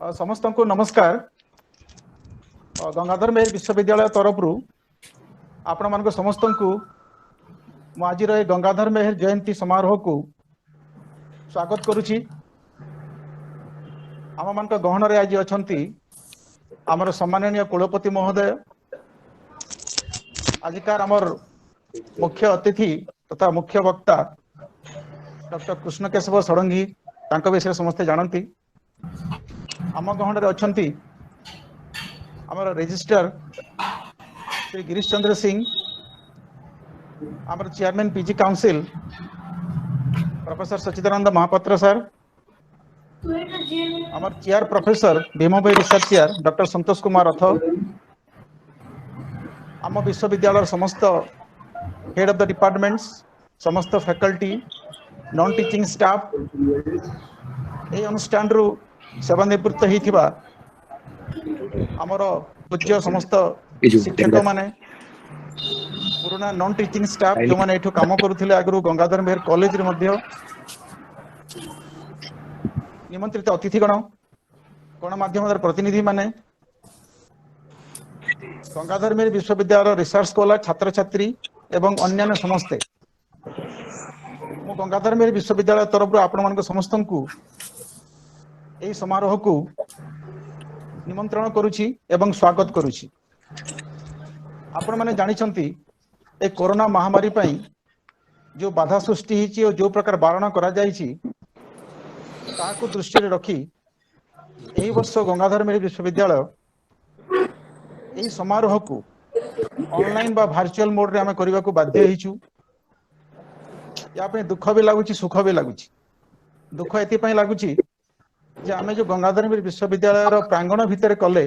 ସମସ୍ତଙ୍କୁ ନମସ୍କାର। ଗଙ୍ଗାଧର ମେହେର ବିଶ୍ୱବିଦ୍ୟାଳୟ ତରଫରୁ ଆପଣମାନଙ୍କୁ ସମସ୍ତଙ୍କୁ ମୁଁ ଆଜିର ଏ ଗଙ୍ଗାଧର ମେହେର ଜୟନ୍ତୀ ସମାରୋହକୁ ସ୍ୱାଗତ କରୁଛି। ଆମମାନଙ୍କ ଗହଣରେ ଆଜି ଅଛନ୍ତି ଆମର ସମ୍ମାନନୀୟ କୁଳପତି ମହୋଦୟ, ଆଜିକାର ଆମର ମୁଖ୍ୟ ଅତିଥି ତଥା ମୁଖ୍ୟ ବକ୍ତା ଡକ୍ଟର କୃଷ୍ଣ କେଶବ ଷଡ଼ଙ୍ଗୀ, ତାଙ୍କ ବିଷୟରେ ସମସ୍ତେ ଜାଣନ୍ତି। ଆମ ଗହଣରେ ଅଛନ୍ତି ଆମର ରେଜିଷ୍ଟ୍ରାର ଶ୍ରୀ ଗିରୀଶ ଚନ୍ଦ୍ର ସିଂ, ଆମର chairman PG council professor Sachidananda Mohapatra sir, ଆମର chair professor Bhima Bhoi research chair doctor Santosh Kumar Rath, ଆମ ବିଶ୍ୱବିଦ୍ୟାଳୟର ସମସ୍ତ ହେଡ୍ ଅଫ୍ the departments, ସମସ୍ତ ଫ୍ୟାକଲ୍ଟି, ନନ୍ ଟିଚିଂ ଷ୍ଟାଫ୍, ଏହି ଅନୁଷ୍ଠାନରୁ ସେବାନିବୃତ୍ତ ହେଇଥିବା ଆମର ପୂଜ୍ୟ ସମସ୍ତ ଶିକ୍ଷକମାନେ, ପୁରୁଣା ନନ୍ ଟିଚିଂ ଷ୍ଟାଫ୍ ଯେଉଁମାନେ ଏଠୁ କାମ କରୁଥିଲେ ଆଗରୁ ଗଙ୍ଗାଧର ମେହେର କଲେଜରେ ମଧ୍ୟ, ନିମନ୍ତ୍ରିତ ଅତିଥିଗଣ, ଗଣମାଧ୍ୟମର ପ୍ରତିନିଧିମାନେ, ଗଙ୍ଗାଧର ମେହେର ବିଶ୍ୱବିଦ୍ୟାଳୟର ରିସର୍ଚ୍ଚ ସ୍କଲାର ଛାତ୍ରଛାତ୍ରୀ ଏବଂ ଅନ୍ୟାନ୍ୟ ସମସ୍ତେ, ମୁଁ ଗଙ୍ଗାଧର ମେହେର ବିଶ୍ୱବିଦ୍ୟାଳୟ ତରଫରୁ ଆପଣମାନଙ୍କ ସମସ୍ତଙ୍କୁ ଏହି ସମାରୋହକୁ ନିମନ୍ତ୍ରଣ କରୁଛି ଏବଂ ସ୍ୱାଗତ କରୁଛି। ଆପଣମାନେ ଜାଣିଛନ୍ତି ଏ କରୋନା ମହାମାରୀ ପାଇଁ ଯେଉଁ ବାଧା ସୃଷ୍ଟି ହେଇଛି ଓ ଯେଉଁ ପ୍ରକାର ବାରଣ କରାଯାଇଛି ତାହାକୁ ଦୃଷ୍ଟିରେ ରଖି ଏହି ବର୍ଷ ଗଙ୍ଗାଧର ମେହେର ବିଶ୍ୱବିଦ୍ୟାଳୟ ଏହି ସମାରୋହକୁ ଅନଲାଇନ ବା ଭାର୍ଚୁଆଲ ମୋଡରେ ଆମେ କରିବାକୁ ବାଧ୍ୟ ହେଇଛୁ। ୟା ପାଇଁ ଦୁଃଖ ବି ଲାଗୁଛି, ସୁଖ ବି ଲାଗୁଛି। ଦୁଃଖ ଏଥିପାଇଁ ଲାଗୁଛି ଯେ ଆମେ ଯୋଉ ଗଙ୍ଗାଧର ମେହେର ବିଶ୍ୱବିଦ୍ୟାଳୟର ପ୍ରାଙ୍ଗଣ ଭିତରେ କଲେ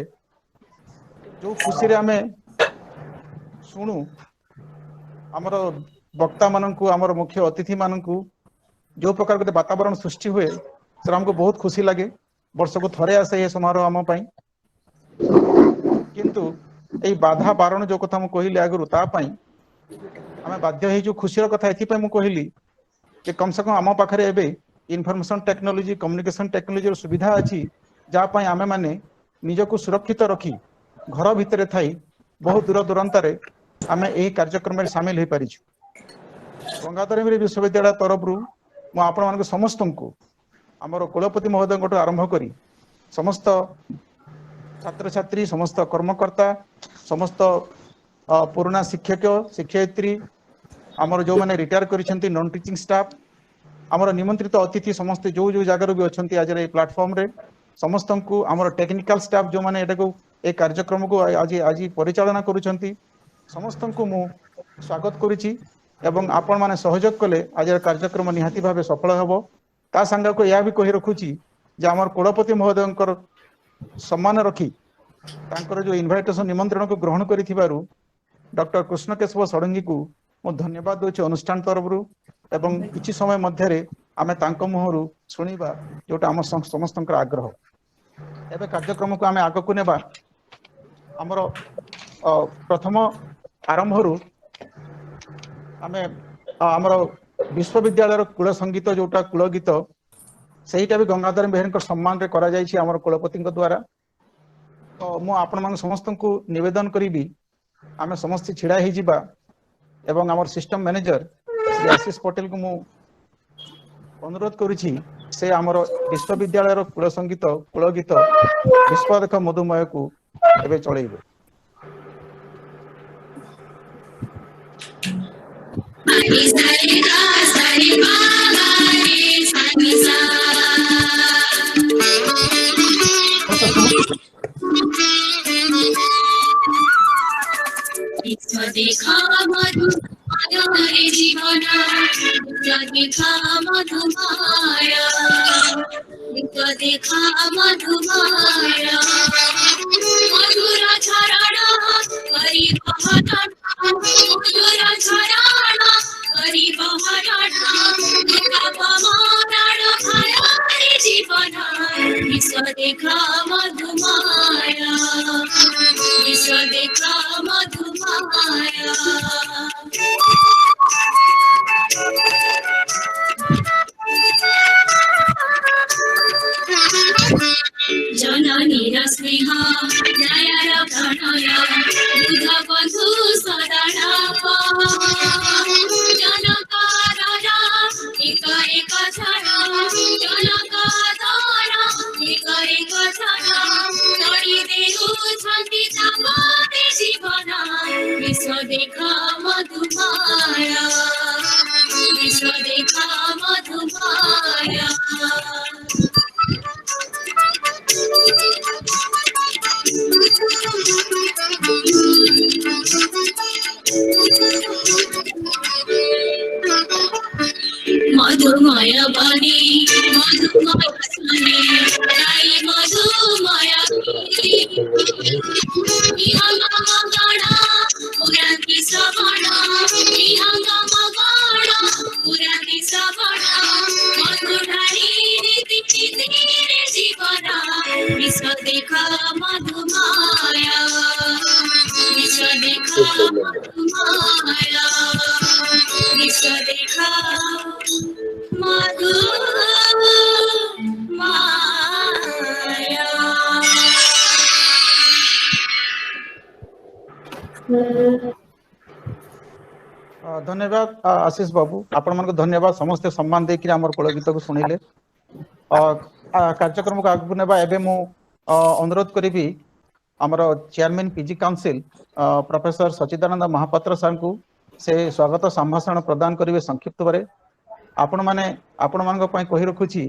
ଯୋଉ ଖୁସିରେ ଆମେ ଶୁଣୁ ଆମର ବକ୍ତା ମାନଙ୍କୁ, ଆମର ମୁଖ୍ୟ ଅତିଥି ମାନଙ୍କୁ, ଯୋଉ ପ୍ରକାର ଗୋଟେ ବାତାବରଣ ସୃଷ୍ଟି ହୁଏ ସେଟା ଆମକୁ ବହୁତ ଖୁସି ଲାଗେ। ବର୍ଷକୁ ଥରେ ଆସେ ଏ ସମାରୋହ ଆମ ପାଇଁ। କିନ୍ତୁ ଏଇ ବାଧା ବାରଣ ଯୋଉ କଥା ମୁଁ କହିଲି ଆଗରୁ, ତା ପାଇଁ ଆମେ ବାଧ୍ୟ ହେଇଛୁ। ଖୁସିର କଥା ଏଥିପାଇଁ ମୁଁ କହିଲି ଯେ କମ ସେ କମ ଆମ ପାଖରେ ଏବେ ଇନଫର୍ମେସନ ଟେକ୍ନୋଲୋଜି, କମ୍ୟୁନିକେସନ ଟେକ୍ନୋଲୋଜିର ସୁବିଧା ଅଛି, ଯାହା ପାଇଁ ଆମେମାନେ ନିଜକୁ ସୁରକ୍ଷିତ ରଖି ଘର ଭିତରେ ଥାଇ ବହୁତ ଦୂର ଦୂରାନ୍ତରେ ଆମେ ଏହି କାର୍ଯ୍ୟକ୍ରମରେ ସାମିଲ ହେଇପାରିଛୁ। ଗଙ୍ଗାଧର ମେହେର ବିଶ୍ୱବିଦ୍ୟାଳୟ ତରଫରୁ ମୁଁ ଆପଣମାନଙ୍କୁ ସମସ୍ତଙ୍କୁ, ଆମର କୁଳପତି ମହୋଦୟଙ୍କଠୁ ଆରମ୍ଭ କରି ସମସ୍ତ ଛାତ୍ରଛାତ୍ରୀ, ସମସ୍ତ କର୍ମକର୍ତ୍ତା, ସମସ୍ତ ପୁରୁଣା ଶିକ୍ଷକ ଶିକ୍ଷୟିତ୍ରୀ, ଆମର ଯେଉଁମାନେ ରିଟାୟାର କରିଛନ୍ତି ନନ୍ ଟିଚିଂ ଷ୍ଟାଫ୍, ଆମର ନିମନ୍ତ୍ରିତ ଅତିଥି ସମସ୍ତେ ଯୋଉ ଯୋଉ ଜାଗାରୁ ବି ଅଛନ୍ତି ଆଜିର ଏଇ ପ୍ଲାଟଫର୍ମରେ, ସମସ୍ତଙ୍କୁ, ଆମର ଟେକ୍ନିକାଲ ଷ୍ଟାଫ୍ ଯେଉଁମାନେ ଏଟାକୁ ଏ କାର୍ଯ୍ୟକ୍ରମକୁ ଆଜି ଆଜି ପରିଚାଳନା କରୁଛନ୍ତି, ସମସ୍ତଙ୍କୁ ମୁଁ ସ୍ୱାଗତ କରୁଛି। ଏବଂ ଆପଣମାନେ ସହଯୋଗ କଲେ ଆଜିର କାର୍ଯ୍ୟକ୍ରମ ନିହାତି ଭାବେ ସଫଳ ହେବ। ତା ସାଙ୍ଗକୁ ଏହା ବି କହି ରଖୁଛି ଯେ ଆମର କୁଳପତି ମହୋଦୟଙ୍କର ସମ୍ମାନ ରଖି ତାଙ୍କର ଯୋଉ ଇନଭାଇଟେସନ ନିମନ୍ତ୍ରଣକୁ ଗ୍ରହଣ କରିଥିବାରୁ ଡକ୍ଟର କୃଷ୍ଣ କେଶବ ଷଡ଼ଙ୍ଗୀକୁ ମୁଁ ଧନ୍ୟବାଦ ଦଉଛି ଅନୁଷ୍ଠାନ ତରଫରୁ। ଏବଂ କିଛି ସମୟ ମଧ୍ୟରେ ଆମେ ତାଙ୍କ ମୁହଁରୁ ଶୁଣିବା ଯୋଉଟା ଆମ ସମସ୍ତଙ୍କର ଆଗ୍ରହ। ଏବେ କାର୍ଯ୍ୟକ୍ରମକୁ ଆମେ ଆଗକୁ ନେବା। ଆମର ପ୍ରଥମ ଆରମ୍ଭରୁ ଆମେ ଆମର ବିଶ୍ୱବିଦ୍ୟାଳୟର କୂଳ ସଙ୍ଗୀତ ଯୋଉଟା କୂଳ ଗୀତ, ସେଇଟା ବି ଗଙ୍ଗାଧର ମେହେରଙ୍କ ସମ୍ମାନରେ କରାଯାଇଛି ଆମର କୁଳପତିଙ୍କ ଦ୍ୱାରା। ତ ମୁଁ ଆପଣମାନଙ୍କୁ ସମସ୍ତଙ୍କୁ ନିବେଦନ କରିବି ଆମେ ସମସ୍ତେ ଛିଡ଼ା ହେଇଯିବା ଏବଂ ଆମର ସିଷ୍ଟମ ମ୍ୟାନେଜର ଶ୍ରୀ ଆଶିଷ ପଟେଲକୁ ମୁଁ ଅନୁରୋଧ କରୁଛି ସେ ଆମର ବିଶ୍ୱବିଦ୍ୟାଳୟର କୂଳ ସଙ୍ଗୀତ କୂଳ ଗୀତ ବିଶ୍ୱଦେଖ ମଧୁମୟକୁ ଏବେ ଚଳେଇବେ। ଦେଖା ମଧୁମାୟା ଜୀବନ, ଦେଖା ମଧୁମାୟା, ଦେଖା ମଧୁମାୟା, ମଧୁର ଝରଣା କରି ବହରଣ, ମଧୁର ଝରଣା କରି ବହରଣ, ପମରାଣ ଭାରେ ଜୀବନ, ବିଶ୍ୱ ଦେଖା ମଧୁମାୟା, ବିଶ୍ୱ ଦେଖା ମଧୁମାୟା। ଜନ ଶନି ମଧୁମୟ ଶନି ଗାଇ ମଧୁମୟ ବିହଙ୍ଗମ ଗଣ ପୁରାନ୍ତି ଶ୍ରବଣ ବିହଙ୍ଗମ ଗଣ ପୁରାନ୍ତି ଶ୍ରବଣ ମଧୁ ଢାଳି ନୀତି ନୀତିରେ ଜୀବନ ବିଶ୍ୱ ଦେଖ ମଧୁମୟ ବିଶ୍ୱ ଦେଖ ମଧୁମୟ ବିଶ୍ୱ ଦେଖ ମଧୁ ମାୟା। ଧନ୍ୟବାଦ ଆଶିଷ ବାବୁ, ଆପଣମାନଙ୍କୁ ଧନ୍ୟବାଦ। ସମସ୍ତେ ସମ୍ମାନ ଦେଇକିରି ଆମର କୂଳ ଗୀତକୁ ଶୁଣିଲେ। କାର୍ଯ୍ୟକ୍ରମକୁ ଆଗକୁ ନେବା। ଏବେ ମୁଁ ଅନୁରୋଧ କରିବି ଆମର chairman PG council professor Sachidananda Mohapatra ସାର୍ଙ୍କୁ, ସେ ସ୍ୱାଗତ ସମ୍ଭାଷଣ ପ୍ରଦାନ କରିବେ ସଂକ୍ଷିପ୍ତ ଭାବରେ। ଆପଣମାନେ, ଆପଣମାନଙ୍କ ପାଇଁ କହି ରଖୁଛି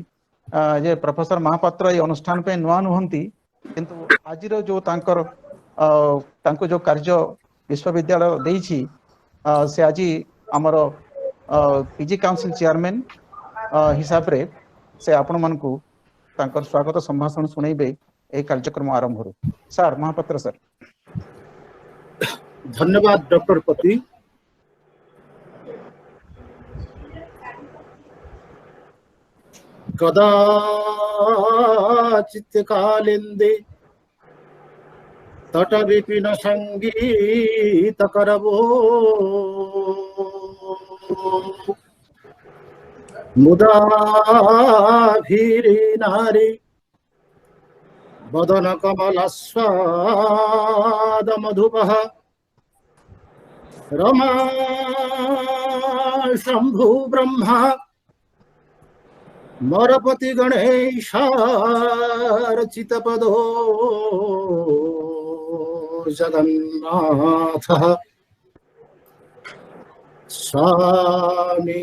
ଯେ ପ୍ରଫେସର ମହାପାତ୍ର ଏଇ ଅନୁଷ୍ଠାନ ପାଇଁ ନୂଆ ନୁହନ୍ତି, କିନ୍ତୁ ଆଜିର ଯୋଉ ତାଙ୍କର ତାଙ୍କୁ ଯୋଉ କାର୍ଯ୍ୟ ବିଶ୍ୱବିଦ୍ୟାଳୟ ଦେଇଛି, ସେ ଆଜି ଆମର ପିଜି କାଉନସିଲ ଚେୟାରମ୍ୟାନ ହିସାବରେ ସେ ଆପଣମାନଙ୍କୁ ତାଙ୍କର ସ୍ୱାଗତ ସମ୍ଭାଷଣ ଶୁଣେଇବେ ଏହି କାର୍ଯ୍ୟକ୍ରମ ଆରମ୍ଭରୁ। Sir, Mohapatra sir. ଧନ୍ୟବାଦ ଡକ୍ଟର ପତି। କଦାଚିତ କାଲିନ୍ଦୀ ତଟ ବିପିନ ସଙ୍ଗୀତ କରବୋ ମୁଦା ଭୀରି ନାରୀ ବଦନ କମଲାସ୍ୱାଦ ମଧୁପଃ ରମା ଶମ୍ଭୁ ବ୍ରହ୍ମା ମରପତି ଗଣେଶାରଚିତ ପଦୋ ଜଗନ୍ନାଥ ସ୍ୱାମୀ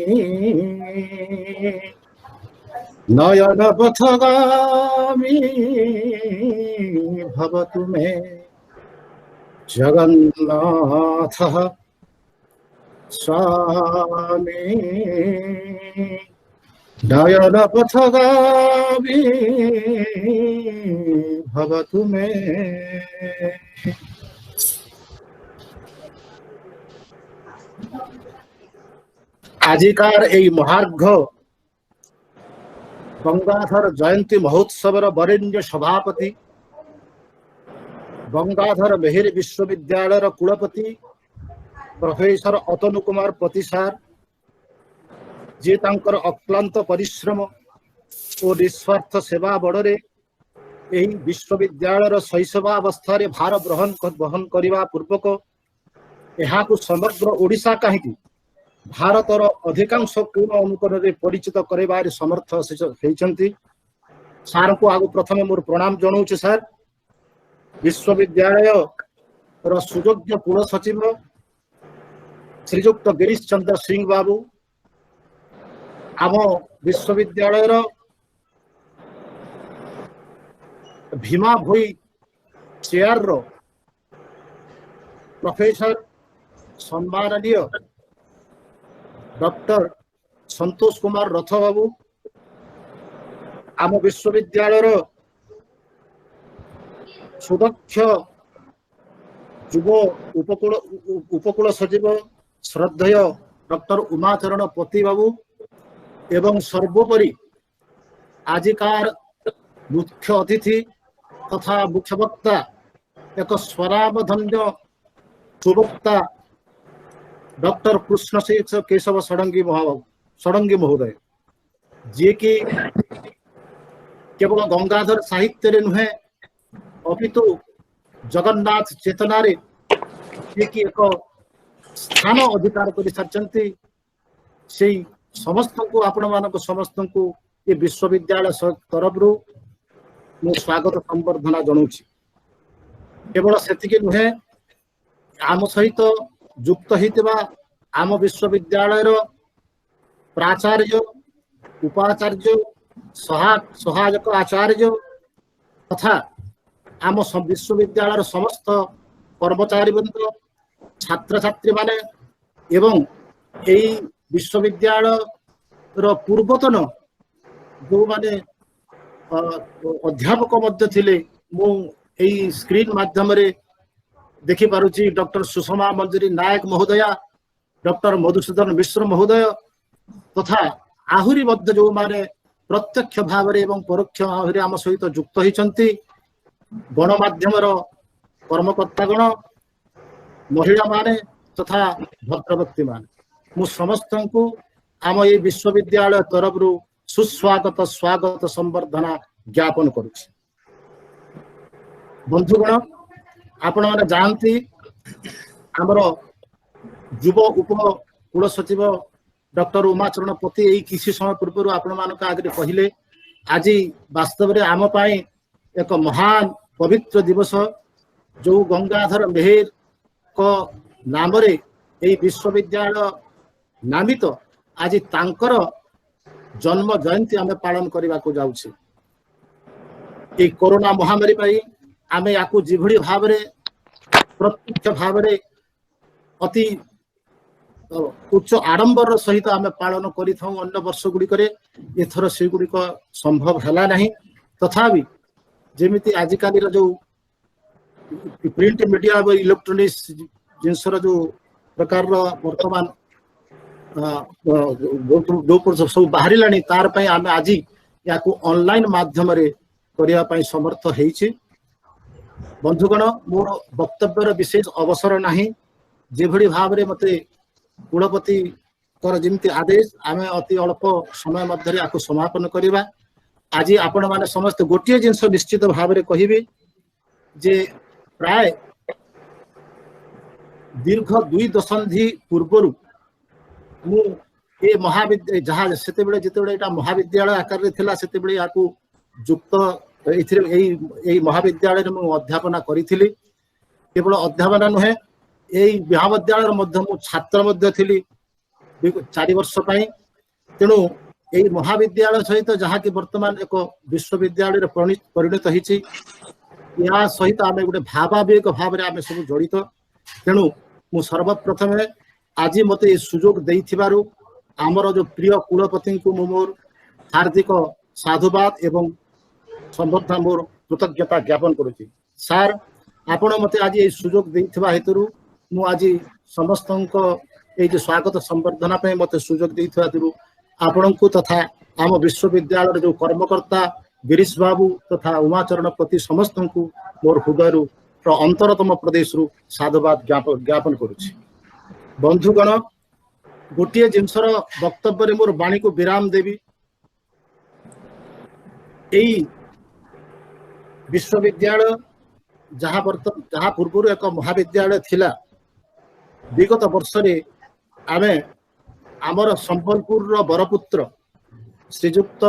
ନୟନ ପଥଗାମୀ ଭବତୁ ମେ ଜଗନ୍ନାଥ ସ୍ୱାମୀ ନୟନ ପଥଗାମୀ ଭବତୁ ମେ। আজিকার এই মহার্ঘ গঙ্গাধর জয়ন্তী মহোৎসবের বরেণ্য সভাপতি, গঙ্গাধর মেহের বিশ্ববিদ্যালয়ের কুলপতি প্রফেসর অতনু কুমার পতি সার, যে তাঙ্কর অক্লান্ত পরিশ্রম ও নিঃস্বার্থ সেবা বড়রে এই বিশ্ববিদ্যালয়ের শৈশবাবস্থারে ভার বহন করিবা পূর্বক ଏହାକୁ ସମଗ୍ର ଓଡ଼ିଶା କାହିଁକି ଭାରତର ଅଧିକାଂଶ କୋଣ ଅନୁକୋଣରେ ପରିଚିତ କରିବାରେ ସମର୍ଥ ହେଇଛନ୍ତି। ସାର୍ଙ୍କୁ ଆଗ ପ୍ରଥମେ ମୋର ପ୍ରଣାମ ଜଣାଉଛି ସାର୍। ବିଶ୍ୱବିଦ୍ୟାଳୟର ସୁଯୋଗ୍ୟ କୁଳ ସଚିବ ଶ୍ରୀଯୁକ୍ତ ଗିରୀଶ ଚନ୍ଦ୍ର ସିଂ ବାବୁ, ଆମ ବିଶ୍ୱବିଦ୍ୟାଳୟର ଭୀମା ଭୋଇ ଚେୟାରର ପ୍ରଫେସର ସମ୍ମାନନୀୟ ଡକ୍ଟର ସନ୍ତୋଷ କୁମାର ରଥ ବାବୁ, ଆମ ବିଶ୍ୱବିଦ୍ୟାଳୟର ସୁଦକ୍ଷ ଯୁବ ଉପକୂଳ ସଚିବ ଶ୍ରদ্ধେୟ ଡକ୍ଟର ଉମାଚରଣ ପତି ବାବୁ ଏବଂ ସର୍ବୋପରି ଆଜିକାର ମୁଖ୍ୟ ଅତିଥି ତଥା ମୁଖ୍ୟ ବକ୍ତା ଏକ ସ୍ୱରାମଧନ୍ୟ ସୁବକ୍ତା ଡକ୍ଟର କୃଷ୍ଣ କେଶବ ଷଡ଼ଙ୍ଗୀ ଷଡ଼ଙ୍ଗୀ ମହୋଦୟ, ଯିଏକି କେବଳ ଗଙ୍ଗାଧର ସାହିତ୍ୟରେ ନୁହେଁ ଅପିତୁ ଜଗନ୍ନାଥ ଚେତନାରେ ଯିଏକି ଏକ ସ୍ଥାନ ଅଧିକାର କରିସାରିଛନ୍ତି, ସେଇ ସମସ୍ତଙ୍କୁ ଆପଣମାନଙ୍କୁ ସମସ୍ତଙ୍କୁ ଏ ବିଶ୍ୱବିଦ୍ୟାଳୟ ତରଫରୁ ମୁଁ ସ୍ୱାଗତ ସମ୍ବର୍ଦ୍ଧନା ଜଣାଉଛି। କେବଳ ସେତିକି ନୁହେଁ, ଆମ ସହିତ ଯୁକ୍ତ ହେଇଥିବା ଆମ ବିଶ୍ୱବିଦ୍ୟାଳୟର ପ୍ରାଚାର୍ଯ୍ୟ, ଉପାଚାର୍ଯ୍ୟ, ସହାୟକ ଆଚାର୍ଯ୍ୟ ତଥା ଆମ ବିଶ୍ୱବିଦ୍ୟାଳୟର ସମସ୍ତ କର୍ମଚାରୀବୃନ୍ଦ, ଛାତ୍ରଛାତ୍ରୀମାନେ ଏବଂ ଏଇ ବିଶ୍ୱବିଦ୍ୟାଳୟର ପୂର୍ବତନ ଯେଉଁମାନେ ଅଧ୍ୟାପକ ମଧ୍ୟ ଥିଲେ, ମୁଁ ଏଇ ସ୍କ୍ରିନ୍ ମାଧ୍ୟମରେ ଦେଖିପାରୁଛି ଡକ୍ଟର ସୁଷମା ମଞ୍ଜରୀ ନାୟକ ମହୋଦୟା, ଡକ୍ଟର ମଧୁସୂଦନ ମିଶ୍ର ମହୋଦୟ ତଥା ଆହୁରି ମଧ୍ୟ ଯେଉଁମାନେ ପ୍ରତ୍ୟକ୍ଷ ଭାବରେ ଏବଂ ପରୋକ୍ଷ ଭାବରେ ଆମ ସହିତ ଯୁକ୍ତ ହେଇଛନ୍ତି, ଗଣମାଧ୍ୟମର କର୍ମକର୍ତ୍ତାଗଣ, ମହିଳାମାନେ ତଥା ଭଦ୍ରବ୍ୟକ୍ତିମାନେ, ମୁଁ ସମସ୍ତଙ୍କୁ ଆମ ଏଇ ବିଶ୍ୱବିଦ୍ୟାଳୟ ତରଫରୁ ସୁସ୍ୱାଗତ ସ୍ୱାଗତ ସମ୍ବର୍ଦ୍ଧନା ଜ୍ଞାପନ କରୁଛି। ବନ୍ଧୁଗଣ, ଆପଣମାନେ ଜାଣନ୍ତି ଆମର ଯୁବ ଉପ କୁଳ ସଚିବ ଡକ୍ଟର ଉମାଚରଣ ପତି ଏଇ କିଛି ସମୟ ପୂର୍ବରୁ ଆପଣମାନଙ୍କ ଆଗରେ କହିଲେ, ଆଜି ବାସ୍ତବରେ ଆମ ପାଇଁ ଏକ ମହାନ ପବିତ୍ର ଦିବସ, ଯୋଉ ଗଙ୍ଗାଧର ମେହେରଙ୍କ ନାମରେ ଏଇ ବିଶ୍ୱବିଦ୍ୟାଳୟ ନାମିତ, ଆଜି ତାଙ୍କର ଜନ୍ମ ଜୟନ୍ତୀ ଆମେ ପାଳନ କରିବାକୁ ଯାଉଛେ। ଏଇ କରୋନା ମହାମାରୀ ପାଇଁ ଆମେ ୟାକୁ ଯେଭଳି ଭାବରେ ପ୍ରତ୍ୟକ୍ଷ ଭାବରେ ଅତି ଉଚ୍ଚ ଆଡମ୍ବରର ସହିତ ଆମେ ପାଳନ କରିଥାଉ ଅନ୍ୟ ବର୍ଷ ଗୁଡ଼ିକରେ, ଏଥର ସେଗୁଡ଼ିକ ସମ୍ଭବ ହେଲା ନାହିଁ। ତଥାପି ଯେମିତି ଆଜିକାଲିର ଯୋଉ ପ୍ରିଣ୍ଟ ମିଡିଆ ଏବଂ ଇଲେକ୍ଟ୍ରୋନିକ୍ସ ଜିନିଷର ଯୋଉ ପ୍ରକାରର ବର୍ତ୍ତମାନ ଯୋଉ ସବୁ ବାହାରିଲାଣି, ତାର ପାଇଁ ଆମେ ଆଜି ୟାକୁ ଅନଲାଇନ ମାଧ୍ୟମରେ କରିବା ପାଇଁ ସମର୍ଥ ହେଇଛି। ବନ୍ଧୁଗଣ, ମୋର ବକ୍ତବ୍ୟର ବିଶେଷ ଅବସର ନାହିଁ। ଯେଭଳି ଭାବରେ ମତେ କୁଳପତିଙ୍କର ଯେମିତି ଆଦେଶ, ଆମେ ଅତି ଅଳ୍ପ ସମୟ ମଧ୍ୟରେ ୟାକୁ ସମାପନ କରିବା। ଆଜି ଆପଣମାନେ ସମସ୍ତେ ଗୋଟିଏ ଜିନିଷ ନିଶ୍ଚିତ ଭାବରେ କହିବେ ଯେ ପ୍ରାୟ ଦୀର୍ଘ 2 ଦଶନ୍ଧି ପୂର୍ବରୁ ମୁଁ ଏ ମହାବିଦ୍ୟାଳୟ, ଯାହା ସେତେବେଳେ ଯେତେବେଳେ ଏଇଟା ମହାବିଦ୍ୟାଳୟ ଆକାରରେ ଥିଲା, ସେତେବେଳେ ଏହାକୁ ଯୁକ୍ତ ଏଥିରେ ଏଇ ମହାବିଦ୍ୟାଳୟରେ ମୁଁ ଅଧ୍ୟାପନା କରିଥିଲି। କେବଳ ଅଧ୍ୟାପନା ନୁହେଁ, ଏଇ ମହାବିଦ୍ୟାଳୟରେ ମଧ୍ୟ ମୁଁ ଛାତ୍ର ମଧ୍ୟ ଥିଲି 4 ବର୍ଷ ପାଇଁ। ତେଣୁ ଏଇ ମହାବିଦ୍ୟାଳୟ ସହିତ ଯାହାକି ବର୍ତ୍ତମାନ ଏକ ବିଶ୍ୱବିଦ୍ୟାଳୟରେ ପରିଣତ ହେଇଛି, ଏହା ସହିତ ଆମେ ଗୋଟେ ଭାବାବେଗ ଭାବରେ ଆମେ ସବୁ ଜଡ଼ିତ। ତେଣୁ ମୁଁ ସର୍ବପ୍ରଥମେ ଆଜି ମତେ ଏ ସୁଯୋଗ ଦେଇଥିବାରୁ ଆମର ଯୋଉ ପ୍ରିୟ କୁଳପତିଙ୍କୁ ମୁଁ ମୋର ହାର୍ଦ୍ଦିକ ସାଧୁବାଦ ଏବଂ ସମ୍ବର୍ଦ୍ଧନା ମୋର କୃତଜ୍ଞତା ଜ୍ଞାପନ କରୁଛି। ସାର୍, ଆପଣ ମତେ ଆଜି ଏଇ ସୁଯୋଗ ଦେଇଥିବା ହେତୁରୁ ମୁଁ ଆଜି ସମସ୍ତଙ୍କ ଏଇ ଯୋଉ ସ୍ୱାଗତ ସମ୍ବର୍ଦ୍ଧନା ପାଇଁ ମତେ ସୁଯୋଗ ଦେଇଥିବା ହେତୁରୁ ଆପଣଙ୍କୁ ତଥା ଆମ ବିଶ୍ୱବିଦ୍ୟାଳୟର ଯୋଉ କର୍ମକର୍ତ୍ତା ଗିରୀଶ ବାବୁ ତଥା ଉମାଚରଣ ପତି ସମସ୍ତଙ୍କୁ ମୋର ହୃଦୟରୁ ଅନ୍ତରତମ ପ୍ରଦେଶରୁ ସାଧୁବାଦ ଜ୍ଞାପନ କରୁଛି। ବନ୍ଧୁଗଣ, ଗୋଟିଏ ଜିନିଷର ବକ୍ତବ୍ୟରେ ମୋର ବାଣୀକୁ ବିରାମ ଦେବି। ଏଇ ବିଶ୍ୱବିଦ୍ୟାଳୟ ଯାହା ବର୍ତ୍ତମାନ ଯାହା ପୂର୍ବରୁ ଏକ ମହାବିଦ୍ୟାଳୟ ଥିଲା, ବିଗତ ବର୍ଷରେ ଆମେ ଆମର ସମ୍ବଲପୁରର ବରପୁତ୍ର ଶ୍ରୀଯୁକ୍ତ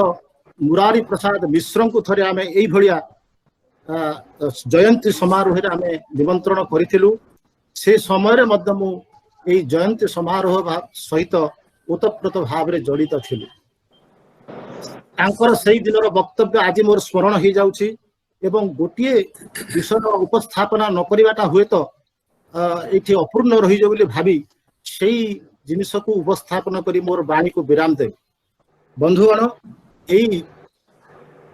ମୁରାରୀ ପ୍ରସାଦ ମିଶ୍ରଙ୍କୁ ଥରେ ଆମେ ଏଇଭଳିଆ ଜୟନ୍ତୀ ସମାରୋହରେ ଆମେ ନିମନ୍ତ୍ରଣ କରିଥିଲୁ। ସେ ସମୟରେ ମଧ୍ୟ ମୁଁ ଏଇ ଜୟନ୍ତୀ ସମାରୋହ ସହିତ ଓତପ୍ରୋତ ଭାବରେ ଜଡ଼ିତ ଥିଲି। ତାଙ୍କର ସେଇ ଦିନର ବକ୍ତବ୍ୟ ଆଜି ମୋର ସ୍ମରଣ ହେଇଯାଉଛି ଏବଂ ଗୋଟିଏ ବିଷୟର ଉପସ୍ଥାପନା ନ କରିବାଟା ହୁଏତ ଏଇଠି ଅପୂର୍ଣ୍ଣ ରହିଯିବ ବୋଲି ଭାବି ସେଇ ଜିନିଷକୁ ଉପସ୍ଥାପନ କରି ମୋର ବାଣୀକୁ ବିରାମ ଦେବି। ବନ୍ଧୁଗଣ, ଏଇ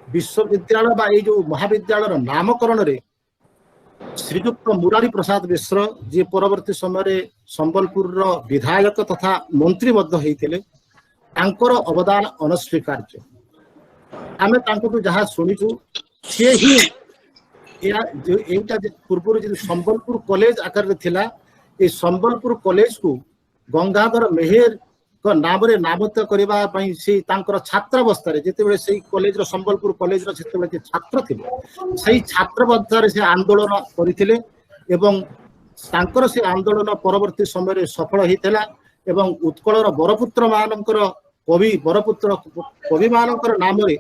ବିଶ୍ୱବିଦ୍ୟାଳୟ ବା ଏଇ ଯୋଉ ମହାବିଦ୍ୟାଳୟର ନାମକରଣରେ ଶ୍ରୀଯୁକ୍ତ ମୁରାରୀ ପ୍ରସାଦ ମିଶ୍ର, ଯିଏ ପରବର୍ତ୍ତୀ ସମୟରେ ସମ୍ବଲପୁରର ବିଧାୟକ ତଥା ମନ୍ତ୍ରୀ ମଧ୍ୟ ହେଇଥିଲେ, ତାଙ୍କର ଅବଦାନ ଅନସ୍ୱୀକାର୍ଯ୍ୟ। ଆମେ ତାଙ୍କଠୁ ଯାହା ଶୁଣିଛୁ, ସିଏ ହିଁ ଏଇଟା ପୂର୍ବରୁ ଯଦି ସମ୍ବଲପୁର କଲେଜ ଆକାରରେ ଥିଲା, ଏଇ ସମ୍ବଲପୁର କଲେଜକୁ ଗଙ୍ଗାଧର ମେହେରଙ୍କ ନାମରେ ନାମିତ କରିବା ପାଇଁ ସେ ତାଙ୍କର ଛାତ୍ରାବସ୍ଥାରେ, ଯେତେବେଳେ ସେଇ କଲେଜର ସମ୍ବଲପୁର କଲେଜର ସେତେବେଳେ ସେ ଛାତ୍ର ଥିଲେ, ସେଇ ଛାତ୍ରାବସ୍ଥାରେ ସେ ଆନ୍ଦୋଳନ କରିଥିଲେ ଏବଂ ତାଙ୍କର ସେ ଆନ୍ଦୋଳନ ପରବର୍ତ୍ତୀ ସମୟରେ ସଫଳ ହେଇଥିଲା ଏବଂ ଉତ୍କଳର ବରପୁତ୍ର ମାନଙ୍କର କବି ବରପୁତ୍ର କବି ମାନଙ୍କର ନାମରେ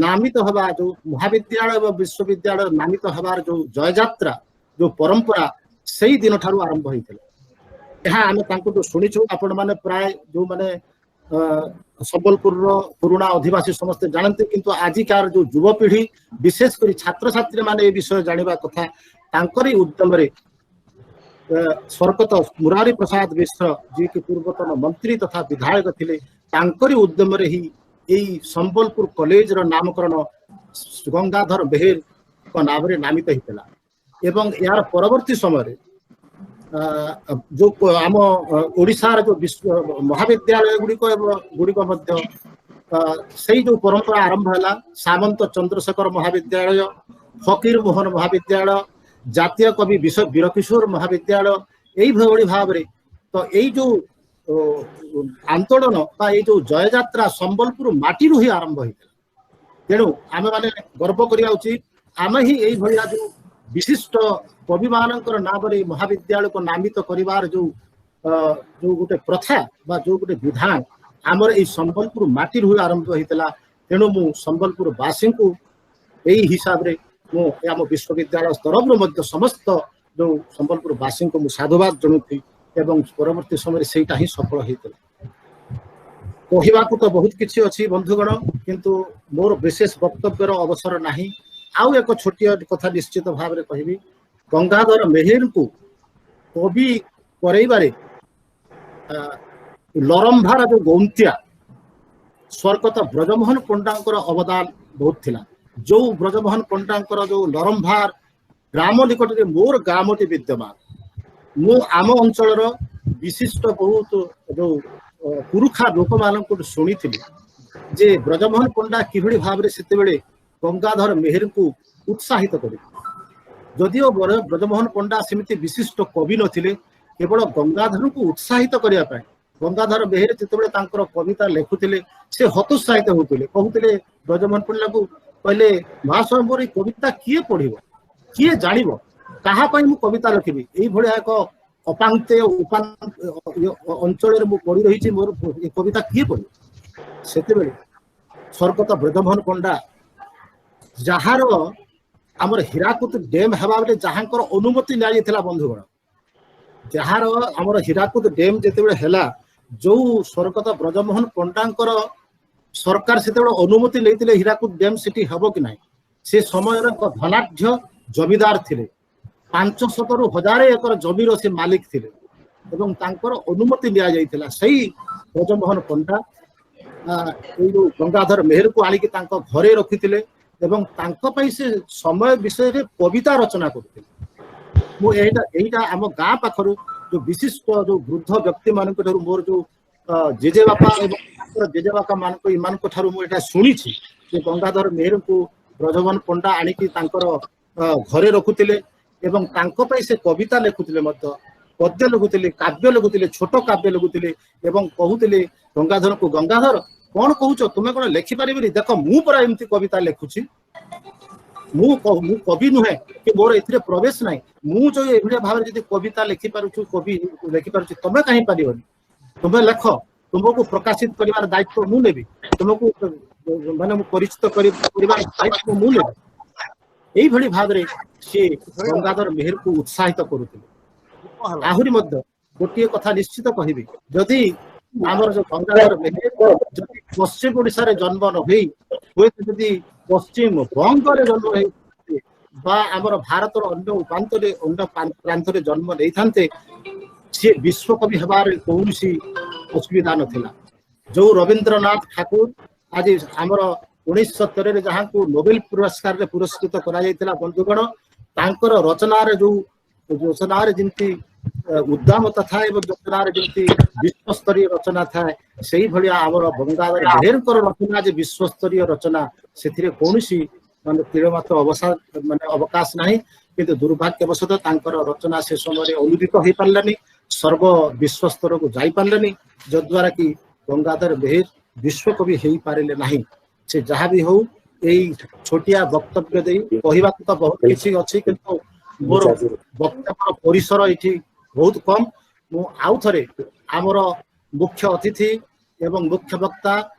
ନାମିତ ହେବା ଯୋଉ ମହାବିଦ୍ୟାଳୟ ଏବଂ ବିଶ୍ୱବିଦ୍ୟାଳୟ ନାମିତ ହେବାର ଯୋଉ ଜୟଯାତ୍ରା, ଯୋଉ ପରମ୍ପରା ସେଇ ଦିନଠାରୁ ଆରମ୍ଭ ହେଇଥିଲା। ଏହା ଆମେ ତାଙ୍କଠୁ ଶୁଣିଛୁ। ଆପଣମାନେ ପ୍ରାୟ ଯୋଉମାନେ ସମ୍ବଲପୁରର ପୁରୁଣା ଅଧିବାସୀ ସମସ୍ତେ ଜାଣନ୍ତି, କିନ୍ତୁ ଆଜିକାର ଯୋଉ ଯୁବପିଢି ବିଶେଷ କରି ଛାତ୍ରଛାତ୍ରୀ ମାନେ ଏ ବିଷୟ ଜାଣିବା କଥା। ତାଙ୍କରି ଉଦ୍ୟମରେ ସ୍ୱର୍ଗତ ମୁରାରୀ ପ୍ରସାଦ ମିଶ୍ର, ଯିଏକି ପୂର୍ବତନ ମନ୍ତ୍ରୀ ତଥା ବିଧାୟକ ଥିଲେ, ତାଙ୍କରି ଉଦ୍ୟମରେ ହିଁ ଏଇ ସମ୍ବଲପୁର କଲେଜର ନାମକରଣ ଗଙ୍ଗାଧର ମେହେରଙ୍କ ନାମରେ ନାମିତ ହେଇଥିଲା। ଏବଂ ଏହାର ପରବର୍ତ୍ତୀ ସମୟରେ ଯୋଉ ଆମ ଓଡ଼ିଶାର ଯୋଉ ବିଶ୍ୱ ମହାବିଦ୍ୟାଳୟ ଗୁଡ଼ିକ ମଧ୍ୟ ସେଇ ଯୋଉ ପରମ୍ପରା ଆରମ୍ଭ ହେଲା, ସାମନ୍ତ ଚନ୍ଦ୍ରଶେଖର ମହାବିଦ୍ୟାଳୟ, ଫକୀର ମୋହନ ମହାବିଦ୍ୟାଳୟ, ଜାତୀୟ କବି ବୀରକିଶୋର ମହାବିଦ୍ୟାଳୟ, ଏଇଭଳି ଭାବରେ ତ ଏଇ ଯୋଉ ଆନ୍ଦୋଳନ ବା ଏଇ ଯୋଉ ଜୟଯାତ୍ରା ସମ୍ବଲପୁର ମାଟିରୁ ହିଁ ଆରମ୍ଭ ହେଇଥିଲା। ତେଣୁ ଆମେମାନେ ଗର୍ବ କରିବା ଉଚିତ, ଆମେ ହିଁ ଏଇଭଳିଆ ଯୋଉ ବିଶିଷ୍ଟ କବିମାନଙ୍କର ନାମରେ ମହାବିଦ୍ୟାଳୟକୁ ନାମିତ କରିବାର ଯୋଉ ଯୋଉ ଗୋଟେ ପ୍ରଥା ବା ଯୋଉ ଗୋଟେ ବିଧାନ ଆମର ଏଇ ସମ୍ବଲପୁର ମାଟିରୁ ହିଁ ଆରମ୍ଭ ହେଇଥିଲା। ତେଣୁ ମୁଁ ସମ୍ବଲପୁର ବାସୀଙ୍କୁ ଏଇ ହିସାବରେ ମୁଁ ଆମ ବିଶ୍ୱବିଦ୍ୟାଳୟ ତରଫରୁ ମଧ୍ୟ ସମସ୍ତ ଯୋଉ ସମ୍ବଲପୁର ବାସୀଙ୍କୁ ମୁଁ ସାଧୁବାଦ ଜଣାଉଛି ଏବଂ ପରବର୍ତ୍ତୀ ସମୟରେ ସେଇଟା ହିଁ ସଫଳ ହେଇଥିଲା। କହିବାକୁ ତ ବହୁତ କିଛି ଅଛି ବନ୍ଧୁଗଣ, କିନ୍ତୁ ମୋର ବିଶେଷ ବକ୍ତବ୍ୟର ଅବସର ନାହିଁ। ଆଉ ଏକ ଛୋଟିଆ କଥା ନିଶ୍ଚିତ ଭାବରେ କହିବି, ଗଙ୍ଗାଧର ମେହେରଙ୍କୁ କବି କରେଇବାରେ ଲରମ୍ଭାର ଯୋଉ ଗୌନ୍ତିଆ ସ୍ୱର୍ଗତ ବ୍ରଜମୋହନ ପଣ୍ଡାଙ୍କର ଅବଦାନ ବହୁତ ଥିଲା। ଯୋଉ ବ୍ରଜମୋହନ ପଣ୍ଡାଙ୍କର ଯୋଉ ଲରମ୍ଭାର ଗ୍ରାମ ନିକଟରେ ମୋର ଗ୍ରାମଟି ବିଦ୍ୟମାନ, ମୁଁ ଆମ ଅଞ୍ଚଳର ବିଶିଷ୍ଟ ବହୁତ ଯୋଉ ପୁରୁଖା ଲୋକମାନଙ୍କଠୁ ଶୁଣିଥିଲି ଯେ ବ୍ରଜମୋହନ ପଣ୍ଡା କିଭଳି ଭାବରେ ସେତେବେଳେ ଗଙ୍ଗାଧର ମେହେରଙ୍କୁ ଉତ୍ସାହିତ କରିଥିଲେ। ଯଦିଓ ବ୍ରଜମୋହନ ପଣ୍ଡା ସେମିତି ବିଶିଷ୍ଟ କବି ନଥିଲେ, କେବଳ ଗଙ୍ଗାଧରଙ୍କୁ ଉତ୍ସାହିତ କରିବା ପାଇଁ ଗଙ୍ଗାଧର ମେହେର ଯେତେବେଳେ ତାଙ୍କର କବିତା ଲେଖୁଥିଲେ ସେ ହତୋତ୍ସାହିତ ହଉଥିଲେ, କହୁଥିଲେ ବ୍ରଜମୋହନ ପଣ୍ଡାକୁ, କହିଲେ ମହାଶୟ ମୋର ଏଇ କବିତା କିଏ ପଢିବ, କିଏ ଜାଣିବ, କାହା ପାଇଁ ମୁଁ କବିତା ଲେଖିବି, ଏଇଭଳିଆ ଏକ ଅପାନ୍ତେ ଅଞ୍ଚଳରେ ମୁଁ ପଡି ରହିଛି, ମୋର ଏ କବିତା କିଏ ପଢିବ। ସେତେବେଳେ ସ୍ୱର୍ଗତ ବ୍ରଜମୋହନ ପଣ୍ଡା, ଯାହାର ଆମର ହୀରାକୁଦ ଡ୍ୟାମ ହେବା ବେଳେ ଯାହାଙ୍କର ଅନୁମତି ନିଆଯାଇଥିଲା ବନ୍ଧୁଗଣ, ଯାହାର ଆମର ହୀରାକୁଦ ଡ୍ୟାମ ଯେତେବେଳେ ହେଲା, ଯୋଉ ସ୍ୱର୍ଗତ ବ୍ରଜମୋହନ ପଣ୍ଡାଙ୍କର ସରକାର ସେତେବେଳେ ଅନୁମତି ନେଇଥିଲେ ହୀରାକୁଦ ଡ୍ୟାମ ସେଠି ହେବ କି ନାହିଁ, ସେ ସମୟର ଏକ ଧନାଢ୍ୟ ଜମିଦାର ଥିଲେ, 500ରୁ 1000 ଏକର ଜମିର ସେ ମାଲିକ ଥିଲେ ଏବଂ ତାଙ୍କର ଅନୁମତି ନିଆଯାଇଥିଲା। ସେଇ ବ୍ରଜମୋହନ ପଣ୍ଡା ଏଇ ଯୋଉ ଗଙ୍ଗାଧର ମେହେରକୁ ଆଣିକି ତାଙ୍କ ଘରେ ରଖିଥିଲେ ଏବଂ ତାଙ୍କ ପାଇଁ ସେ ସମୟ ବିଷୟରେ କବିତା ରଚନା କରୁଥିଲେ। ମୁଁ ଏଇଟା ଆମ ଗାଁ ପାଖରୁ ଯୋଉ ବିଶିଷ୍ଟ ଯୋଉ ବୃଦ୍ଧ ବ୍ୟକ୍ତି ମାନଙ୍କ ଠାରୁ, ମୋର ଯୋଉ ଜେଜେବାପା ଏବଂ ତାଙ୍କର ଜେଜେବାପା ମାନଙ୍କ ଏମାନଙ୍କ ଠାରୁ ମୁଁ ଏଇଟା ଶୁଣିଛି ଯେ ଗଙ୍ଗାଧର ମେହେରଙ୍କୁ ବ୍ରଜମୋହନ ପଣ୍ଡା ଆଣିକି ତାଙ୍କର ଘରେ ରଖୁଥିଲେ ଏବଂ ତାଙ୍କ ପାଇଁ ସେ କବିତା ଲେଖୁଥିଲେ, ମଧ୍ୟ ପଦ୍ୟ ଲେଖୁଥିଲେ, କାବ୍ୟ ଲେଖୁଥିଲେ, ଛୋଟ କାବ୍ୟ ଲେଖୁଥିଲେ ଏବଂ କହୁଥିଲେ ଗଙ୍ଗାଧରଙ୍କୁ, ଗଙ୍ଗାଧର କଣ କହୁଛ, ତୁମେ କଣ ଲେଖିପାରିବନି, ଦେଖ ମୁଁ ପରା ଏମିତି କବିତା ଲେଖୁଛି, ମୁଁ କବି ନୁହେଁ କି ମୋର ଏଥିରେ ପ୍ରବେଶ ନାହିଁ, ମୁଁ ଯୋଉ ଏଭଳିଆ ଭାବରେ ଯଦି କବିତା ଲେଖିପାରୁଛୁ, କବି ଲେଖିପାରୁଛି, ତମେ କାହିଁ ପାରିବନି, ତୁମେ ଲେଖ, ତୁମକୁ ପ୍ରକାଶିତ କରିବାର ଦାୟିତ୍ୱ ମୁଁ ନେବି, ତୁମକୁ ମାନେ ମୁଁ ପରିଚିତ କରିବାର ଦାୟିତ୍ୱ ମୁଁ ନେବି। ଏଇଭଳି ଭାବରେ ସିଏ ଗଙ୍ଗାଧର ମେହେରକୁ ଉତ୍ସାହିତ କରୁଥିଲେ। ଆହୁରି ମଧ୍ୟ ଗୋଟିଏ କଥା ନିଶ୍ଚିତ କହିବି, ଯଦି ଆମର ଯୋଉ ଗଙ୍ଗାଧର ମେହେର ଯଦି ପଶ୍ଚିମ ଓଡ଼ିଶାରେ ଜନ୍ମ ନ ହେଇ ହୁଏତ ଯଦି ପଶ୍ଚିମ ବଙ୍ଗରେ ଜନ୍ମ ହେଇଥାନ୍ତେ ବା ଆମର ଭାରତର ଅନ୍ୟ ଉପାନ୍ତରେ ଅନ୍ୟ ପ୍ରାନ୍ତରେ ଜନ୍ମ ନେଇଥାନ୍ତେ, ସିଏ ବିଶ୍ୱକବି ହେବାରେ କୌଣସି ଅସୁବିଧା ନଥିଲା। ଯୋଉ ରବୀନ୍ଦ୍ରନାଥ ଠାକୁର ଆଜି ଆମର 1913ରେ ଯାହାଙ୍କୁ ନୋବେଲ ପୁରସ୍କାରରେ ପୁରସ୍କୃତ କରାଯାଇଥିଲା ବନ୍ଧୁଗଣ, ତାଙ୍କର ରଚନାରେ ଯୋଉ ରଚନାରେ ଯେମିତି ଉଦ୍ଦାମତା ଥାଏ ଏବଂ ରଚନାରେ ଯେମିତି ବିଶ୍ୱସ୍ତରୀୟ ରଚନା ଥାଏ, ସେଇଭଳିଆ ଆମର ଗଙ୍ଗାଧର ମେହେରଙ୍କର ରଚନା ଯେ ବିଶ୍ୱସ୍ତରୀୟ ରଚନା, ସେଥିରେ କୌଣସି ମାନେ ତିଳମାତ୍ର ମାନେ ଅବକାଶ ନାହିଁ। କିନ୍ତୁ ଦୁର୍ଭାଗ୍ୟବଶତଃ ତାଙ୍କର ରଚନା ସେ ସମୟରେ ଅନୁଦିତ ହେଇପାରିଲାନି, ସର୍ବ ବିଶ୍ୱସ୍ତରକୁ ଯାଇପାରିଲେନି, ଯଦ୍ୱାରା କି ଗଙ୍ଗାଧର ମେହେର ବିଶ୍ୱକବି ହେଇପାରିଲେ ନାହିଁ। ସେ ଯାହା ବି ହଉ, ଏଇ ଛୋଟିଆ ବକ୍ତବ୍ୟ ଦେଇ କହିବାକୁ ତ ବହୁତ କିଛି ଅଛି, କିନ୍ତୁ ମୋର ବକ୍ତବ୍ୟର ପରିସର ଏଇଠି ବହୁତ କମ। ମୁଁ ଆଉ ଥରେ ଆମର ମୁଖ୍ୟ ଅତିଥି ଏବଂ ମୁଖ୍ୟ ବକ୍ତା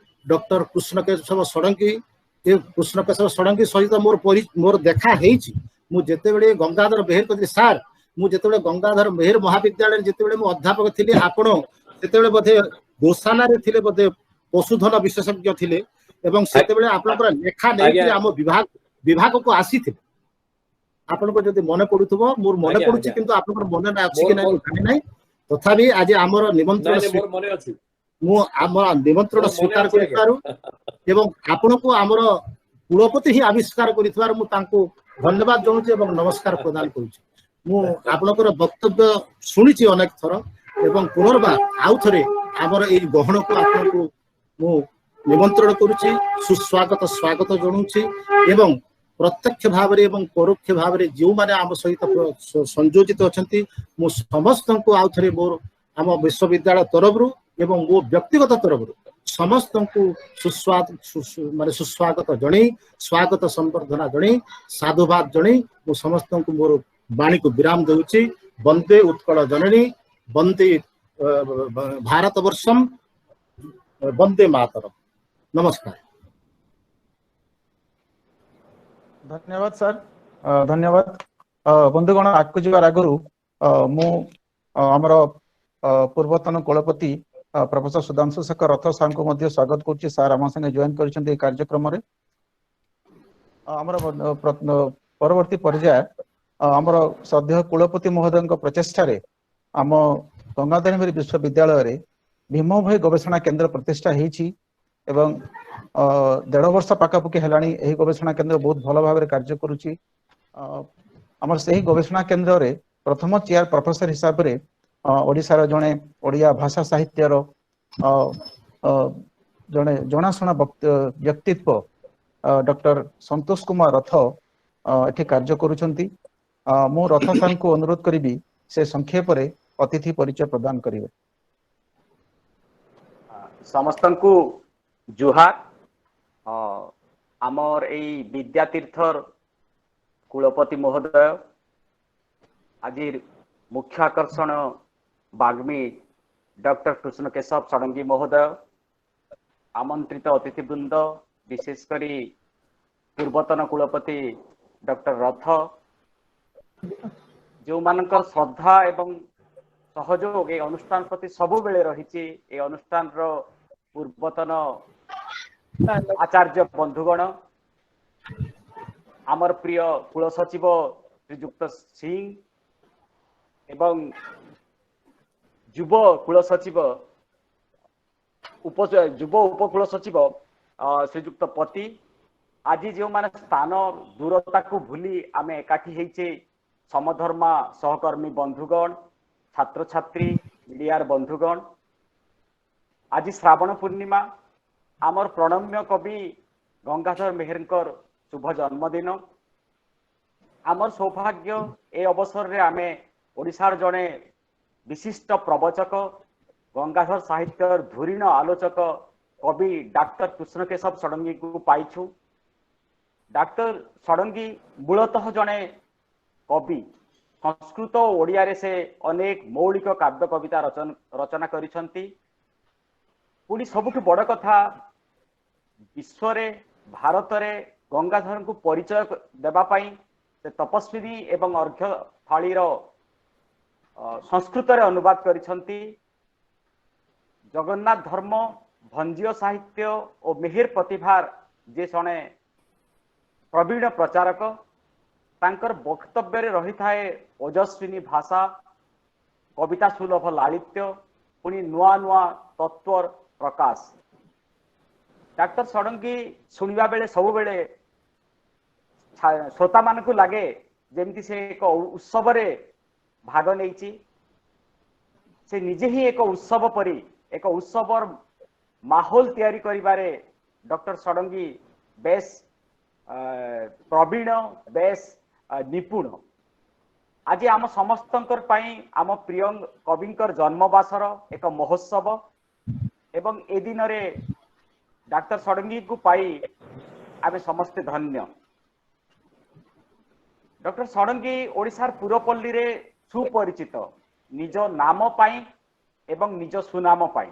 ଡକ୍ଟର କୃଷ୍ଣକେଶବ ଷଡ଼ଙ୍ଗୀ, ଏ କୃଷ୍ଣକେଶବ ଷଡ଼ଙ୍ଗୀ ସହିତ ମୋର ଦେଖା ହେଇଛି। ମୁଁ ଯେତେବେଳେ ଗଙ୍ଗାଧର ମେହେର କହିଲି, ସାର୍ ମୁଁ ଯେତେବେଳେ ଗଙ୍ଗାଧର ମେହେର ମହାବିଦ୍ୟାଳୟରେ ଯେତେବେଳେ ମୁଁ ଅଧ୍ୟାପକ ଥିଲି, ଆପଣ ସେତେବେଳେ ବୋଧେ ଗୋଶାଲାରେ ଥିଲେ, ବୋଧେ ପଶୁଧନ ବିଶେଷଜ୍ଞ ଥିଲେ ଏବଂ ସେତେବେଳେ ଆପଣଙ୍କର ଲେଖା ନେଇକି ଆମ ବିଭାଗକୁ ଆସିଥିଲେ। ଆପଣଙ୍କ ଯଦି ମନେ ପଡୁଥିବ, ମୋର ମନେ ପଡୁଛି, କିନ୍ତୁ ଆପଣଙ୍କର ମନେ ଅଛି କି ନାହିଁ ଜାଣି ନାହିଁ। ତଥାପି ଆଜି ଆମର ନିମନ୍ତ୍ରଣ ମୁଁ ଆମ ନିମନ୍ତ୍ରଣ ମୋର ମନେ ସ୍ୱୀକାର ଅଛି ଆଜ୍ଞା। କରିଥିବାରୁ ଏବଂ ଆପଣଙ୍କୁ ଆମର କୁଳପତି ହିଁ ଆବିଷ୍କାର କରିଥିବାରୁ ମୁଁ ତାଙ୍କୁ ଧନ୍ୟବାଦ ଜଣାଉଛି ଏବଂ ନମସ୍କାର ପ୍ରଦାନ କରୁଛି। ମୁଁ ଆପଣଙ୍କର ବକ୍ତବ୍ୟ ଶୁଣିଛି ଅନେକ ଥର ଏବଂ ପୁନର୍ବାର ଆଉ ଥରେ ଆମର ଏଇ ଗହଣକୁ ଆପଣଙ୍କୁ ମୁଁ ନିମନ୍ତ୍ରଣ କରୁଛି, ସୁସ୍ୱାଗତ ସ୍ୱାଗତ ଜଣାଉଛି ଏବଂ ପ୍ରତ୍ୟକ୍ଷ ଭାବରେ ଏବଂ ପରୋକ୍ଷ ଭାବରେ ଯେଉଁମାନେ ଆମ ସହିତ ସଂଯୋଜିତ ଅଛନ୍ତି, ମୁଁ ସମସ୍ତଙ୍କୁ ଆଉ ଥରେ ମୋର ଆମ ବିଶ୍ୱବିଦ୍ୟାଳୟ ତରଫରୁ ଏବଂ ମୋ ବ୍ୟକ୍ତିଗତ ତରଫରୁ ସମସ୍ତଙ୍କୁ ମାନେ ସୁସ୍ୱାଗତ ଜଣେଇ, ସ୍ୱାଗତ ସମ୍ବର୍ଦ୍ଧନା ଜଣେଇ, ସାଧୁବାଦ ଜଣେଇ ମୁଁ ସମସ୍ତଙ୍କୁ ମୋର ବାଣୀକୁ ବିରାମ ଦଉଛି। ବନ୍ଦେ ଉତ୍କଳ ଜନନୀ, ବନ୍ଦେ ଭାରତ ବର୍ଷମ, ବନ୍ଦେ ମାତରମ୍। ନମସ୍କାର। ଧନ୍ୟବାଦ ସାର୍, ଧନ୍ୟବାଦ। ବନ୍ଧୁଗଣ, ଆଗକୁ ଯିବାର ଆଗରୁ ମୁଁ ଆମର ପୂର୍ବତନ କୁଳପତି ପ୍ରଫେସର ସୁଧାଂଶୁ ଶେଖର ରଥ ସାର୍ଙ୍କୁ ମଧ୍ୟ ସ୍ୱାଗତ କରୁଛି। ସାର୍ ଆମ ସାଙ୍ଗେ ଜଏନ୍ କରିଛନ୍ତି ଏହି କାର୍ଯ୍ୟକ୍ରମରେ। ଆମର ପରବର୍ତ୍ତୀ ପର୍ଯ୍ୟାୟ, ଆମର ଶ୍ରଦ୍ଧେୟ କୁଳପତି ମହୋଦୟଙ୍କ ପ୍ରଚେଷ୍ଟାରେ ଆମ ଗଙ୍ଗାଧର ମେହେର ବିଶ୍ୱବିଦ୍ୟାଳୟରେ ଭୀମ ଭୋଇ ଗବେଷଣା କେନ୍ଦ୍ର ପ୍ରତିଷ୍ଠା ହେଇଛି ଏବଂ 1.5 ବର୍ଷ ପାଖାପାଖି ହେଲାଣି ଏହି ଗବେଷଣା କେନ୍ଦ୍ର ବହୁତ ଭଲ ଭାବରେ କାର୍ଯ୍ୟ କରୁଛି। ଆମର ସେହି ଗବେଷଣା କେନ୍ଦ୍ରରେ ପ୍ରଥମ ଚେୟାର ପ୍ରଫେସର ହିସାବରେ ଓଡ଼ିଶାର ଜଣେ ଓଡ଼ିଆ ଭାଷା ସାହିତ୍ୟର ଜଣେ ଜଣାଶୁଣା ବ୍ୟକ୍ତିତ୍ୱ ଡକ୍ଟର ସନ୍ତୋଷ କୁମାର ରଥ ଏଠି କାର୍ଯ୍ୟ କରୁଛନ୍ତି। ମୁଁ ରଥ ସାର୍ଙ୍କୁ ଅନୁରୋଧ କରିବି ସେ ସଂକ୍ଷେପରେ ଅତିଥି ପରିଚୟ ପ୍ରଦାନ କରିବେ। ସମସ୍ତଙ୍କୁ ଜୁହାର। ଆମର ଏଇ ବିଦ୍ୟାତୀର୍ଥର କୁଳପତି ମହୋଦୟ, ଆଜିର ମୁଖ୍ୟ ଆକର୍ଷଣ ବାଗ୍ମୀ ଡକ୍ଟର କୃଷ୍ଣ କେଶବ ଷଡ଼ଙ୍ଗୀ ମହୋଦୟ, ଆମନ୍ତ୍ରିତ ଅତିଥିବୃନ୍ଦ, ବିଶେଷ କରି ପୂର୍ବତନ କୁଳପତି ଡକ୍ଟର ରଥ, ଯେଉଁମାନଙ୍କର ଶ୍ରଦ୍ଧା ଏବଂ ସହଯୋଗ ଏ ଅନୁଷ୍ଠାନ ପ୍ରତି ସବୁବେଳେ ରହିଛି, ଏ ଅନୁଷ୍ଠାନର ପୂର୍ବତନ ଆଚାର୍ଯ୍ୟ ବନ୍ଧୁଗଣ, ଆମର ପ୍ରିୟ କୁଳ ସଚିବ ଶ୍ରୀଯୁକ୍ତ ସିଂ ଏବଂ ଯୁବ କୁଳ ସଚିବ ଉପ ଯୁବ ଉପକୁଳ ସଚିବ ଶ୍ରୀଯୁକ୍ତ ପତି, ଆଜି ଯେଉଁମାନେ ସ୍ଥାନ ଦୂରତାକୁ ଭୁଲି ଆମେ ଏକାଠି ହେଇଛେ, ସମଧର୍ମା ସହକର୍ମୀ ବନ୍ଧୁଗଣ, ଛାତ୍ରଛାତ୍ରୀ, ମିଡିଆର ବନ୍ଧୁଗଣ, ଆଜି ଶ୍ରାବଣ ପୂର୍ଣ୍ଣିମା, ଆମର ପ୍ରଣମ୍ୟ କବି ଗଙ୍ଗାଧର ମେହେରଙ୍କର ଶୁଭ ଜନ୍ମଦିନ। ଆମର ସୌଭାଗ୍ୟ ଏ ଅବସରରେ ଆମେ ଓଡ଼ିଶାର ଜଣେ ବିଶିଷ୍ଟ ପ୍ରବଚକ, ଗଙ୍ଗାଧର ସାହିତ୍ୟର ଧୁରୀଣ ଆଲୋଚକ କବି ଡାକ୍ତର କୃଷ୍ଣ କେଶବ ଷଡ଼ଙ୍ଗୀଙ୍କୁ ପାଇଛୁ। ଡାକ୍ତର ଷଡ଼ଙ୍ଗୀ ମୂଳତଃ ଜଣେ କବି। ସଂସ୍କୃତ ଓ ଓଡ଼ିଆରେ ସେ ଅନେକ ମୌଳିକ କାବ୍ୟ କବିତା ରଚନା କରିଛନ୍ତି। ପୁଣି ସବୁଠୁ ବଡ଼ କଥା, ବିଶ୍ୱରେ ଭାରତରେ ଗଙ୍ଗାଧରଙ୍କୁ ପରିଚୟ ଦେବା ପାଇଁ ସେ ତପସ୍ୱିନୀ ଏବଂ ଅର୍ଘ୍ୟ ଥାଳିର ସଂସ୍କୃତରେ ଅନୁବାଦ କରିଛନ୍ତି। ଜଗନ୍ନାଥ ଧର୍ମ, ଭଞ୍ଜୀୟ ସାହିତ୍ୟ ଓ ମେହେର ପ୍ରତିଭାର ଯେ ଜଣେ ପ୍ରବୀଣ ପ୍ରଚାରକ, ତାଙ୍କର ବକ୍ତବ୍ୟରେ ରହିଥାଏ ଓଜସ୍ୱିନୀ ଭାଷା, କବିତା ସୁଲଭ ଲାଳିତ୍ୟ, ପୁଣି ନୂଆ ନୂଆ ତତ୍ତ୍ୱର ପ୍ରକାଶ। ଡାକ୍ତର ଷଡ଼ଙ୍ଗୀ ଶୁଣିବା ବେଳେ ସବୁବେଳେ ଶ୍ରୋତାମାନଙ୍କୁ ଲାଗେ ଯେମିତି ସେ ଏକ ଉତ୍ସବରେ ଭାଗ ନେଇଛି। ସେ ନିଜେ ହିଁ ଏକ ଉତ୍ସବ ପରି, ଏକ ଉତ୍ସବର ମାହୋଲ ତିଆରି କରିବାରେ ଡକ୍ଟର ଷଡ଼ଙ୍ଗୀ ବେଶ ପ୍ରବୀଣ, ବେଶ ନିପୁଣ। ଆଜି ଆମ ସମସ୍ତଙ୍କର ପାଇଁ ଆମ ପ୍ରିୟ କବିଙ୍କର ଜନ୍ମବାସର ଏକ ମହୋତ୍ସବ ଏବଂ ଏ ଦିନରେ ଡାକ୍ତର ଷଡ଼ଙ୍ଗୀଙ୍କୁ ପାଇ ଆମେ ସମସ୍ତେ ଧନ୍ୟ। ଡକ୍ଟର ଷଡ଼ଙ୍ଗୀ ଓଡ଼ିଶାର ପୁରପଲ୍ଲୀରେ ସୁପରିଚିତ ନିଜ ନାମ ପାଇଁ ଏବଂ ନିଜ ସୁନାମ ପାଇଁ।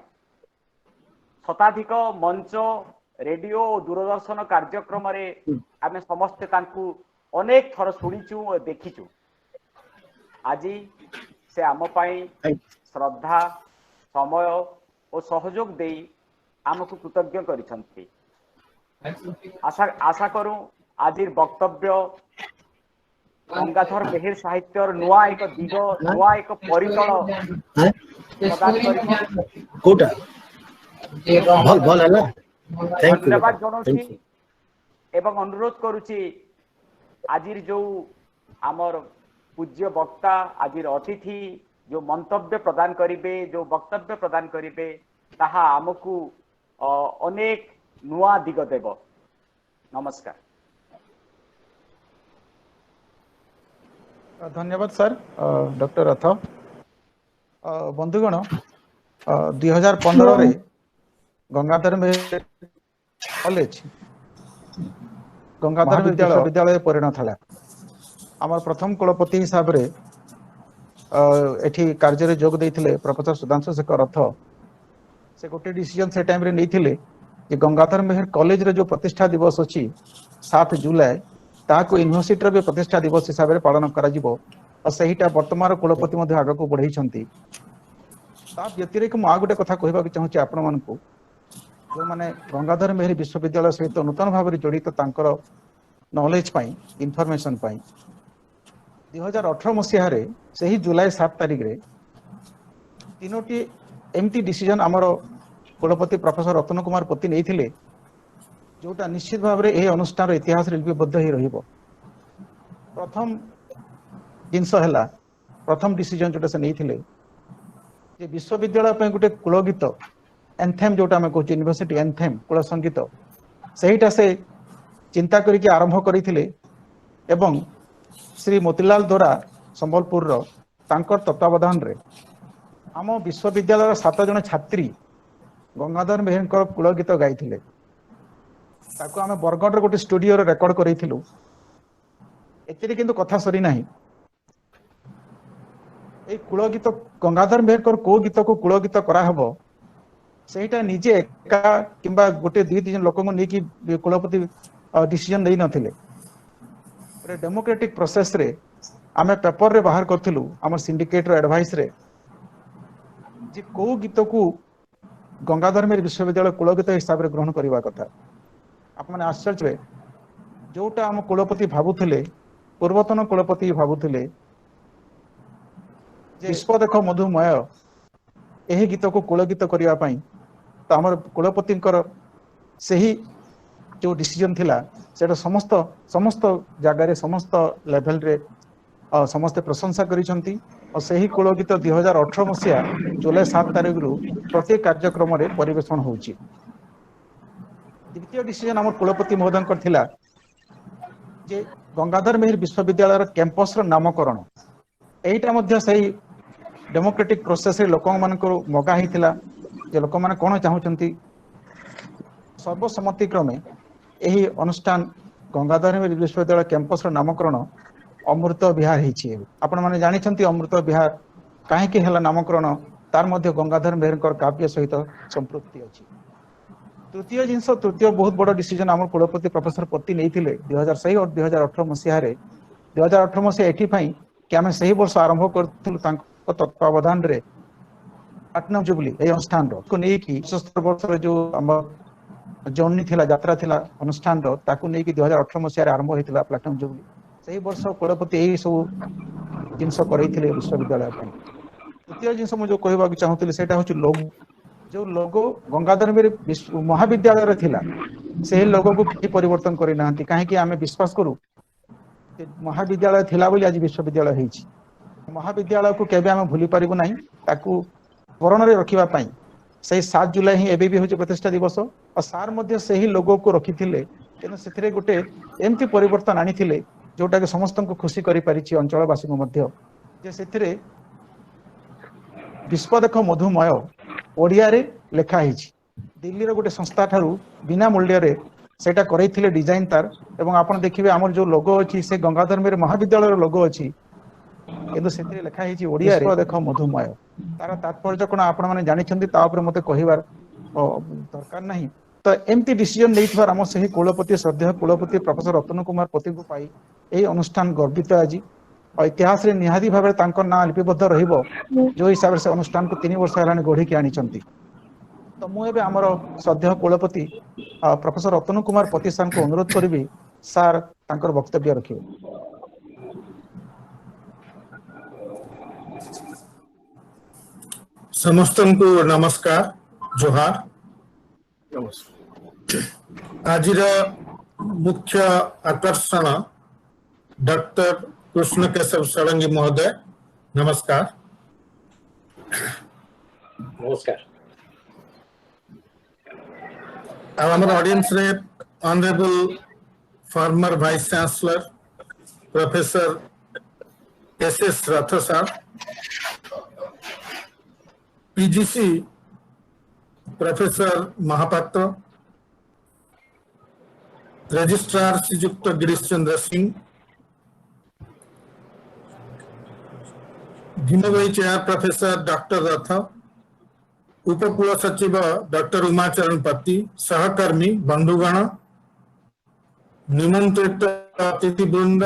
ଶତାଧିକ ମଞ୍ଚ, ରେଡିଓ ଓ ଦୂରଦର୍ଶନ କାର୍ଯ୍ୟକ୍ରମରେ ଆମେ ସମସ୍ତେ ତାଙ୍କୁ ଅନେକ ଥର ଶୁଣିଛୁ ଓ ଦେଖିଛୁ। ଆଜି ସେ ଆମ ପାଇଁ ଶ୍ରଦ୍ଧା, ସମୟ ଓ ସହଯୋଗ ଦେଇ ଆମକୁ କୃତଜ୍ଞ କରିଛନ୍ତି। ଆଶା କରୁ ଆଜିର ବକ୍ତବ୍ୟ ଗଙ୍ଗାଧର ମେହେର ସାହିତ୍ୟର ନୂଆ ଏକ ଦିଗ, ନୂଆ ଏକ ପରିତଳ ପ୍ରଦାନ କରିବ। କୋଉଟା? ଭଲ ଭଲ ହେଲା, thank you. ଧନ୍ୟବାଦ ବେଟା। ଜଣାଉଛି thank you. ଏବଂ ଅନୁରୋଧ କରୁଛି, ଆଜିର ଯୋଉ ଆମର ପୂଜ୍ୟ ବକ୍ତା, ଆଜିର ଅତିଥି ଯୋଉ ମନ୍ତବ୍ୟ ପ୍ରଦାନ କରିବେ, ଯୋଉ ବକ୍ତବ୍ୟ ପ୍ରଦାନ କରିବେ, ତାହା ଆମକୁ ଅନେକ ନୂଆ ଦିଗ ଦେବ। ନମସ୍କାର। ଧନ୍ୟବାଦ ସାର୍ ଡକ୍ଟର ରଥ। ବନ୍ଧୁଗଣ, 2015ରେ ଗଙ୍ଗାଧର ମେହେର କଲେଜ ଗଙ୍ଗାଧର ବିଦ୍ୟାଳୟ ପରିଣତ ହେଲା। ଆମର ପ୍ରଥମ କୁଳପତି ହିସାବରେ ଏଠି କାର୍ଯ୍ୟରେ ଯୋଗ ଦେଇଥିଲେ ପ୍ରଫେସର ସୁଧାଂଶୁ ଶେଖର ରଥ। ସେ ଗୋଟେ ଡିସିଜନ ସେ ଟାଇମରେ ନେଇଥିଲେ ଯେ ଗଙ୍ଗାଧର ମେହେର କଲେଜର ଯୋଉ ପ୍ରତିଷ୍ଠା ଦିବସ ଅଛି 7 ଜୁଲାଇ, ତାହାକୁ ୟୁନିଭର୍ସିଟିର ବି ପ୍ରତିଷ୍ଠା ଦିବସ ହିସାବରେ ପାଳନ କରାଯିବ। ଆଉ ସେଇଟା ବର୍ତ୍ତମାନର କୁଳପତି ମଧ୍ୟ ଆଗକୁ ବଢେଇଛନ୍ତି। ତା ବ୍ୟତିରେକ ମୁଁ ଆଉ ଗୋଟେ କଥା କହିବାକୁ ଚାହୁଁଛି ଆପଣମାନଙ୍କୁ, ଯେଉଁମାନେ ଗଙ୍ଗାଧର ମେହେର ବିଶ୍ୱବିଦ୍ୟାଳୟ ସହିତ ନୂତନ ଭାବରେ ଜଡ଼ିତ, ତାଙ୍କର ନଲେଜ ପାଇଁ, ଇନଫର୍ମେସନ ପାଇଁ, 2018 ମସିହାରେ ସେହି ଜୁଲାଇ 7 ତାରିଖରେ ତିନୋଟି ଏମିତି ଡିସିଜନ ଆମର କୁଳପତି ପ୍ରଫେସର ରତନ କୁମାର ପତି ନେଇଥିଲେ, ଯୋଉଟା ନିଶ୍ଚିତ ଭାବରେ ଏହି ଅନୁଷ୍ଠାନର ଇତିହାସରେ ଲିପିବଦ୍ଧ ହେଇ ରହିବ। ପ୍ରଥମ ଜିନିଷ ହେଲା, ପ୍ରଥମ ଡିସିଜନ ଯୋଉଟା ସେ ନେଇଥିଲେ ଯେ ବିଶ୍ୱବିଦ୍ୟାଳୟ ପାଇଁ ଗୋଟେ କୂଳ ଗୀତ, ଏନ୍ଥେମ୍ ଯୋଉଟା ଆମେ କହୁଛୁ, ୟୁନିଭର୍ସିଟି ଏନ୍ଥେମ୍, କୂଳ ସଙ୍ଗୀତ, ସେଇଟା ସେ ଚିନ୍ତା କରିକି ଆରମ୍ଭ କରିଥିଲେ ଏବଂ ଶ୍ରୀ ମୋତିଲାଲ ଦୋରା ସମ୍ବଲପୁରର, ତାଙ୍କର ତତ୍ତ୍ୱାବଧାନରେ ଆମ ବିଶ୍ୱବିଦ୍ୟାଳୟର ସାତ ଜଣ ଛାତ୍ରୀ ଗଙ୍ଗାଧର ମେହେରଙ୍କର କୂଳ ଗୀତ ଗାଇଥିଲେ। ତାକୁ ଆମେ ବରଗଡ଼ର ଗୋଟେ ଷ୍ଟୁଡିଓରେ ରେକର୍ଡ କରେଇଥିଲୁ। ଏଥିରେ କିନ୍ତୁ କଥା ସରିନାହିଁ। ଏଇ କୂଳ ଗୀତ, ଗଙ୍ଗାଧର ମେହେରଙ୍କର କୋଉ ଗୀତକୁ କୂଳ ଗୀତ କରାହବ, ସେଇଟା ନିଜେ ଏକା କିମ୍ବା ଗୋଟେ ଦୁଇ ତିନି ଜଣ ଲୋକଙ୍କୁ ନେଇକି କୁଳପତି ଡିସିଜନ ନେଇ ନଥିଲେ। ଗୋଟେ ଡେମୋକ୍ରାଟିକ ପ୍ରୋସେସରେ ଆମେ ପେପରରେ ବାହାର କରିଥିଲୁ ଆମ ସିଣ୍ଡିକେଟର ଆଡଭାଇସରେ ଯେ କୋଉ ଗୀତକୁ ଗଙ୍ଗାଧର ମେହେର ବିଶ୍ୱବିଦ୍ୟାଳୟ କୂଳ ଗୀତ ହିସାବରେ ଗ୍ରହଣ କରିବା କଥା। ଆପଣମାନେ ଆଶ୍ଚର୍ଯ୍ୟ ହେବେ, ଯୋଉଟା ଆମ କୁଳପତି ଭାବୁଥିଲେ, ପୂର୍ବତନ କୁଳପତି ଭାବୁଥିଲେ ଯେ ବିଶ୍ୱ ଦେଖ ମଧୁମୟ, ଏହି ଗୀତକୁ କୂଳ ଗୀତ କରିବା ପାଇଁ, ତ ଆମର କୁଳପତିଙ୍କର ସେହି ଯୋଉ ଡିସିଜନ ଥିଲା, ସେଇଟା ସମସ୍ତ ସମସ୍ତ ଜାଗାରେ, ସମସ୍ତ ଲେଭେଲରେ ସମସ୍ତେ ପ୍ରଶଂସା କରିଛନ୍ତି। ଆଉ ସେହି କୂଳ ଗୀତ 2018 ମସିହା ଜୁଲାଇ 7 ତାରିଖରୁ ପ୍ରତି କାର୍ଯ୍ୟକ୍ରମରେ ପରିବେଷଣ ହଉଛି। ଦ୍ୱିତୀୟ ଡିସିଜନ ଆମର କୁଳପତି ମହୋଦୟଙ୍କର ଥିଲା ଯେ ଗଙ୍ଗାଧର ମେହେର ବିଶ୍ୱବିଦ୍ୟାଳୟର କ୍ୟାମ୍ପସର ନାମକରଣ। ଏଇଟା ମଧ୍ୟ ସେଇ ଡେମୋକ୍ରାଟିକ ପ୍ରୋସେସରେ ଲୋକମାନଙ୍କର ମଗା ହେଇଥିଲା ଯେ ଲୋକମାନେ କଣ ଚାହୁଁଛନ୍ତି। ସର୍ବସମ୍ମତି କ୍ରମେ ଏହି ଅନୁଷ୍ଠାନ ଗଙ୍ଗାଧର ମେହେର ବିଶ୍ୱବିଦ୍ୟାଳୟ କ୍ୟାମ୍ପସର ନାମକରଣ ଅମୃତ ବିହାର ହେଇଛି। ଏବେ ଆପଣମାନେ ଜାଣିଛନ୍ତି ଅମୃତ ବିହାର କାହିଁକି ହେଲା ନାମକରଣ, ତାର ମଧ୍ୟ ଗଙ୍ଗାଧର ମେହେରଙ୍କର କାବ୍ୟ ସହିତ ସମ୍ପୃକ୍ତି ଅଛି। ତୃତୀୟ ଜିନିଷ, ତୃତୀୟ ବହୁତ ବଡ ଡିସିଜନ ଆମର କୁଳପତି ପ୍ରଫେସର ପତି ନେଇଥିଲେ 2000 ସେଇ 2018 ମସିହାରେ। 2018 ମସିହା ଏଥିପାଇଁ କି ଆମେ ସେହି ବର୍ଷ ଆରମ୍ଭ କରିଥିଲୁ ତାଙ୍କ ତତ୍ତ୍ୱାବଧାନରେ ପ୍ଲାଟିନମ ଜୁବଲି ଏହି ଅନୁଷ୍ଠାନର କୁ ନେଇକି। 75 ବର୍ଷର ଯୋଉ ଆମ ଜର୍ଣ୍ଣି ଥିଲା, ଯାତ୍ରା ଥିଲା ଅନୁଷ୍ଠାନର, ତାକୁ ନେଇକି 2018 ମସିହାରେ ଆରମ୍ଭ ହେଇଥିଲା ପ୍ଲାଟିନମ ଜୁବଲି। ସେହି ବର୍ଷ କୁଳପତି ଏଇ ସବୁ ଜିନିଷ କରେଇଥିଲେ ବିଶ୍ୱବିଦ୍ୟାଳୟ ପାଇଁ। ତୃତୀୟ ଜିନିଷ ମୁଁ ଯୋଉ କହିବାକୁ ଚାହୁଁଥିଲି, ସେଇଟା ହଉଛି ଲୋଗୋ। ଯୋଉ ଲୋଗୋ ଗଙ୍ଗାଧର ମେହେର ମହାବିଦ୍ୟାଳୟରେ ଥିଲା, ସେହି ଲୋଗୋକୁ କେହି ପରିବର୍ତ୍ତନ କରିନାହାନ୍ତି। କାହିଁକି ଆମେ ବିଶ୍ୱାସ କରୁ ଯେ ମହାବିଦ୍ୟାଳୟ ଥିଲା ବୋଲି ଆଜି ବିଶ୍ୱବିଦ୍ୟାଳୟ ହେଇଛି। ମହାବିଦ୍ୟାଳୟକୁ କେବେ ଆମେ ଭୁଲି ପାରିବୁ ନାହିଁ। ତାକୁ ସ୍ମରଣରେ ରଖିବା ପାଇଁ ସେଇ 7 ଜୁଲାଇ ହିଁ ଏବେ ବି ହଉଛି ପ୍ରତିଷ୍ଠା ଦିବସ। ଆଉ ସାର୍ ମଧ୍ୟ ସେହି ଲୋଗୋକୁ ରଖିଥିଲେ, କିନ୍ତୁ ସେଥିରେ ଗୋଟେ ଏମିତି ପରିବର୍ତ୍ତନ ଆଣିଥିଲେ ଯୋଉଟାକି ସମସ୍ତଙ୍କୁ ଖୁସି କରିପାରିଛି, ଅଞ୍ଚଳବାସୀଙ୍କୁ ମଧ୍ୟ, ଯେ ସେଥିରେ ବିଶ୍ୱ ଦେଖ ମଧୁମୟ ଓଡ଼ିଆରେ ଲେଖା ହେଇଛି। ଦିଲ୍ଲୀର ଗୋଟେ ସଂସ୍ଥା ଠାରୁ ବିନା ମୂଲ୍ୟରେ ସେଇଟା କରେଇଥିଲେ ଡିଜାଇନ ତାର। ଏବଂ ଆପଣ ଦେଖିବେ, ଆମର ଯୋଉ ଲୋଗୋ ଅଛି, ସେ ଗଙ୍ଗାଧର ମେହେର ମହାବିଦ୍ୟାଳୟର ଲୋଗୋ ଅଛି, କିନ୍ତୁ ସେଥିରେ ଲେଖା ହେଇଛି ଓଡ଼ିଆରେ ଦେଖ ମଧୁମୟ। ତାର ତାତ୍ପର୍ଯ୍ୟ କଣ ଆପଣମାନେ ଜାଣିଛନ୍ତି, ତା ଉପରେ ମତେ କହିବାର ଦରକାର ନାହିଁ। ତ ଏମିତି ଡିସିଜନ ନେଇଥିବାର ଆମ ସେହି କୁଳପତି, ଶ୍ରଦ୍ଧେୟ କୁଳପତି ପ୍ରଫେସର ରତନ କୁମାର ପତିଙ୍କୁ ପାଇ ଏହି ଅନୁଷ୍ଠାନ ଗର୍ବିତ ଆଜି। ଆଉ ଇତିହାସରେ ନିହାତି ଭାବରେ ତାଙ୍କ ନାଁ ଲିପିବଦ୍ଧ ରହିବ, ଯୋଉ ହିସାବରେ ସେ ଅନୁଷ୍ଠାନକୁ 3 ବର୍ଷ ହେଲାଣି ଗଢିକି ଆଣିଛନ୍ତି। ତ ମୁଁ ଏବେ ଆମର ଶ୍ରଦ୍ଧେୟ କୁଳପତି ପ୍ରଫେସର ରତନ କୁମାର ପତି ସାର୍ଙ୍କୁ ଅନୁରୋଧ କରିବି, ସାର୍ ତାଙ୍କର ବକ୍ତବ୍ୟ ରଖିବେ। ସମସ୍ତଙ୍କୁ ନମସ୍କାର, ଜୁହାର। ଆଜିର ମୁଖ୍ୟ ଆକର୍ଷଣ ଡକ୍ଟର କୃଷ୍ଣ କେଶବ ଷଡ଼ଙ୍ଗୀ ମହୋଦୟ, ନମସ୍କାର। ନମସ୍କାର। ଆଉ ଆମର ଅଡିଏନ୍ସରେ honourable former vice chancellor professor S S Rath sir, PGC professor Mohapatra, registrar Shriyukta Girish Chandra Singh, Bhima Bhoi chair professor doctor Rath, ଉପକୁଳ ସଚିବ ଡକ୍ଟର ଉମାଚରଣ ପତି, ସହକର୍ମୀ ବନ୍ଧୁଗଣ, ନିମନ୍ତ୍ରିତ ଅତିଥିବୃନ୍ଦ,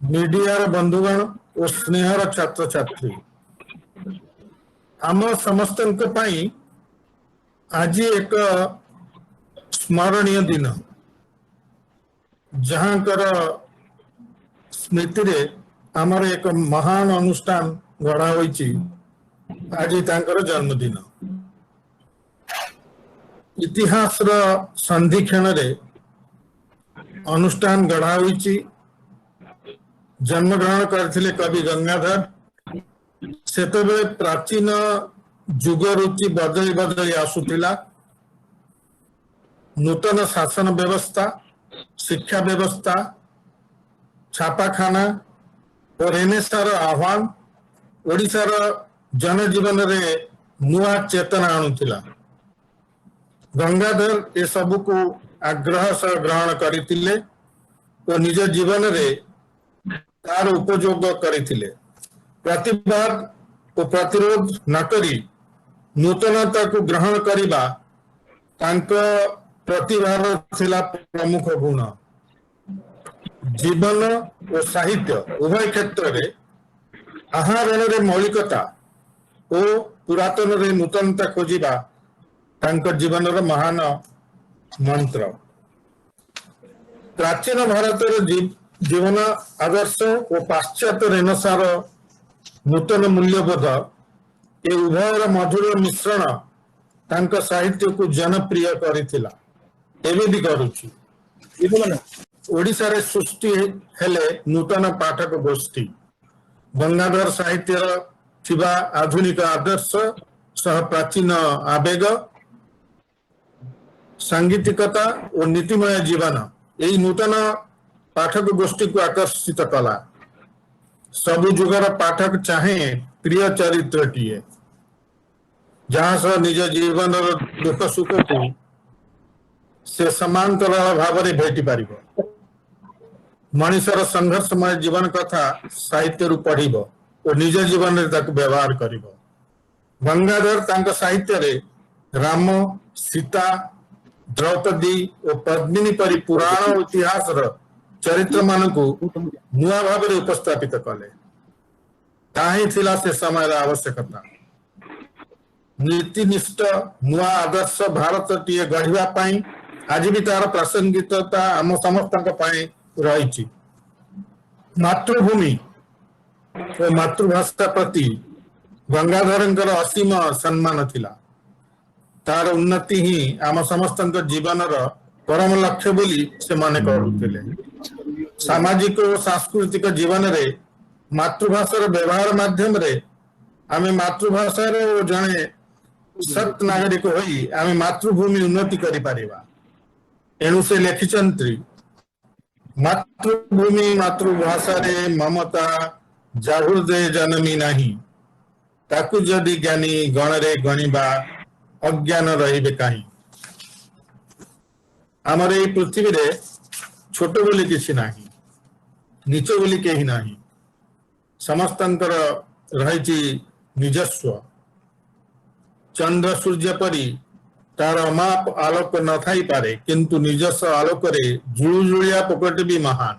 ମିଡିଆର ବନ୍ଧୁଗଣ ଓ ସ୍ନେହର ଛାତ୍ରଛାତ୍ରୀ, ଆମ ସମସ୍ତଙ୍କ ପାଇଁ ଆଜି ଏକ ସ୍ମରଣୀୟ ଦିନ, ଯାହାଙ୍କର ସ୍ମୃତିରେ ଆମର ଏକ ମହାନ ଅନୁଷ୍ଠାନ ଗଢ଼ା ହୋଇଛି। ଆଜି ତାଙ୍କର ଜନ୍ମଦିନ। ଇତିହାସର ସନ୍ଧିକ୍ଷଣରେ ଅନୁଷ୍ଠାନ ଗଢ଼ା ହୋଇଛି। ଜନ୍ମଗ୍ରହଣ କରିଥିଲେ କବି ଗଙ୍ଗାଧର। ସେତେବେଳେ ପ୍ରାଚୀନ ଯୁଗ ରୁଚି ବଦଳି ବଦଳି ଆସୁଥିଲା। ନୂତନ ଶାସନ ବ୍ୟବସ୍ଥା, ଶିକ୍ଷା ବ୍ୟବସ୍ଥା, ଛାପାଖାନା ଓ ରେନେସାର ଆହ୍ୱାନ ଓଡ଼ିଶାର ଜନଜୀବନରେ ନୂଆ ଚେତନା ଆଣୁଥିଲା। ଗଙ୍ଗାଧର ଏସବୁକୁ ଆଗ୍ରହ ସହ ଗ୍ରହଣ କରିଥିଲେ ଓ ନିଜ ଜୀବନରେ ତାର ଉପଯୋଗ କରିଥିଲେ। ପ୍ରତିବାଦ ଓ ପ୍ରତିରୋଧ ନ କରି ନୂତନତାକୁ ଗ୍ରହଣ କରିବା ତାଙ୍କ ପ୍ରତିଭାର ଥିଲା ପ୍ରମୁଖ ଗୁଣ। ଜୀବନ ଓ ସାହିତ୍ୟ ଉଭୟ କ୍ଷେତ୍ରରେ ଆହରଣରେ ମୌଳିକତା ଓ ପୁରାତନରେ ନୂତନତା ଖୋଜିବା ତାଙ୍କ ଜୀବନର ମହାନ ମନ୍ତ୍ର। ପ୍ରାଚୀନ ଭାରତର ଜୀବନ ଆଦର୍ଶ ଓ ପାଶ୍ଚାତ୍ୟ ରେନେସାର ନୂତନ ମୂଲ୍ୟବୋଧ, ଏ ଉଭୟର ମଧୁର ମିଶ୍ରଣ ତାଙ୍କ ସାହିତ୍ୟକୁ ଜନପ୍ରିୟ କରିଥିଲା, ଏବେ ବି କରୁଛି। ଓଡ଼ିଶାରେ ସୃଷ୍ଟି ହେଲେ ନୂତନ ପାଠକ ଗୋଷ୍ଠୀ। ଗଙ୍ଗାଧର ସାହିତ୍ୟର ଥିବା ଆଧୁନିକ ଆଦର୍ଶ ସହ ପ୍ରାଚୀନ ଆବେଗ, ସାଙ୍ଗୀତିକତା ଓ ନୀତିମୟ ଜୀବନ ଏଇ ନୂତନ ପାଠକ ଗୋଷ୍ଠୀକୁ ଆକର୍ଷିତ କଲା। ସବୁ ଯୁଗର ପାଠକ ଚାହେଁ ପ୍ରିୟ ଚରିତ୍ରଟିଏ, ଯାହା ସହ ନିଜ ଜୀବନର ଦୁଃଖ ସୁଖକୁ ସେ ସମାନ୍ତରାଳ ଭାବରେ ଭେଟି ପାରିବ। ମଣିଷର ସଂଘର୍ଷମୟ ଜୀବନ କଥା ସାହିତ୍ୟରୁ ପଢିବ ଓ ନିଜ ଜୀବନରେ ତାକୁ ବ୍ୟବହାର କରିବ। ଗଙ୍ଗାଧର ତାଙ୍କ ସାହିତ୍ୟରେ ରାମ, ସୀତା, ଦ୍ରୌପଦୀ ଓ ପଦ୍ମିନୀ ପରି ପୁରାଣ ଓ ଇତିହାସର ଚରିତ୍ରମାନଙ୍କୁ ନୂଆ ଭାବରେ ଉପସ୍ଥାପିତ କଲେ। ତାହା ହିଁ ଥିଲା ସେ ସମୟର ଆବଶ୍ୟକତା। ନୀତିନିଷ୍ଠ ନୂଆ ଆଦର୍ଶ ଭାରତଟିଏ ଗଢ଼ିବା ପାଇଁ ଆଜି ବି ତାର ପ୍ରାସଙ୍ଗିକତା ଆମ ସମସ୍ତଙ୍କ ପାଇଁ ରହିଛି। ମାତୃଭୂମି ଓ ମାତୃଭାଷା ପ୍ରତି ଗଙ୍ଗାଧରଙ୍କର ଅସୀମ ସମ୍ମାନ ଥିଲା। ତାର ଉନ୍ନତି ହିଁ ଆମ ସମସ୍ତଙ୍କ ଜୀବନର ପରମ ଲକ୍ଷ୍ୟ ବୋଲି ସେ ମନେ କରୁଥିଲେ। ସାମାଜିକ ଓ ସାଂସ୍କୃତିକ ଜୀବନରେ ମାତୃଭାଷାର ବ୍ୟବହାର ମାଧ୍ୟମରେ ଆମେ ମାତୃଭାଷାର ଜଣେ ସତ୍ ନାଗରିକ ହୋଇ ଆମେ ମାତୃଭୂମି ଉନ୍ନତି କରିପାରିବା। ଏଣୁ ସେ ଲେଖିଛନ୍ତି, ମାତୃଭୂମି ମାତୃଭାଷାରେ ମମତା ଜାହୃଦେ ଜନମି ନାହିଁ, ତାକୁ ଯଦି ଜ୍ଞାନୀ ଗଣରେ ଗଣିବା ଅଜ୍ଞାନ ରହିବେ କାହିଁ। ଆମର ଏଇ ପୃଥିବୀରେ ଛୋଟ ବୋଲି କିଛି ନାହିଁ, ନୀଚ ବୋଲି କେହି ନାହିଁ। ସମସ୍ତଙ୍କର ରହିଛି ନିଜସ୍ୱ। ଚନ୍ଦ୍ର ସୂର୍ଯ୍ୟ ପରି ତାର ଅମାପ ଆଲୋକ ନଥାଇପାରେ, କିନ୍ତୁ ନିଜସ୍ୱ ଆଲୋକରେ ଜୁଳୁଜୁଳିଆ ପୋକଟି ବି ମହାନ।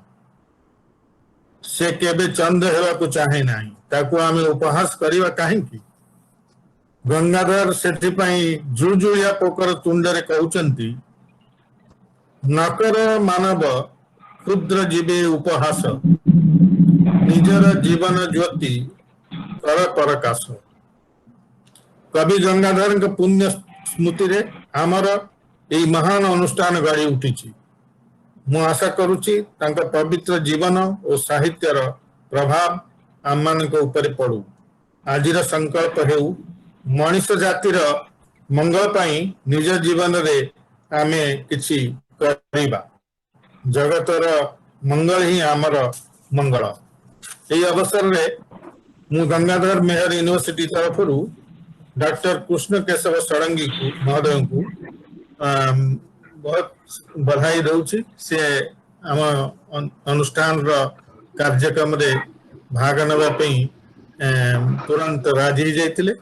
ସେ କେବେ ଚନ୍ଦ୍ର ହେବାକୁ ଚାହେଁ ନାହିଁ, ତାକୁ ଆମେ ଉପହାସ କରିବା କାହିଁକି? ଗଙ୍ଗାଧର ସେଥିପାଇଁ ଜୁଳୁଜୁଳିଆ ପୋକର ତୁଣ୍ଡରେ କହୁଛନ୍ତି, ନକର ମାନବ କ୍ଷୁଦ୍ର ଜୀବେ ଉପହାସ, ନିଜର ଜୀବନ ଜ୍ୟୋତି କର ପରକାଶ। କବି ଗଙ୍ଗାଧରଙ୍କ ପୁଣ୍ୟ ସ୍ମୃତିରେ ଆମର ଏହି ମହାନ ଅନୁଷ୍ଠାନ ଗଢ଼ି ଉଠିଛି। ମୁଁ ଆଶା କରୁଛି ତାଙ୍କ ପବିତ୍ର ଜୀବନ ଓ ସାହିତ୍ୟର ପ୍ରଭାବ ଆମମାନଙ୍କ ଉପରେ ପଡୁ। ଆଜିର ସଂକଳ୍ପ ହେଉ, ମଣିଷ ଜାତିର ମଙ୍ଗଳ ପାଇଁ ନିଜ ଜୀବନରେ ଆମେ କିଛି କରିବା। ଜଗତର ମଙ୍ଗଳ ହିଁ ଆମର ମଙ୍ଗଳ। ଏହି ଅବସରରେ ମୁଁ ଗଙ୍ଗାଧର ମେହର ୟୁନିଭର୍ସିଟି ତରଫରୁ ଡକ୍ଟର କୃଷ୍ଣ କେଶବ ଷଡ଼ଙ୍ଗୀ ମହୋଦୟଙ୍କୁ ବହୁତ ବଧାଇ ଦଉଛି। ସେ ଆମ ଅନୁଷ୍ଠାନର କାର୍ଯ୍ୟକ୍ରମରେ ଭାଗ ନେବା ପାଇଁ ତୁରନ୍ତ ରାଜି ହେଇଯାଇଥିଲେ।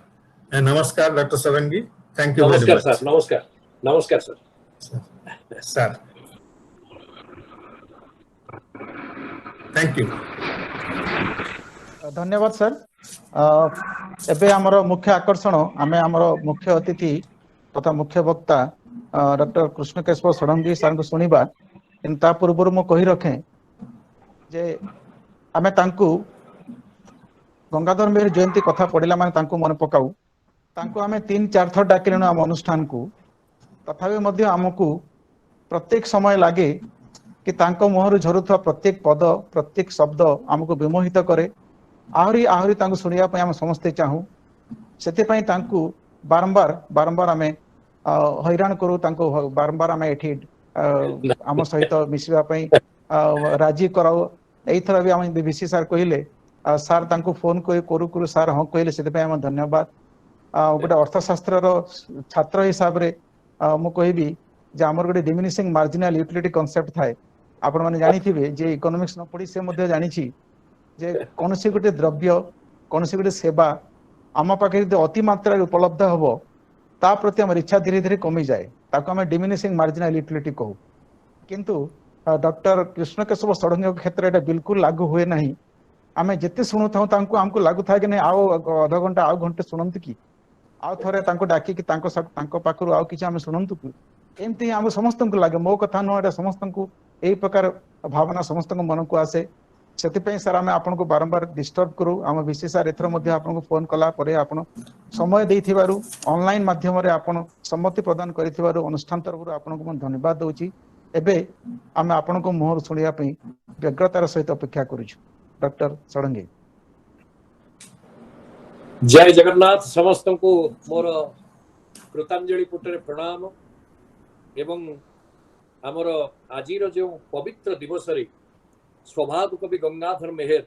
ନମସ୍କାର doctor Sarangi, thank you very ନମସ୍କାର ମଚ୍। ସାର୍, ନମସ୍କାର, ନମସ୍କାର ସାର୍। Sir, thank you. ଧନ୍ୟବାଦ ସାର୍। ଏବେ ଆମର ମୁଖ୍ୟ ଆକର୍ଷଣ, ଆମେ ଆମର ମୁଖ୍ୟ ଅତିଥି ତଥା ମୁଖ୍ୟ ବକ୍ତା ଡକ୍ଟର କୃଷ୍ଣ କେଶବ ଷଡ଼ଙ୍ଗୀ ସାର୍ଙ୍କୁ ଶୁଣିବା। କିନ୍ତୁ ତା ପୂର୍ବରୁ ମୁଁ କହି ରଖେ ଯେ ଆମେ ତାଙ୍କୁ ଗଙ୍ଗାଧର ମେହେର ଜୟନ୍ତୀ କଥା ପଡ଼ିଲା ମାନେ ତାଙ୍କୁ ମନେ ପକାଉ। ତାଙ୍କୁ ଆମେ 3-4 ଥର ଡାକିଲୁଣି ଆମ ଅନୁଷ୍ଠାନକୁ, ତଥାପି ମଧ୍ୟ ଆମକୁ ପ୍ରତ୍ୟେକ ସମୟ ଲାଗେ କି ତାଙ୍କ ମୁହଁରୁ ଝରୁଥିବା ପ୍ରତ୍ୟେକ ପଦ, ପ୍ରତ୍ୟେକ ଶବ୍ଦ ଆମକୁ ବିମୋହିତ କରେ। ଆହୁରି ଆହୁରି ତାଙ୍କୁ ଶୁଣିବା ପାଇଁ ଆମେ ସମସ୍ତେ ଚାହୁଁ। ସେଥିପାଇଁ ତାଙ୍କୁ ବାରମ୍ବାର ବାରମ୍ବାର ଆମେ ହଇରାଣ କରୁ, ତାଙ୍କୁ ବାରମ୍ବାର ଆମେ ଏଠି ଆମ ସହିତ ମିଶିବା ପାଇଁ ରାଜି କରାଉ। ଏଇଥର ବି ଆମେ ଭିସି ସାର୍ କହିଲେ, ସାର୍ ତାଙ୍କୁ ଫୋନ କରି କରୁ କରୁ ସାର୍ ହଁ କହିଲେ, ସେଥିପାଇଁ ଆମେ ଧନ୍ୟବାଦ। ଗୋଟେ ଅର୍ଥଶାସ୍ତ୍ରର ଛାତ୍ର ହିସାବରେ ମୁଁ କହିବି ଯେ ଆମର ଗୋଟେ ଡିମିନିସିଂ ମାର୍ଜିନାଲ ୟୁଟିଲିଟି କନସେପ୍ଟ ଥାଏ। ଆପଣମାନେ ଜାଣିଥିବେ ଯେ ଇକୋନୋମିକ୍ସ ନ ପଢି ସେ ମଧ୍ୟ ଜାଣିଛି ଯେ କୌଣସି ଗୋଟେ ଦ୍ରବ୍ୟ, କୌଣସି ଗୋଟେ ସେବା ଆମ ପାଖରେ ଯଦି ଅତି ମାତ୍ରାରେ ଉପଲବ୍ଧ ହବ, ତା ପ୍ରତି ଆମର ଇଚ୍ଛା ଧୀରେ ଧୀରେ କମିଯାଏ। ତାକୁ ଆମେ ଡିମିନିସିଂ ମାର୍ଜିନାଲ ୟୁଟିଲିଟି କହୁ। କିନ୍ତୁ ଡକ୍ଟର କୃଷ୍ଣ କେଶବ ଷଡ଼ଙ୍ଗୀଙ୍କ କ୍ଷେତ୍ରରେ ଏଇଟା ବିଲକୁଲ ଲାଗୁ ହୁଏ ନାହିଁ। ଆମେ ଯେତେ ଶୁଣୁଥାଉ ତାଙ୍କୁ, ଆମକୁ ଲାଗୁଥାଏ କି ନାଇଁ ଆଉ ଅଧଘଣ୍ଟା ଆଉ ଘଣ୍ଟେ ଶୁଣନ୍ତୁ କି, ଆଉ ଥରେ ତାଙ୍କୁ ଡାକିକି ତାଙ୍କ ପାଖରୁ ଆଉ କିଛି ଆମେ ଶୁଣନ୍ତୁ କି, ଏମିତି ଆମ ସମସ୍ତଙ୍କୁ ଲାଗେ। ମୋ କଥା ନୁହଁ, ଏଇଟା ସମସ୍ତଙ୍କୁ ଏଇ ପ୍ରକାର ଭାବନା ସମସ୍ତଙ୍କ ମନକୁ ଆସେ। ସେଥିପାଇଁ ସାର୍ ଆମେ ଆପଣଙ୍କୁ ବାରମ୍ବାର ଡିଷ୍ଟର୍ବ କରୁ। ଆମ ଭିସି ସାର୍ ଏଥର ମଧ୍ୟ ଆପଣଙ୍କୁ ଫୋନ କଲା ପରେ ଆପଣ ସମୟ ଦେଇଥିବାରୁ, ଅନଲାଇନ ମାଧ୍ୟମରେ ଆପଣ ସମ୍ମତି ପ୍ରଦାନ କରିଥିବାରୁ ଅନୁଷ୍ଠାନ ତରଫରୁ ଆପଣଙ୍କୁ ମୁଁ ଧନ୍ୟବାଦ ଦଉଛି। ଏବେ ଆମେ ଆପଣଙ୍କ ମୁହଁରୁ ଶୁଣିବା ପାଇଁ ବ୍ୟଗ୍ରତାର ସହିତ ଅପେକ୍ଷା କରୁଛୁ। ଡକ୍ଟର ଷଡ଼ଙ୍ଗୀ। ଜୟ ଜଗନ୍ନାଥ। ସମସ୍ତଙ୍କୁ ମୋର କୃତାଞ୍ଜଳି ପୁଟରେ ପ୍ରଣାମ। ଏବଂ ଆମର ଆଜିର ଯେଉଁ ପବିତ୍ର ଦିବସରେ ସ୍ୱଭାବ କବି ଗଙ୍ଗାଧର ମେହେର,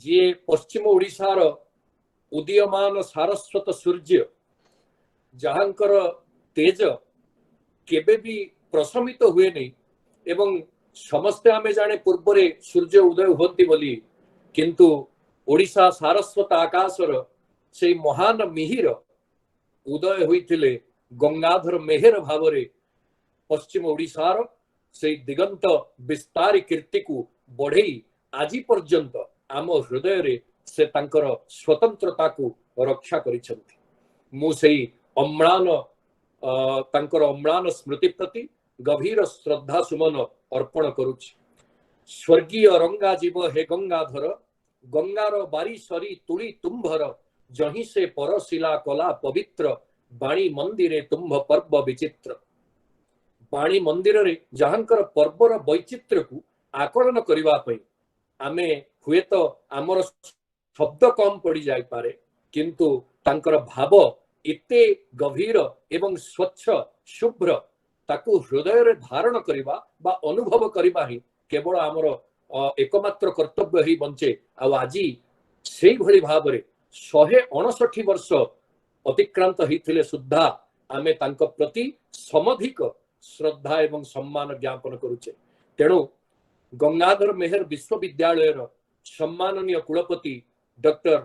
ଯିଏ ପଶ୍ଚିମ ଓଡ଼ିଶାର ଉଦୀୟମାନ ସାରସ୍ୱତ ସୂର୍ଯ୍ୟ, ଯାହାଙ୍କର ତେଜ କେବେ ବି ପ୍ରଶମିତ ହୁଏନି, ଏବଂ ସମସ୍ତେ ଆମେ ଜାଣେ ପୂର୍ବରେ ସୂର୍ଯ୍ୟ ଉଦୟ ହୁଅନ୍ତି ବୋଲି, କିନ୍ତୁ ଓଡ଼ିଶା ସାରସ୍ୱତ ଆକାଶର ସେଇ ମହାନ ମିହିର ଉଦୟ ହୋଇଥିଲେ ଗଙ୍ଗାଧର ମେହେର ଭାବରେ। ପଶ୍ଚିମ ଓଡ଼ିଶାର ସେଇ ଦିଗନ୍ତ ବିସ୍ତାରୀ କୀର୍ତ୍ତିକୁ ବଢେଇ ଆଜି ପର୍ଯ୍ୟନ୍ତ ଆମ ହୃଦୟରେ ସେ ତାଙ୍କର ସ୍ୱତନ୍ତ୍ରତାକୁ ରକ୍ଷା କରିଛନ୍ତି। ମୁଁ ସେଇ ଅମ୍ଳାନ ତାଙ୍କର ଅମ୍ଳାନ ସ୍ମୃତି ପ୍ରତି ଗଭୀର ଶ୍ରଦ୍ଧା ସୁମନ ଅର୍ପଣ କରୁଛି। ସ୍ୱର୍ଗୀୟ ରଙ୍ଗା ଜୀବ ହେ ଗଙ୍ଗାଧର, ଗଙ୍ଗାର ବାରି ସରି ତୁଳି ତୁମ୍ଭର, ଯହିଁ ସେ ପରଶିଲା କଲା ପବିତ୍ର, ବାଣୀ ମନ୍ଦିରେ ତୁମ୍ଭ ପର୍ବ ବିଚିତ୍ର। ବାଣୀ ମନ୍ଦିରରେ ଯାହାଙ୍କର ପର୍ବର ବୈଚିତ୍ର୍ୟକୁ ଆକଳନ କରିବା ପାଇଁ ଆମେ ହୁଏତ ଆମର ଶବ୍ଦ କମ ପଡିଯାଇପାରେ, କିନ୍ତୁ ତାଙ୍କର ଭାବ ଏତେ ଗଭୀର ଏବଂ ସ୍ୱଚ୍ଛ ଶୁଭ୍ର, ତାକୁ ହୃଦୟରେ ଧାରଣ କରିବା ବା ଅନୁଭବ କରିବା ହିଁ କେବଳ ଆମର ଏକମାତ୍ର କର୍ତ୍ତବ୍ୟ ହେଇ ବଞ୍ଚେ। ଆଉ ଆଜି ସେଇଭଳି ଭାବରେ 159 ବର୍ଷ ଅତିକ୍ରାନ୍ତ ହେଇଥିଲେ ସୁଦ୍ଧା ଆମେ ତାଙ୍କ ପ୍ରତି ସମଧିକ ଶ୍ରଦ୍ଧା ଏବଂ ସମ୍ମାନ ଜ୍ଞାପନ କରୁଛେ। ତେଣୁ ଗଙ୍ଗାଧର ମେହେର ବିଶ୍ୱବିଦ୍ୟାଳୟର ସମ୍ମାନନୀୟ କୁଳପତି ଡକ୍ଟର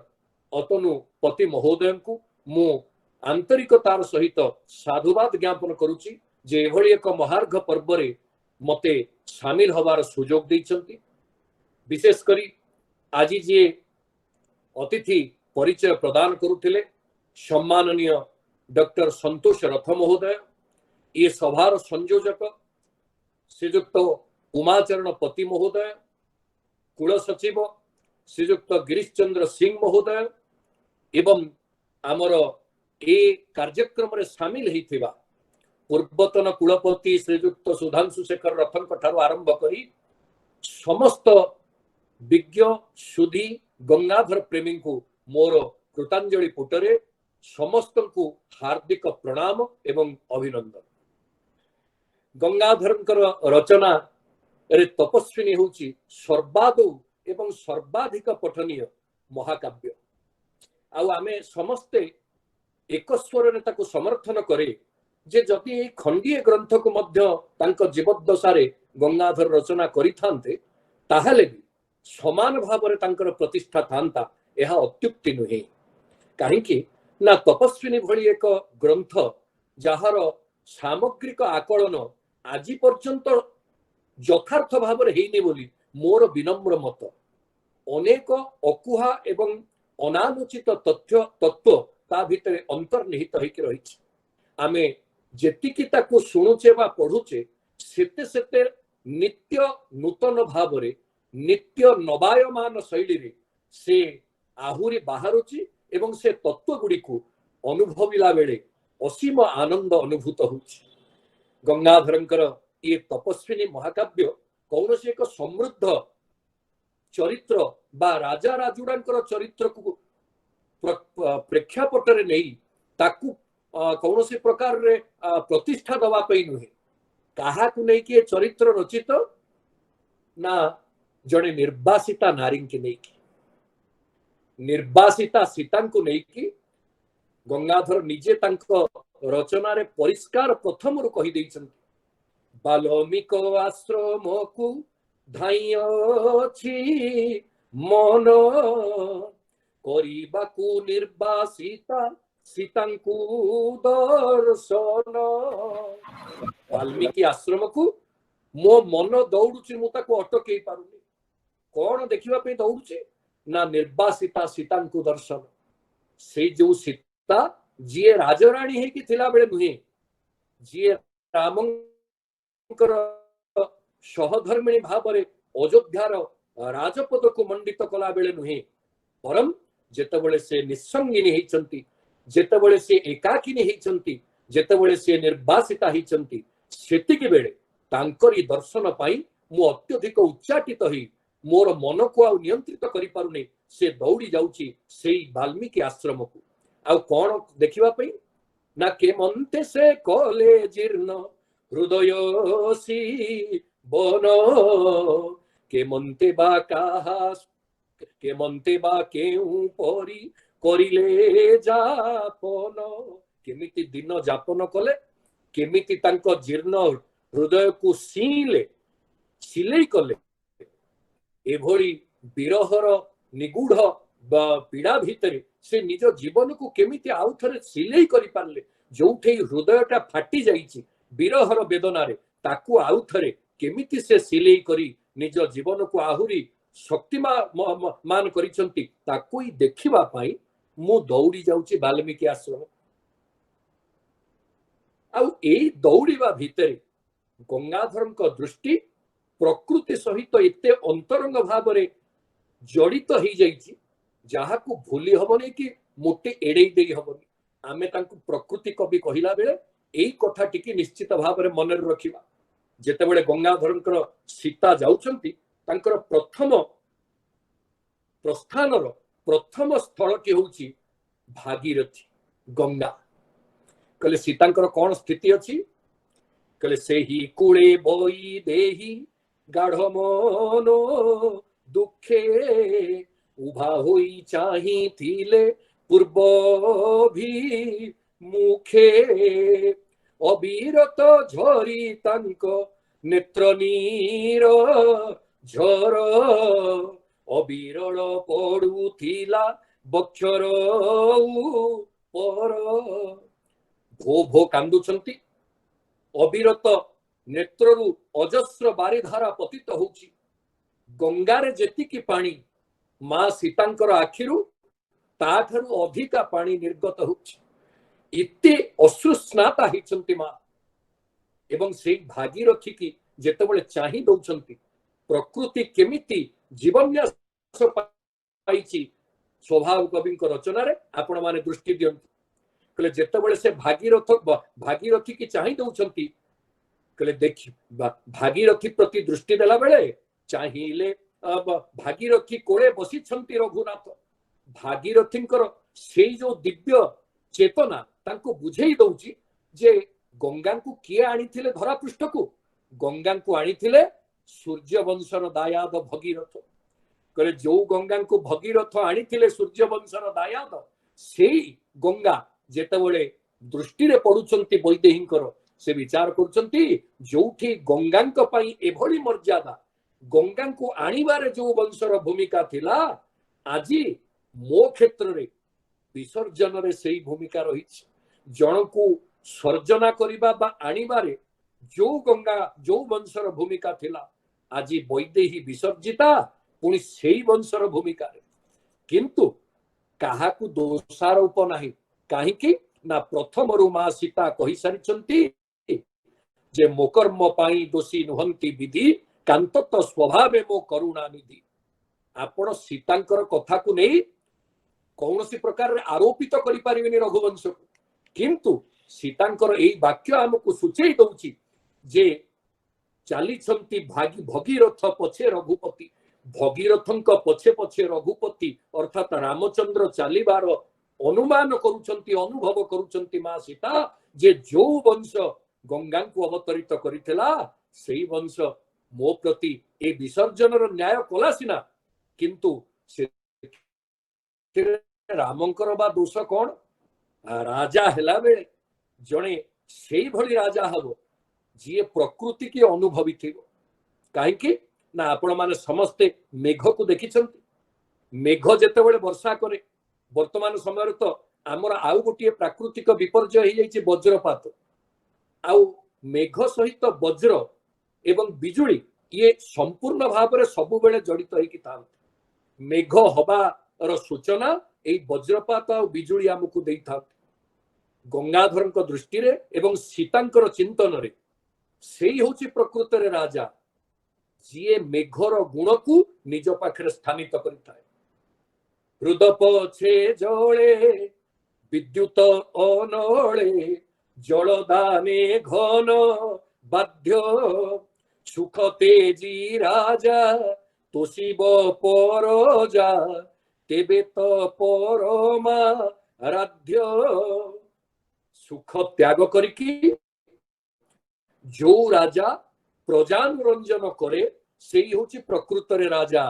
ଅତନୁ ପତି ମହୋଦୟଙ୍କୁ ମୁଁ ଆନ୍ତରିକତାର ସହିତ ସାଧୁବାଦ ଜ୍ଞାପନ କରୁଛି ଯେ ଏଭଳି ଏକ ମହାର୍ଘ ପର୍ବରେ ମତେ ସାମିଲ ହବାର ସୁଯୋଗ ଦେଇଛନ୍ତି। ବିଶେଷ କରି ଆଜି ଯିଏ ଅତିଥି ପରିଚୟ ପ୍ରଦାନ କରୁଥିଲେ ସମ୍ମାନନୀୟ ଡକ୍ଟର ସନ୍ତୋଷ ରଥ ମହୋଦୟ, ଏ ସଭାର ସଂଯୋଜକ ଶ୍ରୀଯୁକ୍ତ ଉମାଚରଣ ପତି ମହୋଦୟ, କୁଳ ସଚିବ ଶ୍ରୀଯୁକ୍ତ ଗିରୀଶ ଚନ୍ଦ୍ର ସିଂ ମହୋଦୟ ଏବଂ ଆମର ଏ କାର୍ଯ୍ୟକ୍ରମରେ ସାମିଲ ହେଇଥିବା ପୂର୍ବତନ କୁଳପତି ଶ୍ରୀଯୁକ୍ତ ସୁଧାଂଶୁ ଶେଖର ରଥଙ୍କ ଠାରୁ ଆରମ୍ଭ କରି ସମସ୍ତ ବିଜ୍ଞ ସୁଧୀ ଗଙ୍ଗାଧର ପ୍ରେମୀଙ୍କୁ ମୋର କୃତାଞ୍ଜଳି ପୁଟରେ ସମସ୍ତଙ୍କୁ ହାର୍ଦ୍ଦିକ ପ୍ରଣାମ ଏବଂ ଅଭିନନ୍ଦନ। ଗଙ୍ଗାଧରଙ୍କର ରଚନାରେ ତପସ୍ୱିନୀ ହେଉଛି ସର୍ବାଦୌ ଏବଂ ସର୍ବାଧିକ ପଠନୀୟ ମହାକାବ୍ୟ। ଆଉ ଆମେ ସମସ୍ତେ ଏକ ସ୍ୱରରେ ତାକୁ ସମର୍ଥନ କରେ ଯେ ଯଦି ଏଇ ଖଣ୍ଡିଏ ଗ୍ରନ୍ଥକୁ ମଧ୍ୟ ତାଙ୍କ ଜୀବଦ୍ଦଶାରେ ଗଙ୍ଗାଧର ରଚନା କରିଥାନ୍ତେ, ତାହେଲେ ବି ସମାନ ଭାବରେ ତାଙ୍କର ପ୍ରତିଷ୍ଠା ଥାନ୍ତା, ଏହା ଅତ୍ୟୁକ୍ତି ନୁହେଁ। କାହିଁକି ନା ତପସ୍ୱିନୀ ଭଳି ଏକ ଗ୍ରନ୍ଥ, ଯାହାର ସାମଗ୍ରିକ ଆକଳନ ଆଜି ପର୍ଯ୍ୟନ୍ତ ଯଥାର୍ଥ ଭାବରେ ହେଇନି ବୋଲି ମୋର ବିନମ୍ର ମତ। ଅନେକ ଅକୁହା ଏବଂ ଅନାଲୋଚିତ ତଥ୍ୟ, ତତ୍ତ୍ୱ ତା ଭିତରେ ଅନ୍ତର୍ନିହିତ ହେଇକି ରହିଛି। ଆମେ ଯେତିକି ତାକୁ ଶୁଣୁଛେ ବା ପଢୁଛେ, ସେତେ ସେତେ ନିତ୍ୟ ନୂତନ ଭାବରେ, ନିତ୍ୟ ନବାୟମାନ ଶୈଳୀରେ ସେ ଆହୁରି ବାହାରୁଛି ଏବଂ ସେ ତତ୍ତ୍ୱ ଗୁଡ଼ିକୁ ଅନୁଭବିଲା ବେଳେ ଅସୀମ ଆନନ୍ଦ ଅନୁଭୂତ ହେଉଛି। ଗଙ୍ଗାଧରଙ୍କର ଇଏ ତପସ୍ୱିନୀ ମହାକାବ୍ୟ କୌଣସି ଏକ ସମୃଦ୍ଧ ଚରିତ୍ର ବା ରାଜା ରାଜୁଡାଙ୍କର ଚରିତ୍ରକୁ ପ୍ରେକ୍ଷାପଟରେ ନେଇ ତାକୁ କୌଣସି ପ୍ରକାରରେ ପ୍ରତିଷ୍ଠା ଦବା ପାଇଁ ନୁହେଁ। କାହାକୁ ନେଇକି ଏ ଚରିତ୍ର ରଚିତ ନା ଜଣେ ନିର୍ବାସିତା ନାରୀଙ୍କୁ ନେଇକି, ନିର୍ବାସିତା ସୀତାଙ୍କୁ ନେଇକି। ଗଙ୍ଗାଧର ନିଜେ ତାଙ୍କ ରଚନାରେ ପରିଷ୍କାର ପ୍ରଥମରୁ କହିଦେଇଛନ୍ତି, ବାଲ୍ମୀକ ଆଶ୍ରମକୁ ଧାଇଁଅଛି ମନ, କରିବାକୁ ନିର୍ବାସିତା ସୀତାଙ୍କୁ ଦର୍ଶନ। ବାଲ୍ମୀକି ଆଶ୍ରମକୁ ମୋ ମନ ଦୌଡୁଛି, ମୁଁ ତାକୁ ଅଟକେଇ ପାରୁନି। କଣ ଦେଖିବା ପାଇଁ ଦୌଡୁଛି ନା ନିର୍ବାସିତା ସୀତାଙ୍କୁ ଦର୍ଶନ। ସେଇ ଯୋଉ ସୀତା, ଯିଏ ରାଜରାଣୀ ହେଇକି ଥିଲା ବେଳେ ନୁହେଁ, ଯିଏ ରାମଙ୍କର ସହଧର୍ମିଣୀ ଭାବରେ ଅଯୋଧ୍ୟାର ରାଜପଦକୁ ମଣ୍ଡିତ କଲା ବେଳେ ନୁହେଁ, ବରଂ ଯେତେବେଳେ ସେ ନିଃସଙ୍ଗିନୀ ହେଇଛନ୍ତି, ଯେତେବେଳେ ସେ ଏକାକିନୀ ହେଇଛନ୍ତି, ଯେତେବେଳେ ସେ ନିର୍ବାସିତା ହେଇଛନ୍ତି, ସେତିକି ବେଳେ ତାଙ୍କରି ଦର୍ଶନ ପାଇଁ ମୁଁ ଅତ୍ୟଧିକ ଉଚ୍ଚାଟିତ ହେଇ ମୋର ମନକୁ ଆଉ ନିୟନ୍ତ୍ରିତ କରିପାରୁନି। ସେ ଦୌଡ଼ି ଯାଉଛି ସେଇ ବାଲ୍ମୀକି ଆଶ୍ରମକୁ। ଆଉ କଣ ଦେଖିବା ପାଇଁ ନା କେମନ୍ତେ ସେ କଲେ ଜୀର୍ଣ୍ଣ ହୃଦୟ ବନ, କେମନ୍ତେ ବା କାହା, କେମନ୍ତେ ବା କେଉଁ ପରି କରିଲେ ଯାପନ। କେମିତି ଦିନ ଯାପନ କଲେ, କେମିତି ତାଙ୍କ ଜୀର୍ଣ୍ଣ ହୃଦୟକୁ ସିଇଲେ, ସିଲେଇ କଲେ, ଏଭଳି ବିରହର ନିଗୁଢ ବା ପୀଡା ଭିତରେ ସେ ନିଜ ଜୀବନକୁ କେମିତି ଆଉ ଥରେ ସିଲେଇ କରିପାରିଲେ। ଯୋଉଠି ହୃଦୟଟା ଫାଟି ଯାଇଛି ବିରହର ବେଦନାରେ, ତାକୁ ଆଉ ଥରେ କେମିତି ସେ ସିଲେଇ କରି ନିଜ ଜୀବନକୁ ଆହୁରି ଶକ୍ତିମାନ କରିଛନ୍ତି, ତାକୁ ହିଁ ଦେଖିବା ପାଇଁ ମୁଁ ଦୌଡ଼ି ଯାଉଛି ବାଲ୍ମୀକି ଆଶ୍ରମ। ଆଉ ଏଇ ଦୌଡ଼ିବା ଭିତରେ ଗଙ୍ଗାଧରଙ୍କ ଦୃଷ୍ଟି ପ୍ରକୃତି ସହିତ ଏତେ ଅନ୍ତରଙ୍ଗ ଭାବରେ ଜଡ଼ିତ ହେଇଯାଇଛି, ଯାହାକୁ ଭୁଲି ହବନି କି ମୋଟେ ଏଡେଇ ଦେଇ ହବନି। ଆମେ ତାଙ୍କୁ ପ୍ରକୃତି କବି କହିଲା ବେଳେ ଏଇ କଥାଟିକି ନିଶ୍ଚିତ ଭାବରେ ମନରେ ରଖିବା। ଯେତେବେଳେ ଗଙ୍ଗାଧରଙ୍କର ସୀତା ଯାଉଛନ୍ତି, ତାଙ୍କର ପ୍ରଥମ ପ୍ରସ୍ଥାନର ପ୍ରଥମ ସ୍ଥଳଟି ହଉଛି ଭାଗୀରଥୀ ଗଙ୍ଗା। କହିଲେ, ସୀତାଙ୍କର କଣ ସ୍ଥିତି ଅଛି? କହିଲେ, ସେହି କୂଳେ ବୈଦେହୀ ଗାଢ ମନ ଦୁଃଖେ ଉଭା ହୋଇ ଚାହିଁଥିଲେ ପୂର୍ବାଭିମୁଖେ, ଅବିରତ ଝରି ତାଙ୍କ ନେତ୍ର ନୀର ଝର, ଅବିରଳ ପଡୁଥିଲା ବକ୍ଷର ଉପର। ଭୋ ଭୋ କାନ୍ଦୁଛନ୍ତି, ଅବିରତ ନେତ୍ରରୁ ଅଜସ୍ର ବାରିଧାରା ପତିତ ହଉଛି। ଗଙ୍ଗାରେ ଯେତିକି ପାଣି, ମା ସୀତାଙ୍କର ଆଖିରୁ ତାଠାରୁ ଅଧିକା ପାଣି ନିର୍ଗତ ହଉଛି। ଏତେ ଅଶ୍ରୁସ୍ନାତା ହେଇଛନ୍ତି ମା। ଏବଂ ସେଇ ଭାଗୀରଥିକି ଯେତେବେଳେ ଚାହିଁ ଦଉଛନ୍ତି, ପ୍ରକୃତି କେମିତି ଜୀବନ୍ୟାସ ପାଇଛି, ସ୍ୱଭାବ କବିଙ୍କ ରଚନାରେ ଆପଣମାନେ ଦୃଷ୍ଟି ଦିଅନ୍ତୁ। କହିଲେ, ଯେତେବେଳେ ସେ ଭାଗୀରଥ ଭାଗୀରଥୀ କି ଚାହିଁ ଦଉଛନ୍ତି, କହିଲେ ଦେଖି ଭାଗୀରଥୀ ପ୍ରତି ଦୃଷ୍ଟି ଦେଲା ବେଳେ ଚାହିଁଲେ ଭାଗୀରଥୀ କୋଳେ ବସିଛନ୍ତି ରଘୁନାଥ। ଭାଗୀରଥୀଙ୍କର ସେଇ ଯୋଉ ଦିବ୍ୟ ଚେତନା ତାଙ୍କୁ ବୁଝେଇ ଦଉଛି ଯେ ଗଙ୍ଗାଙ୍କୁ କିଏ ଆଣିଥିଲେ ଧରାପୃଷ୍ଠକୁ। ଗଙ୍ଗାଙ୍କୁ ଆଣିଥିଲେ ସୂର୍ଯ୍ୟବଂଶର ଦାୟାଦ ଭଗୀରଥ। କହିଲେ, ଯୋଉ ଗଙ୍ଗାଙ୍କୁ ଭଗୀରଥ ଆଣିଥିଲେ, ସୂର୍ଯ୍ୟବଂଶର ଦାୟାଦ, ସେଇ ଗଙ୍ଗା ଯେତେବେଳେ ଦୃଷ୍ଟିରେ ପଡୁଛନ୍ତି ବୈଦେହୀଙ୍କର, ସେ ବିଚାର କରୁଛନ୍ତି, ଯୋଉଠି ଗଙ୍ଗାଙ୍କ ପାଇଁ ଏଭଳି ମର୍ଯ୍ୟାଦା, ଗଙ୍ଗାଙ୍କୁ ଆଣିବାରେ ଯୋଉ ବଂଶର ଭୂମିକା ଥିଲା, ଆଜି ମୋ କ୍ଷେତ୍ରରେ ବିସର୍ଜନରେ ସେଇ ଭୂମିକା ରହିଛି। ଜଣକୁ ସର୍ଜନା କରିବା ବା ଆଣିବାରେ ଯୋଉ ଗଙ୍ଗା, ଯୋଉ ବଂଶର ଭୂମିକା ଥିଲା, ଆଜି ବୈଦେହୀ ବିସର୍ଜିତା ପୁଣି ସେଇ ବଂଶର ଭୂମିକାରେ। କିନ୍ତୁ କାହାକୁ ଦୋଷାରୋପ ନାହିଁ। କାହିଁକି ନା ପ୍ରଥମରୁ ମା ସୀତା କହିସାରିଛନ୍ତି ଯେ ମୋ କର୍ମ ପାଇଁ ଦୋଷୀ ନୁହନ୍ତି ବିଧି, କାନ୍ତ ତ ସ୍ୱଭାବେ ମୋ କରୁଣା ନିଧି। ଆପଣ ସୀତାଙ୍କର କଥାକୁ ନେଇ କୌଣସି ପ୍ରକାରରେ ଆରୋପିତ କରିପାରିବେନି ରଘୁବଂଶକୁ। କିନ୍ତୁ ସୀତାଙ୍କର ଏଇ ବାକ୍ୟ ଆମକୁ ସୂଚେଇ ଦଉଛି ଯେ ଚାଲିଛନ୍ତି ଭଗୀରଥ ପଛେ ରଘୁପତି। ଭଗୀରଥଙ୍କ ପଛେ ପଛେ ରଘୁପତି ଅର୍ଥାତ ରାମଚନ୍ଦ୍ର ଚାଲିବାର ଅନୁମାନ କରୁଛନ୍ତି, ଅନୁଭବ କରୁଛନ୍ତି ମା ସୀତା ଯେ ଯୋଉ ବଂଶ ଗଙ୍ଗାଙ୍କୁ ଅବତରିତ କରିଥିଲା, ସେଇ ବଂଶ ମୋ ପ୍ରତି ଏ ବିସର୍ଜନର ନ୍ୟାୟ କଲା ସିନା, କିନ୍ତୁ ସେଥିରେ ରାମଙ୍କର ବା ଦୋଷ କଣ? ରାଜା ହେଲା ବେଳେ ଜଣେ ସେଇଭଳି ରାଜା ହବ ଯିଏ ପ୍ରକୃତି କି ଅନୁଭବୀ ଥିବ। କାହିଁକି ନା ଆପଣମାନେ ସମସ୍ତେ ମେଘକୁ ଦେଖିଛନ୍ତି। ମେଘ ଯେତେବେଳେ ବର୍ଷା କରେ, ବର୍ତ୍ତମାନ ସମୟରେ ତ ଆମର ଆଉ ଗୋଟିଏ ପ୍ରାକୃତିକ ବିପର୍ଯ୍ୟୟ ହେଇଯାଇଛି, ବଜ୍ରପାତ। ଆଉ ମେଘ ସହିତ ବଜ୍ର ଏବଂ ବିଜୁଳି ଇଏ ସମ୍ପୂର୍ଣ୍ଣ ଭାବରେ ସବୁବେଳେ ଜଡିତ ହେଇକି ଥାନ୍ତି। ମେଘ ହବାର ସୂଚନା ଏଇ ବଜ୍ରପାତ ଆଉ ବିଜୁଳି ଆମକୁ ଦେଇଥାନ୍ତି। ଗଙ୍ଗାଧରଙ୍କ ଦୃଷ୍ଟିରେ ଏବଂ ସୀତାଙ୍କର ଚିନ୍ତନରେ ସେଇ ହଉଛି ପ୍ରକୃତରେ ରାଜା, ଯିଏ ମେଘର ଗୁଣକୁ ନିଜ ପାଖରେ ସ୍ଥାନିତ କରିଥାଏ। ହୃଦ ପଛେ ଜଳେ ବିଦ୍ୟୁତ ଅନଳେ, ଜଳଦାନେ ଘନ ବାଧ୍ୟ, ସୁଖ ତେଜି ରାଜା ତୋଷିବ ପରଜା, ତେବେ ତ ପରମାରାଧ୍ୟ। ସୁଖ ତ୍ୟାଗ କରିକି ଯୋଉ ରାଜା ପ୍ରଜାନୁରଞ୍ଜନ କରେ, ସେଇ ହଉଛି ପ୍ରକୃତରେ ରାଜା।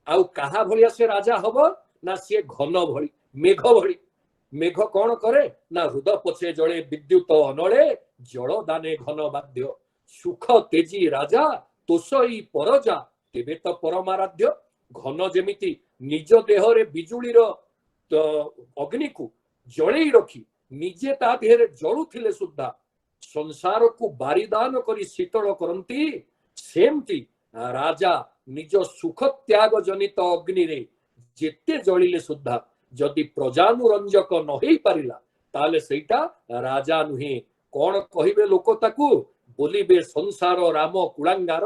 ଆଉ କାହା ଭଳିଆ ସେ ରାଜା ହବ ନା ସିଏ ଘନ ଭଳି, ମେଘ ଭଳି। ମେଘ କଣ କରେ ନା ହୃଦ ପଛେ ଜଳେ ବିଦ୍ୟୁତ ଅନଳେ, ଜଳ ଦାନେ ଘନ ବାଧ୍ୟ, ସୁଖ ତେଜି ରାଜା ତୋଷଇ ପରଜା, ତେବେ ତ ପରମାରାଧ୍ୟ। ଘନ ଯେମିତି ନିଜ ଦେହରେ ବିଜୁଳିର ଅଗ୍ନିକୁ ଜଳେଇ ରଖି ନିଜେ ତା ଦେହରେ ଜଳୁଥିଲେ ସୁଦ୍ଧା ସଂସାରକୁ ବାରିଦାନ କରି ଶୀତଳ କରନ୍ତି, ସେମିତି ରାଜା ନିଜ ସୁଖ ତ୍ୟାଗ ଜନିତ ଅଗ୍ନିରେ ଯେତେ ଜଳିଲେ ସୁଦ୍ଧା ଯଦି ପ୍ରଜାନୁରଞ୍ଜକ ନ ହେଇ ପାରିଲା, ତାହେଲେ ସେଇଟା ରାଜା ନୁହେଁ। କଣ କହିବେ ଲୋକ ତାକୁ? ବୋଲିବେ ସଂସାର ରାମ କୁଳାଙ୍ଗାର।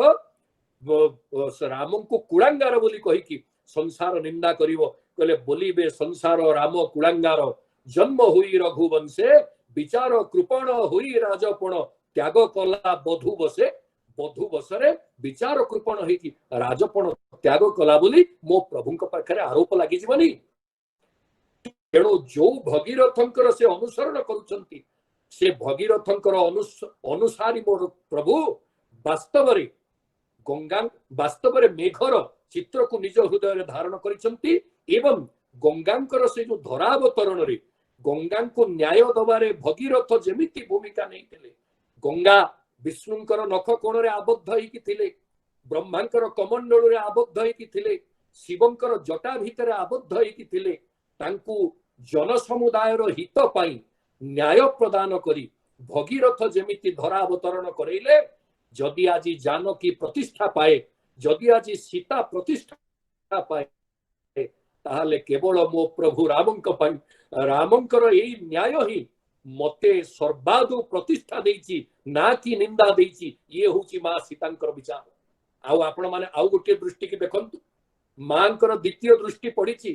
ରାମଙ୍କୁ କୁଳାଙ୍ଗାର ବୋଲି କହିକି ସଂସାର ନିନ୍ଦା କରିବ। କହିଲେ, ବୋଲିବେ ସଂସାର ରାମ କୁଳାଙ୍ଗାର, ଜନ୍ମ ହୋଇ ରଘୁବଂଶେ, ବିଚାର କୃପଣ ହୋଇ ରାଜପଣ, ତ୍ୟାଗ କଲା ବଧୁ ବସେ। ବଧୁ ବସରେ ବିଚାର କୃପଣ ହେଇକି ରାଜପଣ ତ୍ୟାଗ କଲା ବୋଲି ମୋ ପ୍ରଭୁଙ୍କ ପାଖରେ ଆରୋପ ଲାଗିଯିବନି? ତେଣୁ ଯୋଉ ଭଗୀରଥଙ୍କର ସେ ଅନୁସରଣ କରୁଛନ୍ତି, ସେ ଭଗୀରଥଙ୍କର ଅନୁସାରୀ ମୋର ପ୍ରଭୁ ବାସ୍ତବରେ ଗଙ୍ଗା, ବାସ୍ତବରେ ମେଘର ଚିତ୍ରକୁ ନିଜ ହୃଦୟରେ ଧାରଣ କରିଛନ୍ତି ଏବଂ ଗଙ୍ଗାଙ୍କର ସେ ଯୋଉ ଧରାବତରଣରେ ଗଙ୍ଗାଙ୍କୁ ନ୍ୟାୟ ଦବାରେ ଭଗୀରଥ ଯେମିତି ଭୂମିକା ନେଇଥିଲେ, ଗଙ୍ଗା ବିଷ୍ଣୁଙ୍କର ନଖ କୋଣରେ ଆବଦ୍ଧ ହେଇକି ଥିଲେ, ବ୍ରହ୍ମାଙ୍କର କମଣ୍ଡଳୁରେ ଆବଦ୍ଧ ହେଇକି ଥିଲେ, ଶିବଙ୍କର ଜଟା ଭିତରେ ଆବଦ୍ଧ ହେଇକି ଥିଲେ, ତାଙ୍କୁ ଜନସମୁଦାୟର ହିତ ପାଇଁ ନ୍ୟାୟ ପ୍ରଦାନ କରି ଭଗୀରଥ ଯେମିତି ଧରାବତରଣ କରେଇଲେ, ଯଦି ଆଜି ଜାନକୀ ପ୍ରତିଷ୍ଠା ପାଏ, ଯଦି ଆଜି ସୀତା ପ୍ରତିଷ୍ଠା ପାଏ, ତାହେଲେ କେବଳ ମୋ ପ୍ରଭୁ ରାମଙ୍କ ପାଇଁ। ରାମଙ୍କର ଏଇ ନ୍ୟାୟ ହିଁ ମତେ ସର୍ବାଦୁ ପ୍ରତିଷ୍ଠା ଦେଇଛି, ନା କି ନିନ୍ଦା ଦେଇଛି। ଇଏ ହଉଛି ମା ସୀତାଙ୍କର ବିଚାର। ଆଉ ଆପଣ ମାନେ ଆଉ ଗୋଟିଏ ଦୃଷ୍ଟିକି ଦେଖନ୍ତୁ। ମାଙ୍କର ଦ୍ୱିତୀୟ ଦୃଷ୍ଟି ପଡିଛି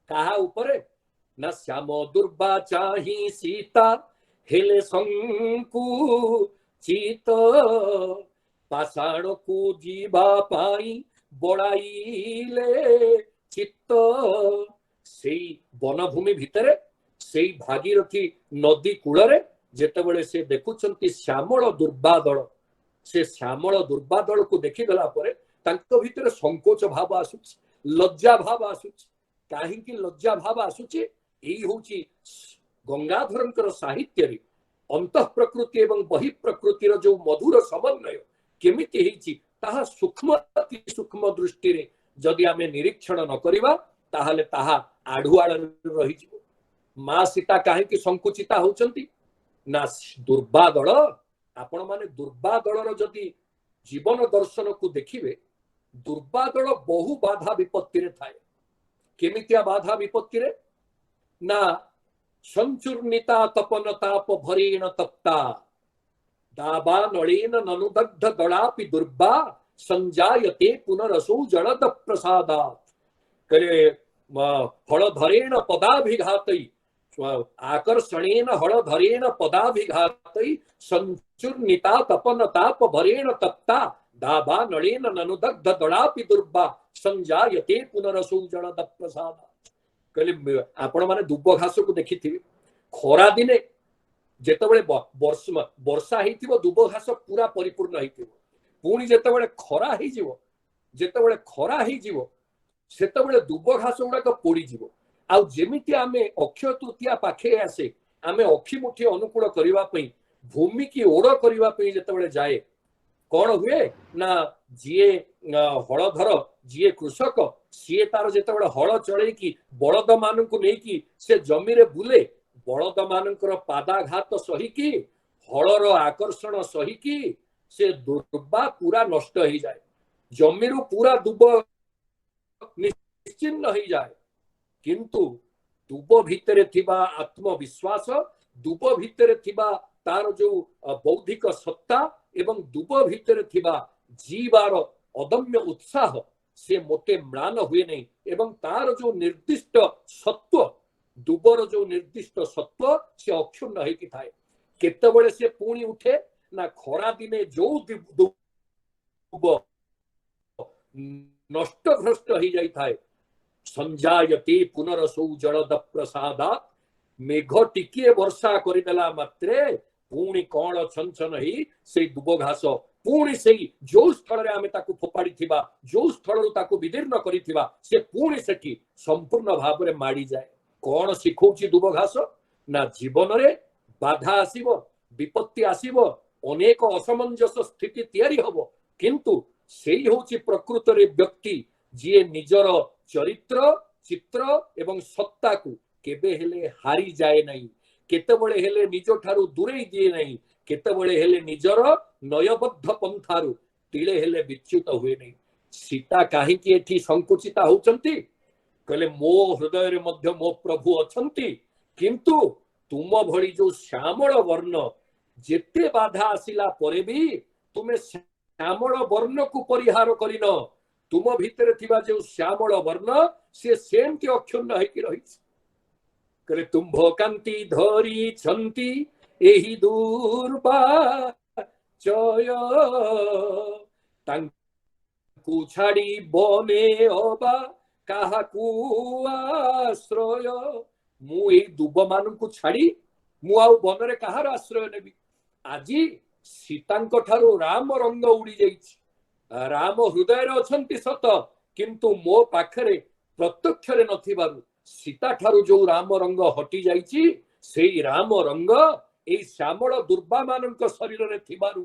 କାହା ଉପରେ? ନା ଶ୍ୟାମ ଦୁର୍ବା ଚାହିଁ ସୀତା ହେଲେ ସଂକୁଚିତ, ପାଷାଣକୁ ଯିବା ପାଇଁ ବଳାଇଲେ ଚିତ୍ତ। ସେଇ ବନଭୂମି ଭିତରେ, ସେଇ ଭାଗୀରଥୀ ନଦୀ କୂଳରେ ଯେତେବେଳେ ସେ ଦେଖୁଛନ୍ତି ଶ୍ୟାମଳ ଦୁର୍ବାଦଳ, ସେ ଶ୍ୟାମଳ ଦୁର୍ବାଦଳକୁ ଦେଖିଦେଲା ପରେ ତାଙ୍କ ଭିତରେ ସଂକୋଚ ଭାବ ଆସୁଛି, ଲଜ୍ଜା ଭାବ ଆସୁଛି। କାହିଁକି ଲଜ୍ଜା ଭାବ ଆସୁଛି? ଏଇ ହଉଛି ଗଙ୍ଗାଧରଙ୍କର ସାହିତ୍ୟରେ ଅନ୍ତଃ ପ୍ରକୃତି ଏବଂ ବହି ପ୍ରକୃତିର ଯୋଉ ମଧୁର ସମନ୍ୱୟ କେମିତି ହେଇଛି, ତାହା ସୂକ୍ଷ୍ମ ଅତି ସୂକ୍ଷ୍ମ ଦୃଷ୍ଟିରେ ଯଦି ଆମେ ନିରୀକ୍ଷଣ ନ କରିବା, ତାହେଲେ ତାହା ଆଢୁଆଳରେ ରହିଯିବ। ମା ସୀତା କାହିଁକି ସଂକୁଚିତା ହଉଛନ୍ତି ନା ଦୁର୍ବାଦଳ, ଆପଣମାନେ ଦୁର୍ବାଦଳର ଯଦି ଜୀବନ ଦର୍ଶନକୁ ଦେଖିବେ, ଦୁର୍ବାଦଳ ବହୁ ବାଧା ବିପତ୍ତିରେ ଥାଏ। କେମିତିଆ ବାଧା ବିପତ୍ତିରେ ନା ସଞ୍ଚୂର୍ଣ୍ଣିତା ତପନ ତାପ ଭରେଣ ତପ୍ତା, ଦାବା ନଳୀନ ନନୁଦଗ୍ଧ ଦଳାପି ଦୁର୍ବା ସଞ୍ଜାୟତେ ପୁନରସୌ ଜଳଦ ପ୍ରସାଦାତ। କହିଲେ ହଳଧରେଣ ପଦାଭିଘାତೈ, ଆକର୍ଷଣେନ ହଳଧରେଣ ପଦାଭିଘାତೈ ସଞ୍ଚୂର୍ଣ୍ଣିତା ତପନ ତାପ ଭରେଣ ତପ୍ତା, ଦାବା ନଳେନ ନନୁଦଗ୍ଧ ଦଳାପି ଦୁର୍ବା ସଞ୍ଜାୟତେ ପୁନରସୌ ଜଳଦ ପ୍ରସାଦ। କହିଲେ ଆପଣ ମାନେ ଦୁବ ଘାସକୁ ଦେଖିଥିବେ, ଖରା ଦିନେ ଯେତେବେଳେ ବର୍ଷା ହେଇଥିବ ଦୁବ ଘାସ ପୁରା ପରିପୂର୍ଣ୍ଣ ହେଇଥିବ। ପୁଣି ଯେତେବେଳେ ଖରା ହେଇଯିବ, ଯେତେବେଳେ ଖରା ହେଇଯିବ, ସେତେବେଳେ ଦୁବ ଘାସ ଗୁଡାକ ପୋଡିଯିବ। ଆଉ ଯେମିତି ଆମେ ଅକ୍ଷୟ ତୃତୀୟା ପାଖେଇ ଆସେ, ଆମେ ଅକ୍ଷି ମୁଠି ଅନୁକୂଳ କରିବା ପାଇଁ, ଭୂମିକି ଓଡ କରିବା ପାଇଁ ଯେତେବେଳେ ଯାଏ, କଣ ହୁଏ ନା ଯିଏ ହଳଧର, ଯିଏ କୃଷକ, ସିଏ ତାର ଯେତେବେଳେ ହଳ ଚଳେଇକି ବଳଦ ମାନଙ୍କୁ ନେଇକି ସେ ଜମିରେ ବୁଲେ, ବଳଦ ମାନଙ୍କର ପାଦାଘାତ ସହିକି, ହଳର ଆକର୍ଷଣ ସହିକି ସେ ଦୁର୍ବା ପୁରା ନଷ୍ଟ ହେଇଯାଏ, ଜମିରୁ ପୁରା ଦୁବ ନିଶ୍ଚିହ୍ନ ହେଇଯାଏ। କିନ୍ତୁ ଦୁବ ଭିତରେ ଥିବା ଆତ୍ମବିଶ୍ୱାସ, ଦୁବ ଭିତରେ ଥିବା ତାର ଯୋଉ ବୌଦ୍ଧିକ ସତ୍ତା ଏବଂ ଦୁବ ଭିତରେ ଥିବା ଜୀବାର ଅଦମ୍ୟ ଉତ୍ସାହ, ସେ ମୋଟେ ମ୍ଳାନ ହୁଏ ନାହିଁ। ଏବଂ ତାର ଯୋଉ ନିର୍ଦ୍ଦିଷ୍ଟ ସତ୍ୱ, ଦୁବର ଯୋଉ ନିର୍ଦ୍ଦିଷ୍ଟ ସତ୍ୱ, ସେ ଅକ୍ଷୁଣ୍ଣ ହେଇକି ଥାଏ। କେତେବେଳେ ସେ ପୁଣି ଉଠେ ନା ଖରା ଦିନେ ଯୋଉ ଦୁବ ନଷ୍ଟ ଭ୍ରଷ୍ଟ ହେଇଯାଇଥାଏ, ସଞ୍ଜାୟତି ପୁନରସୌ ଜଳଦ ପ୍ରସାଦାତ, ମେଘ ଟିକିଏ ବର୍ଷା କରିଦେଲା ମାତ୍ରେ ପୁଣି କଣ ଛନଛନ ହେଇ ସେଇ ଦୁବ ଘାସ ପୁଣି ସେଇ ଯୋଉ ସ୍ଥଳରେ ଆମେ ତାକୁ ଫୋପାଡି ଥିବା, ଯୋଉ ସ୍ଥଳରୁ ତାକୁ ବିଦୀର୍ଣ୍ଣ କରିଥିବା, ସେ ପୁଣି ସେଠି ସମ୍ପୂର୍ଣ୍ଣ ଭାବରେ ମାଡିଯାଏ। କଣ ଶିଖଉଛି ଦୁବ ଘାସ ନା ଜୀବନରେ ବାଧା ଆସିବ, ବିପତ୍ତି ଆସିବ, ଅନେକ ଅସମଞ୍ଜସ ସ୍ଥିତି ତିଆରି ହବ, କିନ୍ତୁ ସେଇ ହଉଛି ପ୍ରକୃତରେ ବ୍ୟକ୍ତି ଯିଏ ନିଜର ଚରିତ୍ର, ଚିତ୍ର ଏବଂ ସତ୍ତାକୁ କେବେ ହେଲେ ହାରିଯାଏ ନାହିଁ, କେତେବେଳେ ହେଲେ ନିଜ ଠାରୁ ଦୂରେଇ ଦିଏ ନାହିଁ, କେତେବେଳେ ହେଲେ ନିଜର ନୟବଦ୍ଧ ପନ୍ଥାରୁ ତିଳେ ହେଲେ ବିଚ୍ୟୁତ ହୁଏ ନାହିଁ। ସୀତା କାହିଁକି ଏଠି ସଂକୁଚିତା ହଉଛନ୍ତି? କହିଲେ ମୋ ହୃଦୟରେ ମଧ୍ୟ ମୋ ପ୍ରଭୁ ଅଛନ୍ତି, କିନ୍ତୁ ତୁମ ଭଳି ଯୋଉ ଶ୍ୟାମଳ ବର୍ଣ୍ଣ, ଯେତେ ବାଧା ଆସିଲା ପରେ ବି ତୁମେ ଶ୍ୟାମଳ ବର୍ଣ୍ଣକୁ ପରିହାର କରିନ। ତୁମ ଭିତରେ ଥିବା ଯୋଉ ଶ୍ୟାମଳ ବର୍ଣ୍ଣ, ସେ ସେମିତି ଅକ୍ଷୁଣ୍ଣ ହେଇକି ରହିଛି। କହିଲେ ତୁମ୍ଭ କାନ୍ତି ଧରିଛନ୍ତି ଏହି ଦୁର୍ବା ଚୟ, ତାଙ୍କୁ ଛାଡି ବନେ ଅବା କାହାକୁ ଆଶ୍ରୟ। ମୁଁ ଏଇ ଦୁବ ମାନଙ୍କୁ ଛାଡି ମୁଁ ଆଉ ବନରେ କାହାର ଆଶ୍ରୟ ନେବି? ଆଜି ସୀତାଙ୍କ ଠାରୁ ରାମ ରଙ୍ଗ ଉଡି ଯାଇଛି। ରାମ ହୃଦୟରେ ଅଛନ୍ତି ସତ, କିନ୍ତୁ ମୋ ପାଖରେ ପ୍ରତ୍ୟକ୍ଷରେ ନଥିବାରୁ ସୀତା ଠାରୁ ଯୋଉ ରାମ ରଙ୍ଗ ହଟି ଯାଇଛି, ସେଇ ରାମ ରଙ୍ଗ ଏଇ ଶ୍ୟାମଳ ଦୁର୍ବା ମାନଙ୍କ ଶରୀରରେ ଥିବାରୁ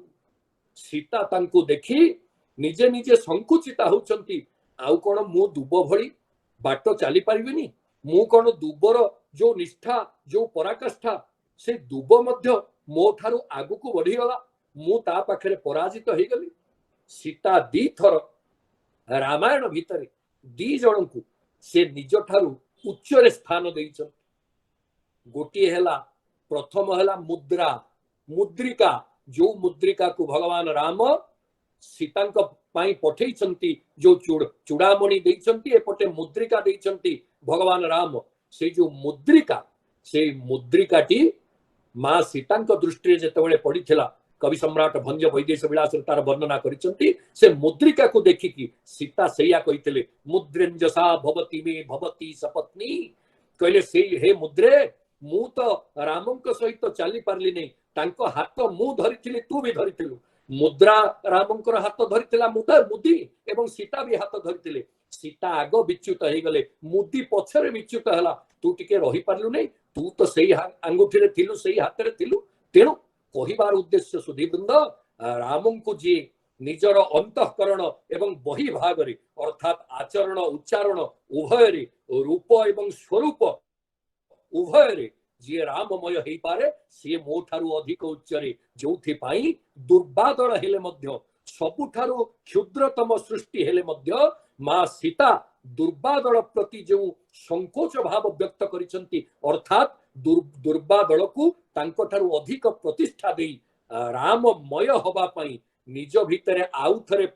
ସୀତା ତାଙ୍କୁ ଦେଖି ନିଜେ ନିଜେ ସଂକୁଚିତା ହଉଛନ୍ତି। ଆଉ କଣ ମୁଁ ଦୁବ ଭଳି ବାଟ ଚାଲି ପାରିବିନି? ମୁଁ କଣ ଦୁବର ଯୋଉ ନିଷ୍ଠା, ଯୋଉ ପରାକାଷ୍ଠା, ସେ ଦୁବ ମଧ୍ୟ ମୋ ଠାରୁ ଆଗକୁ ବଢିଗଲା, ମୁଁ ତା ପାଖରେ ପରାଜିତ ହେଇଗଲି। ସୀତା ଦିଥର ରାମାୟଣ ଭିତରେ ଦି ଜଣଙ୍କୁ ସେ ନିଜ ଠାରୁ ଉଚ୍ଚରେ ସ୍ଥାନ ଦେଇଛନ୍ତି। ଗୋଟିଏ ହେଲା, ପ୍ରଥମ ହେଲା ମୁଦ୍ରା, ମୁଦ୍ରିକା, ଯୋଉ ମୁଦ୍ରିକାକୁ ଭଗବାନ ରାମ ସୀତାଙ୍କ ପାଇଁ ପଠେଇଛନ୍ତି, ଯୋଉ ଚୂଡ଼ାମଣି ଦେଇଛନ୍ତି, ଏପଟେ ମୁଦ୍ରିକା ଦେଇଛନ୍ତି ଭଗବାନ ରାମ। ସେଇ ଯୋଉ ମୁଦ୍ରିକା, ସେଇ ମୁଦ୍ରିକାଟି ମା ସୀତାଙ୍କ ଦୃଷ୍ଟିରେ ଯେତେବେଳେ ପଡିଥିଲା, କବି ସମ୍ରାଟ ଭଞ୍ଜ ବୈଦେଶ ବିଳାସରେ ତାର ବର୍ଣ୍ଣନା କରିଛନ୍ତି। ସେ ମୁଦ୍ରିକାକୁ ଦେଖିକି ସୀତା ସେଇଆ କହିଥିଲେ, ମୁଦ୍ରେଞ୍ଜସା ଭବତୀ ମେ ଭବତୀ ସପତ୍ନୀ। କହିଲେ ସେଇ ହେ ମୁଦ୍ରେ, ମୁଁ ତ ରାମଙ୍କ ସହିତ ଚାଲି ପାରିଲିନି, ତାଙ୍କ ହାତ ମୁଁ ଧରିଥିଲି, ତୁ ବି ଧରିଥିଲୁ। ମୁଦ୍ରା ରାମଙ୍କର ହାତ ଧରିଥିଲା, ମୁଦା ମୁଦି ଏବଂ ସୀତା ବି ହାତ ଧରିଥିଲେ। ସୀତା ଆଗ ବିଚ୍ୟୁତ ହେଇଗଲେ, ମୁଦି ପଛରେ ବିଚ୍ୟୁତ ହେଲା। ତୁ ଟିକେ ରହିପାରିଲୁ ନାହିଁ, ତୁ ତ ସେଇ ଆଙ୍ଗୁଠିରେ ଥିଲୁ, ସେଇ ହାତରେ ଥିଲୁ। ତେଣୁ କହିବାର ଉଦ୍ଦେଶ୍ୟ ସୁଧୀବୃନ୍ଦ, ରାମଙ୍କୁ ଯିଏ ନିଜର ଅନ୍ତଃକରଣ ଏବଂ ବହି ଭାଗରେ, ଅର୍ଥାତ୍ ଆଚରଣ ଉଚ୍ଚାରଣ ଉଭୟରେ, ରୂପ ଏବଂ ସ୍ୱରୂପ ଉଭୟରେ ଯିଏ ରାମମୟ ହେଇପାରେ, ସିଏ ମୋ ଠାରୁ ଅଧିକ ଉଚ୍ଚରେ। ଯୋଉଥିପାଇଁ ଦୁର୍ବାଦଳ ହେଲେ ମଧ୍ୟ, ସବୁଠାରୁ କ୍ଷୁଦ୍ରତମ ସୃଷ୍ଟି ହେଲେ ମଧ୍ୟ, ମା ସୀତା ଦୁର୍ବାଦଳ ପ୍ରତି ଯେଉଁ ସଂକୋଚ ଭାବ ବ୍ୟକ୍ତ କରିଛନ୍ତି, ଅର୍ଥାତ୍ ଦୁର୍ବାଦଳକୁ ତାଙ୍କଠାରୁ ଅଧିକ ପ୍ରତିଷ୍ଠା ଦେଇ ରାମମୟ ହବା ପାଇଁ ନିଜ ଭିତରେ ଆଉ ଥରେ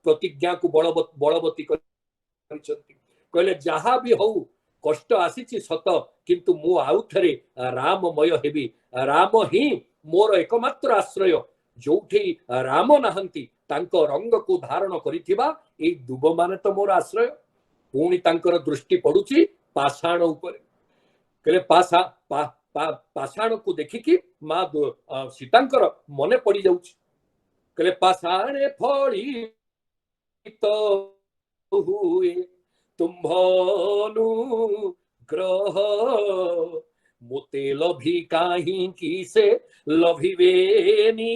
ପ୍ରତିଜ୍ଞାକୁ ବଳବତୀ କରିଛନ୍ତି। କହିଲେ ଯାହା ବି ହଉ, କଷ୍ଟ ଆସିଛି ସତ, କିନ୍ତୁ ମୁଁ ଆଉ ଥରେ ରାମମୟ ହେବି। ରାମ ହିଁ ମୋର ଏକମାତ୍ର ଆଶ୍ରୟ। ଯୋଉଠି ରାମ ନାହାନ୍ତି, ତାଙ୍କ ରଙ୍ଗକୁ ଧାରଣ କରିଥିବା ଏଇ ଦୁବମାନେ ତ ମୋର ଆଶ୍ରୟ। ପୁଣି ତାଙ୍କର ଦୃଷ୍ଟି ପଡୁଛି ପାଷାଣ ଉପରେ। କହିଲେ ପାଷାଣକୁ ଦେଖିକି ମା ସୀତାଙ୍କର ମନେ ପଡିଯାଉଛି। କହିଲେ ପାଷାଣେ ଫଳି ତ ହୁଏ ତୁମ୍ଭନୁଗ୍ରହ, ମୋତେ ଲଭି କାହିଁକି ସେ ଲଭିବେନି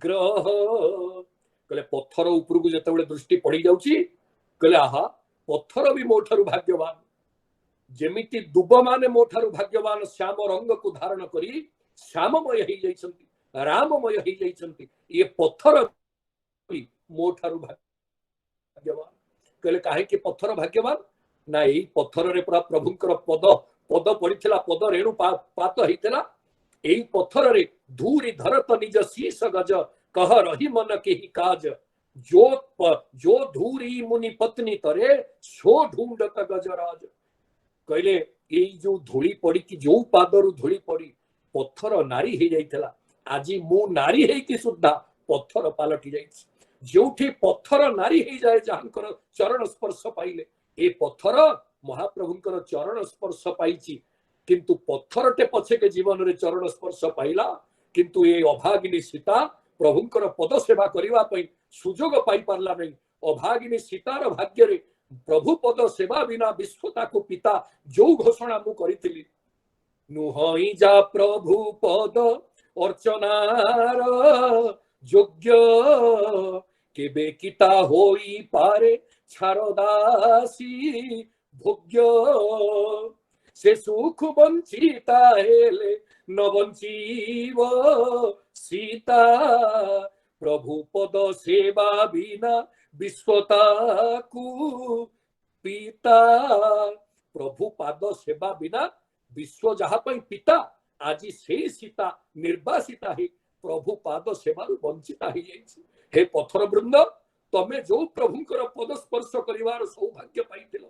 ଗ୍ରହ। କହିଲେ ପଥର ଉପରକୁ ଯେତେବେଳେ ଦୃଷ୍ଟି ପଡି ଯାଉଛି, କହିଲେ ଆହା, ପଥର ବି ମୋ ଠାରୁ ଭାଗ୍ୟବାନ। ଯେମିତି ଦୁବମାନେ ମୋ ଠାରୁ ଭାଗ୍ୟବାନ, ଶ୍ୟାମ ରଙ୍ଗକୁ ଧାରଣ କରି ଶ୍ୟାମମୟ ହେଇଯାଇଛନ୍ତି, ରାମମୟ ହେଇଯାଇଛନ୍ତି, ଇଏ ପଥର ବି ମୋ ଠାରୁ ଭାଗ୍ୟବାନ। କହିଲେ କାହିଁକି ପଥର ଭାଗ୍ୟବାନ? ନା, ଏଇ ପଥରରେ ପୁରା ପ୍ରଭୁଙ୍କର ପଦ ପଦ ପଡିଥିଲା, ପଦ ରେଣୁ ପାତ ହେଇଥିଲା। ଏଇ ପଥରରେ ଧୂରି ଧରତ ନିଜ ଶୀଷ ଗଜ, କହ ରହି ମନ କେହି କାଜ, ଯୋ ଯୋ ଧୂରି ମୁନି ପତ୍ନୀ ତରେ, ସୋ ଢୁଣ୍ଡତ ଗଜରାଜ। କହିଲେ ଏଇ ଯୋଉ ଧୂଳି ପଡିକି, ଯୋଉ ପାଦରୁ ଧୂଳି ପଡି ପଥର ନାରୀ ହେଇଯାଇଥିଲା, ଆଜି ମୁଁ ନାରୀ ହେଇକି ସୁଦ୍ଧା ପଥର ପାଲଟି ଯାଇଛି। ଯୋଉଠି ପଥର ନାରୀ ହେଇଯାଏ ଯାହାଙ୍କର ଚରଣ ସ୍ପର୍ଶ ପାଇଲେ, ଏ ପଥର ମହାପ୍ରଭୁଙ୍କର ଚରଣ ସ୍ପର୍ଶ ପାଇଛି। କିନ୍ତୁ ପଥରଟେ ପଛେକେ ଜୀବନରେ ଚରଣ ସ୍ପର୍ଶ ପାଇଲା, କିନ୍ତୁ ଏ ଅଭାଗିନୀ ସୀତା ପ୍ରଭୁଙ୍କର ପଦ ସେବା କରିବା ପାଇଁ ସୁଯୋଗ ପାଇପାରିଲା ନାହିଁ। ଅଭାଗିନୀ ସୀତାର ଭାଗ୍ୟରେ ପ୍ରଭୁ ପଦ ସେବା ବିନା ବିଶ୍ୱ ତାକୁ ପିତା, ଯୋଉ ଘୋଷଣା ମୁଁ କରିଥିଲି, ନୁହଁଇ ଯା ପ୍ରଭୁ ପଦ ଅର୍ଚ୍ଚନାର ଯୋଗ୍ୟ, କେବେ କିତା ହୋଇପାରେ ଛାରଦାସୀ ଭୋଗ୍ୟ, ସେ ସୁଖ ବଞ୍ଚିତା ହେଲେ ନ ବଞ୍ଚିବ ସୀତା, ପ୍ରଭୁ ପଦ ସେବା ବିନା ବିଶ୍ୱତାକୁ ପିତା। ପ୍ରଭୁ ପାଦ ସେବା ବିନା ବିଶ୍ୱ ଯାହା ପାଇଁ ପିତା, ଆଜି ସେଇ ସୀତା ନିର୍ବାସିତା ହେଇ ପ୍ରଭୁ ପାଦ ସେବାରୁ ବଞ୍ଚିତା ହେଇଯାଇଛି। ହେ ପଥର ବୃନ୍ଦ, ତମେ ଯୋଉ ପ୍ରଭୁଙ୍କର ପଦ ସ୍ପର୍ଶ କରିବାର ସୌଭାଗ୍ୟ ପାଇଥିଲ,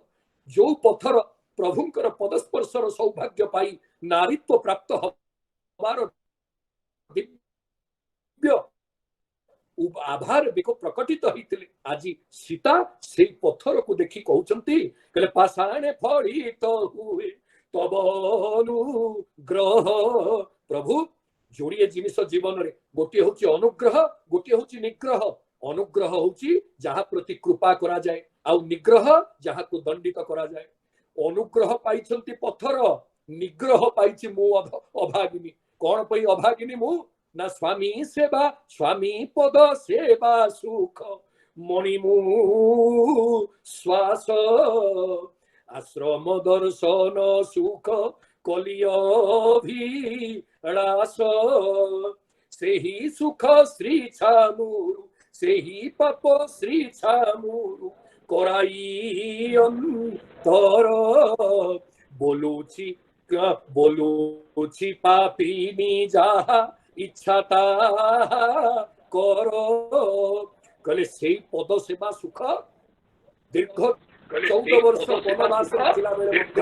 ଯୋଉ ପଥର ପ୍ରଭୁଙ୍କର ପଦ ସ୍ପର୍ଶର ସୌଭାଗ୍ୟ ପାଇ ନାରୀତ୍ୱ ପ୍ରାପ୍ତ ହବାର ଦିବ୍ୟ ଆଭାର ବିକ ପ୍ରକଟିତ ହେଇଥିଲେ, ଆଜି ସୀତା ସେଇ ପଥରକୁ ଦେଖି କହୁଛନ୍ତି, କହିଲେ ପାଷାଣେ ଫଳିତ ହୁଏ ତବ ଅନୁଗ୍ରହ। ପ୍ରଭୁ, ଯୋଡ଼ିଏ ଜିନିଷ ଜୀବନରେ, ଗୋଟିଏ ହଉଛି ଅନୁଗ୍ରହ, ଗୋଟିଏ ହଉଛି ନିଗ୍ରହ। ଅନୁଗ୍ରହ ହଉଛି ଯାହା ପ୍ରତି କୃପା କରାଯାଏ, ଆଉ ନିଗ୍ରହ ଯାହାକୁ ଦଣ୍ଡିତ କରାଯାଏ। ଅନୁଗ୍ରହ ପାଇଛନ୍ତି ପଥର, ନିଗ୍ରହ ପାଇଛି ମୁଁ ଅଭାଗିନୀ। କଣ ପାଇଁ ଅଭାଗିନୀ ମୁଁ? ନା, ସ୍ୱାମୀ ସେବା, ସ୍ୱାମୀ ପଦ ସେବା ସୁଖ ମଣି ମୁଁ ଶ୍ୱାସ, ଆଶ୍ରମ ଦର୍ଶନ ସୁଖ କଲିଅଭିଳାଷ, ସେହି ସୁଖ ଶ୍ରୀ ଛାମୁରୁ, ସେହି ପାପ ଶ୍ରୀ ଛାମୁରୁ କରାଇ ଅନ୍ତର, ବୋଲୁଛି ବୋଲୁଛି ପାପିନୀ ଯାହା ଇଚ୍ଛା ତାହା କର। କହିଲେ ସେଇ ପଦ ସେବା ସୁଖ ଦୀର୍ଘ 14 ବର୍ଷ ବନବାସରେ ଥିଲା ବେଳେ ମଧ୍ୟ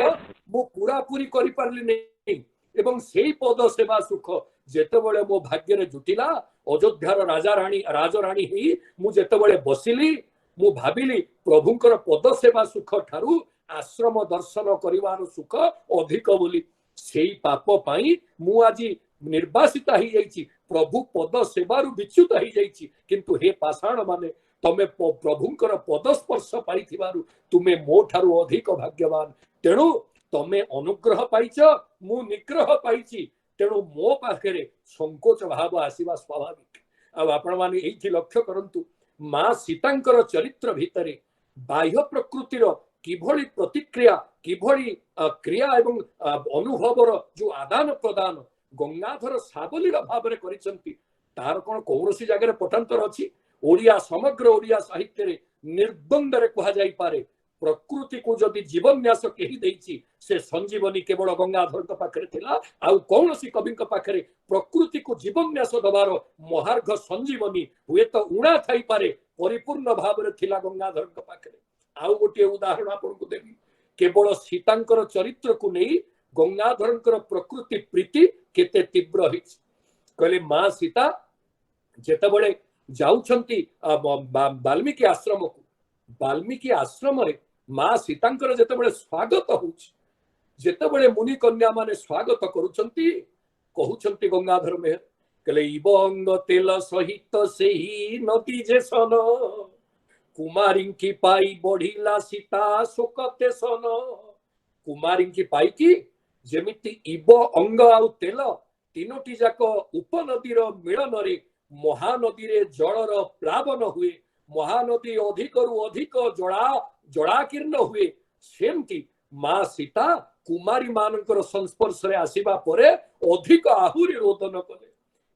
ମୁଁ ପୁରାପୁରି କରିପାରିଲି ନାହିଁ। ଏବଂ ସେଇ ପଦ ସେବା ସୁଖ ଯେତେବେଳେ ମୋ ଭାଗ୍ୟରେ ଜୁଟିଲା, ଅଯୋଧ୍ୟାର ରାଜା ରାଣୀ ରାଜରାଣୀ ହେଇ ମୁଁ ଯେତେବେଳେ ବସିଲି, ମୁଁ ଭାବିଲି ପ୍ରଭୁଙ୍କର ପଦ ସେବା ସୁଖ ଠାରୁ ଆଶ୍ରମ ଦର୍ଶନ କରିବାର ସୁଖ ଅଧିକ ବୋଲି। ସେଇ ପାପ ପାଇଁ ମୁଁ ଆଜି ନିର୍ବାସିତ ହେଇଯାଇଛି, ପ୍ରଭୁ ପଦ ସେବାରୁ ବିଚ୍ୟୁତ ହେଇଯାଇଛି। କିନ୍ତୁ ହେ ପାଷାଣ ମାନେ, ତମେ ପ୍ରଭୁଙ୍କର ପଦ ସ୍ପର୍ଶ ପାଇଥିବାରୁ ତୁମେ ମୋ ଠାରୁ ଅଧିକ ଭାଗ୍ୟବାନ। ତେଣୁ ତମେ ଅନୁଗ୍ରହ ପାଇଛ, ମୁଁ ନିଗ୍ରହ ପାଇଛି। ତେଣୁ ମୋ ପାଖରେ ସଙ୍କୋଚ ଭାବ ଆସିବା ସ୍ୱାଭାବିକ। ଆଉ ଆପଣମାନେ ଏଇଠି ଲକ୍ଷ୍ୟ କରନ୍ତୁ, ମା ସୀତାଙ୍କର ଚରିତ୍ର ଭିତରେ ବାହ୍ୟ ପ୍ରକୃତିର କିଭଳି ପ୍ରତିକ୍ରିୟା, କିଭଳି କ୍ରିୟା ଏବଂ ଅନୁଭବର ଯୋଉ ଆଦାନ ପ୍ରଦାନ ଗଙ୍ଗାଧର ସାବଲୀଳ ଭାବରେ କରିଛନ୍ତି, ତାର କଣ କୌଣସି ଜାଗାରେ ପଟାନ୍ତର ଅଛି? ଓଡ଼ିଆ, ସମଗ୍ର ଓଡ଼ିଆ ସାହିତ୍ୟରେ ନିର୍ଦ୍ୱନ୍ଦ୍ୱରେ କୁହାଯାଇପାରେ, ପ୍ରକୃତିକୁ ଯଦି ଜୀବନ୍ୟାସ କେହି ଦେଇଛି, ସେ ସଞ୍ଜୀବନୀ କେବଳ ଗଙ୍ଗାଧରଙ୍କ ପାଖରେ ଥିଲା। ଆଉ କୌଣସି କବିଙ୍କ ପାଖରେ ପ୍ରକୃତିକୁ ଜୀବନ୍ୟାସ ଦବାର ମହାର୍ଘ ସଞ୍ଜୀବନୀ ହୁଏତ ଉଣା ଥାଇପାରେ, ପରିପୂର୍ଣ୍ଣ ଭାବରେ ଥିଲା ଗଙ୍ଗାଧରଙ୍କ ପାଖରେ। ଆଉ ଗୋଟିଏ ଉଦାହରଣ ଆପଣଙ୍କୁ ଦେବି, କେବଳ ସୀତାଙ୍କର ଚରିତ୍ରକୁ ନେଇ ଗଙ୍ଗାଧରଙ୍କର ପ୍ରକୃତି ପ୍ରୀତି କେତେ ତୀବ୍ର ହେଇଛି। କହିଲେ, ମା ସୀତା ଯେତେବେଳେ ଯାଉଛନ୍ତି ବାଲ୍ମୀକି ଆଶ୍ରମକୁ, ବାଲ୍ମୀକି ଆଶ୍ରମରେ ମା ସୀତାଙ୍କର ଯେତେବେଳେ ସ୍ୱାଗତ ହଉଛି, ଯେତେବେଳେ ମୁନି କନ୍ୟା ମାନେ ସ୍ୱାଗତ କରୁଛନ୍ତି, କହୁଛନ୍ତି ଗଙ୍ଗାଧର ମେହେର, କହିଲେ, ଇବ ଅଙ୍ଗ ତେଲ ସହିତ ସେହି ନଦୀ ଯେସନ, କୁମାରୀଙ୍କି ପାଇ ବଢିଲା ସୀତା ଶୋକ ତେସନ। କୁମାରୀଙ୍କି ପାଇକି ଯେମିତି ଇବ, ଅଙ୍ଗ ଆଉ ତେଲ ତିନୋଟି ଯାକ ଉପନଦୀର ମିଳନରେ ମହାନଦୀରେ ଜଳର ପ୍ଲାବନ ହୁଏ, ମହାନଦୀ ଅଧିକରୁ ଅଧିକ ଜଳାକୀର୍ଣ୍ଣ ହୁଏ, ସେମିତି ମା ସୀତା କୁମାରୀ ମାନଙ୍କର ସଂସ୍ପର୍ଶରେ ଆସିବା ପରେ ଅଧିକ ଆହୁରି ରୋଦନ କଲେ।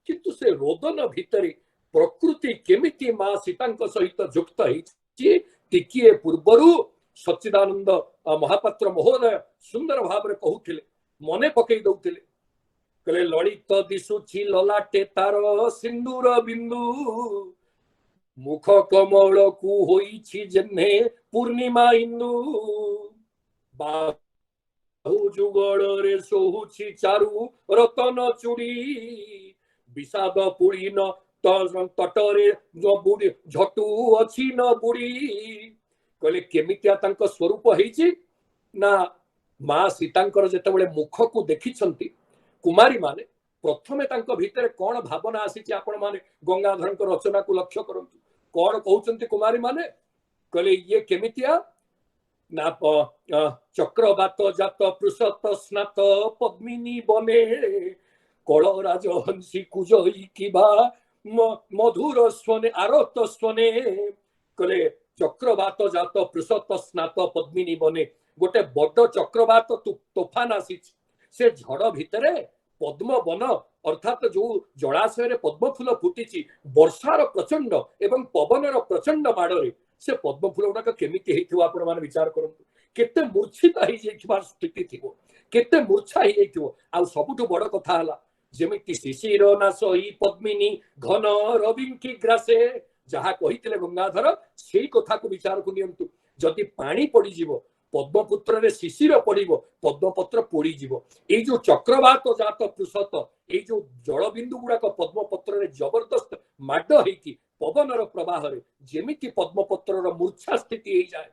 କିନ୍ତୁ ସେ ରୋଦନ ଭିତରେ ପ୍ରକୃତି କେମିତି ମା ସୀତାଙ୍କ ସହିତ ଯୁକ୍ତ ହେଇଛି, ଟିକିଏ ପୂର୍ବରୁ ସଚ୍ଚିଦାନନ୍ଦ ମହାପାତ୍ର ମହୋଦୟ ସୁନ୍ଦର ଭାବରେ କହୁଥିଲେ, ମନେ ପକେଇ ଦଉଥିଲେ। କହିଲେ, ଲଳିତ ଦିଶୁଛି ଲଲାଟେ ତାର ସିନ୍ଦୁର ବିନ୍ଦୁ, ମୁଖ କମଳକୁ ହୋଇଛି ଯେହ୍ନେ ପୂର୍ଣ୍ଣିମା ଇନ୍ଦୁ, ବାହୁ ଯୁଗଳରେ ଶୋହୁଛି ଚାରୁ ରତନ ଚୁଡ଼ି, ବିଷାଦ ପୁଳିନ ତଟରେ ବୁଡ଼ି ଝଟୁ ଅଛି ନ ବୁଡ଼ି। କହିଲେ, କେମିତିଆ ତାଙ୍କ ସ୍ୱରୂପ ହେଇଛି ନା, ମା ସୀତାଙ୍କର ଯେତେବେଳେ ମୁଖକୁ ଦେଖିଛନ୍ତି କୁମାରୀ ମାନେ, ପ୍ରଥମେ ତାଙ୍କ ଭିତରେ କଣ ଭାବନା ଆସିଛି? ଆପଣ ମାନେ ଗଙ୍ଗାଧରଙ୍କ ରଚନାକୁ ଲକ୍ଷ୍ୟ କରନ୍ତୁ, କଣ କହୁଛନ୍ତି କୁମାରୀ ମାନେ। କହିଲେ, ଇଏ କେମିତିଆ ନା, ଚକ୍ରବାତ ଜାତ ପୃଷତ ସ୍ନାତ ପଦ୍ମିନୀ ବନେ, କଳ ରାଜହଂସୀ କୁଜଇ କିବା ମଧୁର ସ୍ୱନେ ଆରତ ସ୍ୱନେ। କହିଲେ, ଚକ୍ରବାତ ଜାତ ପୃଷତ ସ୍ନାତ ପଦ୍ମିନୀ ବନେ, ଗୋଟେ ବଡ ଚକ୍ରବାତ ତୋଫାନ ଆସିଛି, ସେ ଝଡ ଭିତରେ ପଦ୍ମ ବନ, ଅର୍ଥାତ ଯୋଉ ଜଳାଶୟରେ ପଦ୍ମ ଫୁଲ ଫୁଟିଛି, ବର୍ଷାର ପ୍ରଚଣ୍ଡ ଏବଂ ପବନର ପ୍ରଚଣ୍ଡ ମାଡରେ ସେ ପଦ୍ମ ଫୁଲ ଗୁଡାକ କେମିତି ହେଇଥିବ ଆପଣ ମାନେ ବିଚାର କରନ୍ତୁ। କେତେ ମୂର୍ଚ୍ଛିତ ହେଇଯାଇଥିବା ସ୍ଥିତି ଥିବ, କେତେ ମୂର୍ଚ୍ଛା ହେଇଯାଇଥିବ। ଆଉ ସବୁଠୁ ବଡ କଥା ହେଲା, ଯେମିତି ଶିଶିର ନାଶ ପଦ୍ମିନୀ ଘନ ରବିଙ୍କି ଗ୍ରାସେ, ଯାହା କହିଥିଲେ ଗଙ୍ଗାଧର ସେଇ କଥାକୁ ବିଚାରକୁ ନିଅନ୍ତୁ। ଯଦି ପାଣି ପଡିଯିବ ପଦ୍ମପୁତ୍ରରେ, ଶିଶିର ପଡିବ, ପଦ୍ମପତ୍ର ପୋଡିଯିବ। ଏଇ ଯୋଉ ଚକ୍ରବାତ ଜାତ ପୃଷତ, ଏଇ ଯୋଉ ଜଳବିନ୍ଦୁ ଗୁଡାକ ପଦ୍ମପତ୍ରରେ ଜବରଦସ୍ତ ମାଡ ହେଇକି ପବନର ପ୍ରବାହରେ ଯେମିତି ପଦ୍ମପତ୍ରର ମୂର୍ଚ୍ଛା ସ୍ଥିତି ହେଇଯାଏ,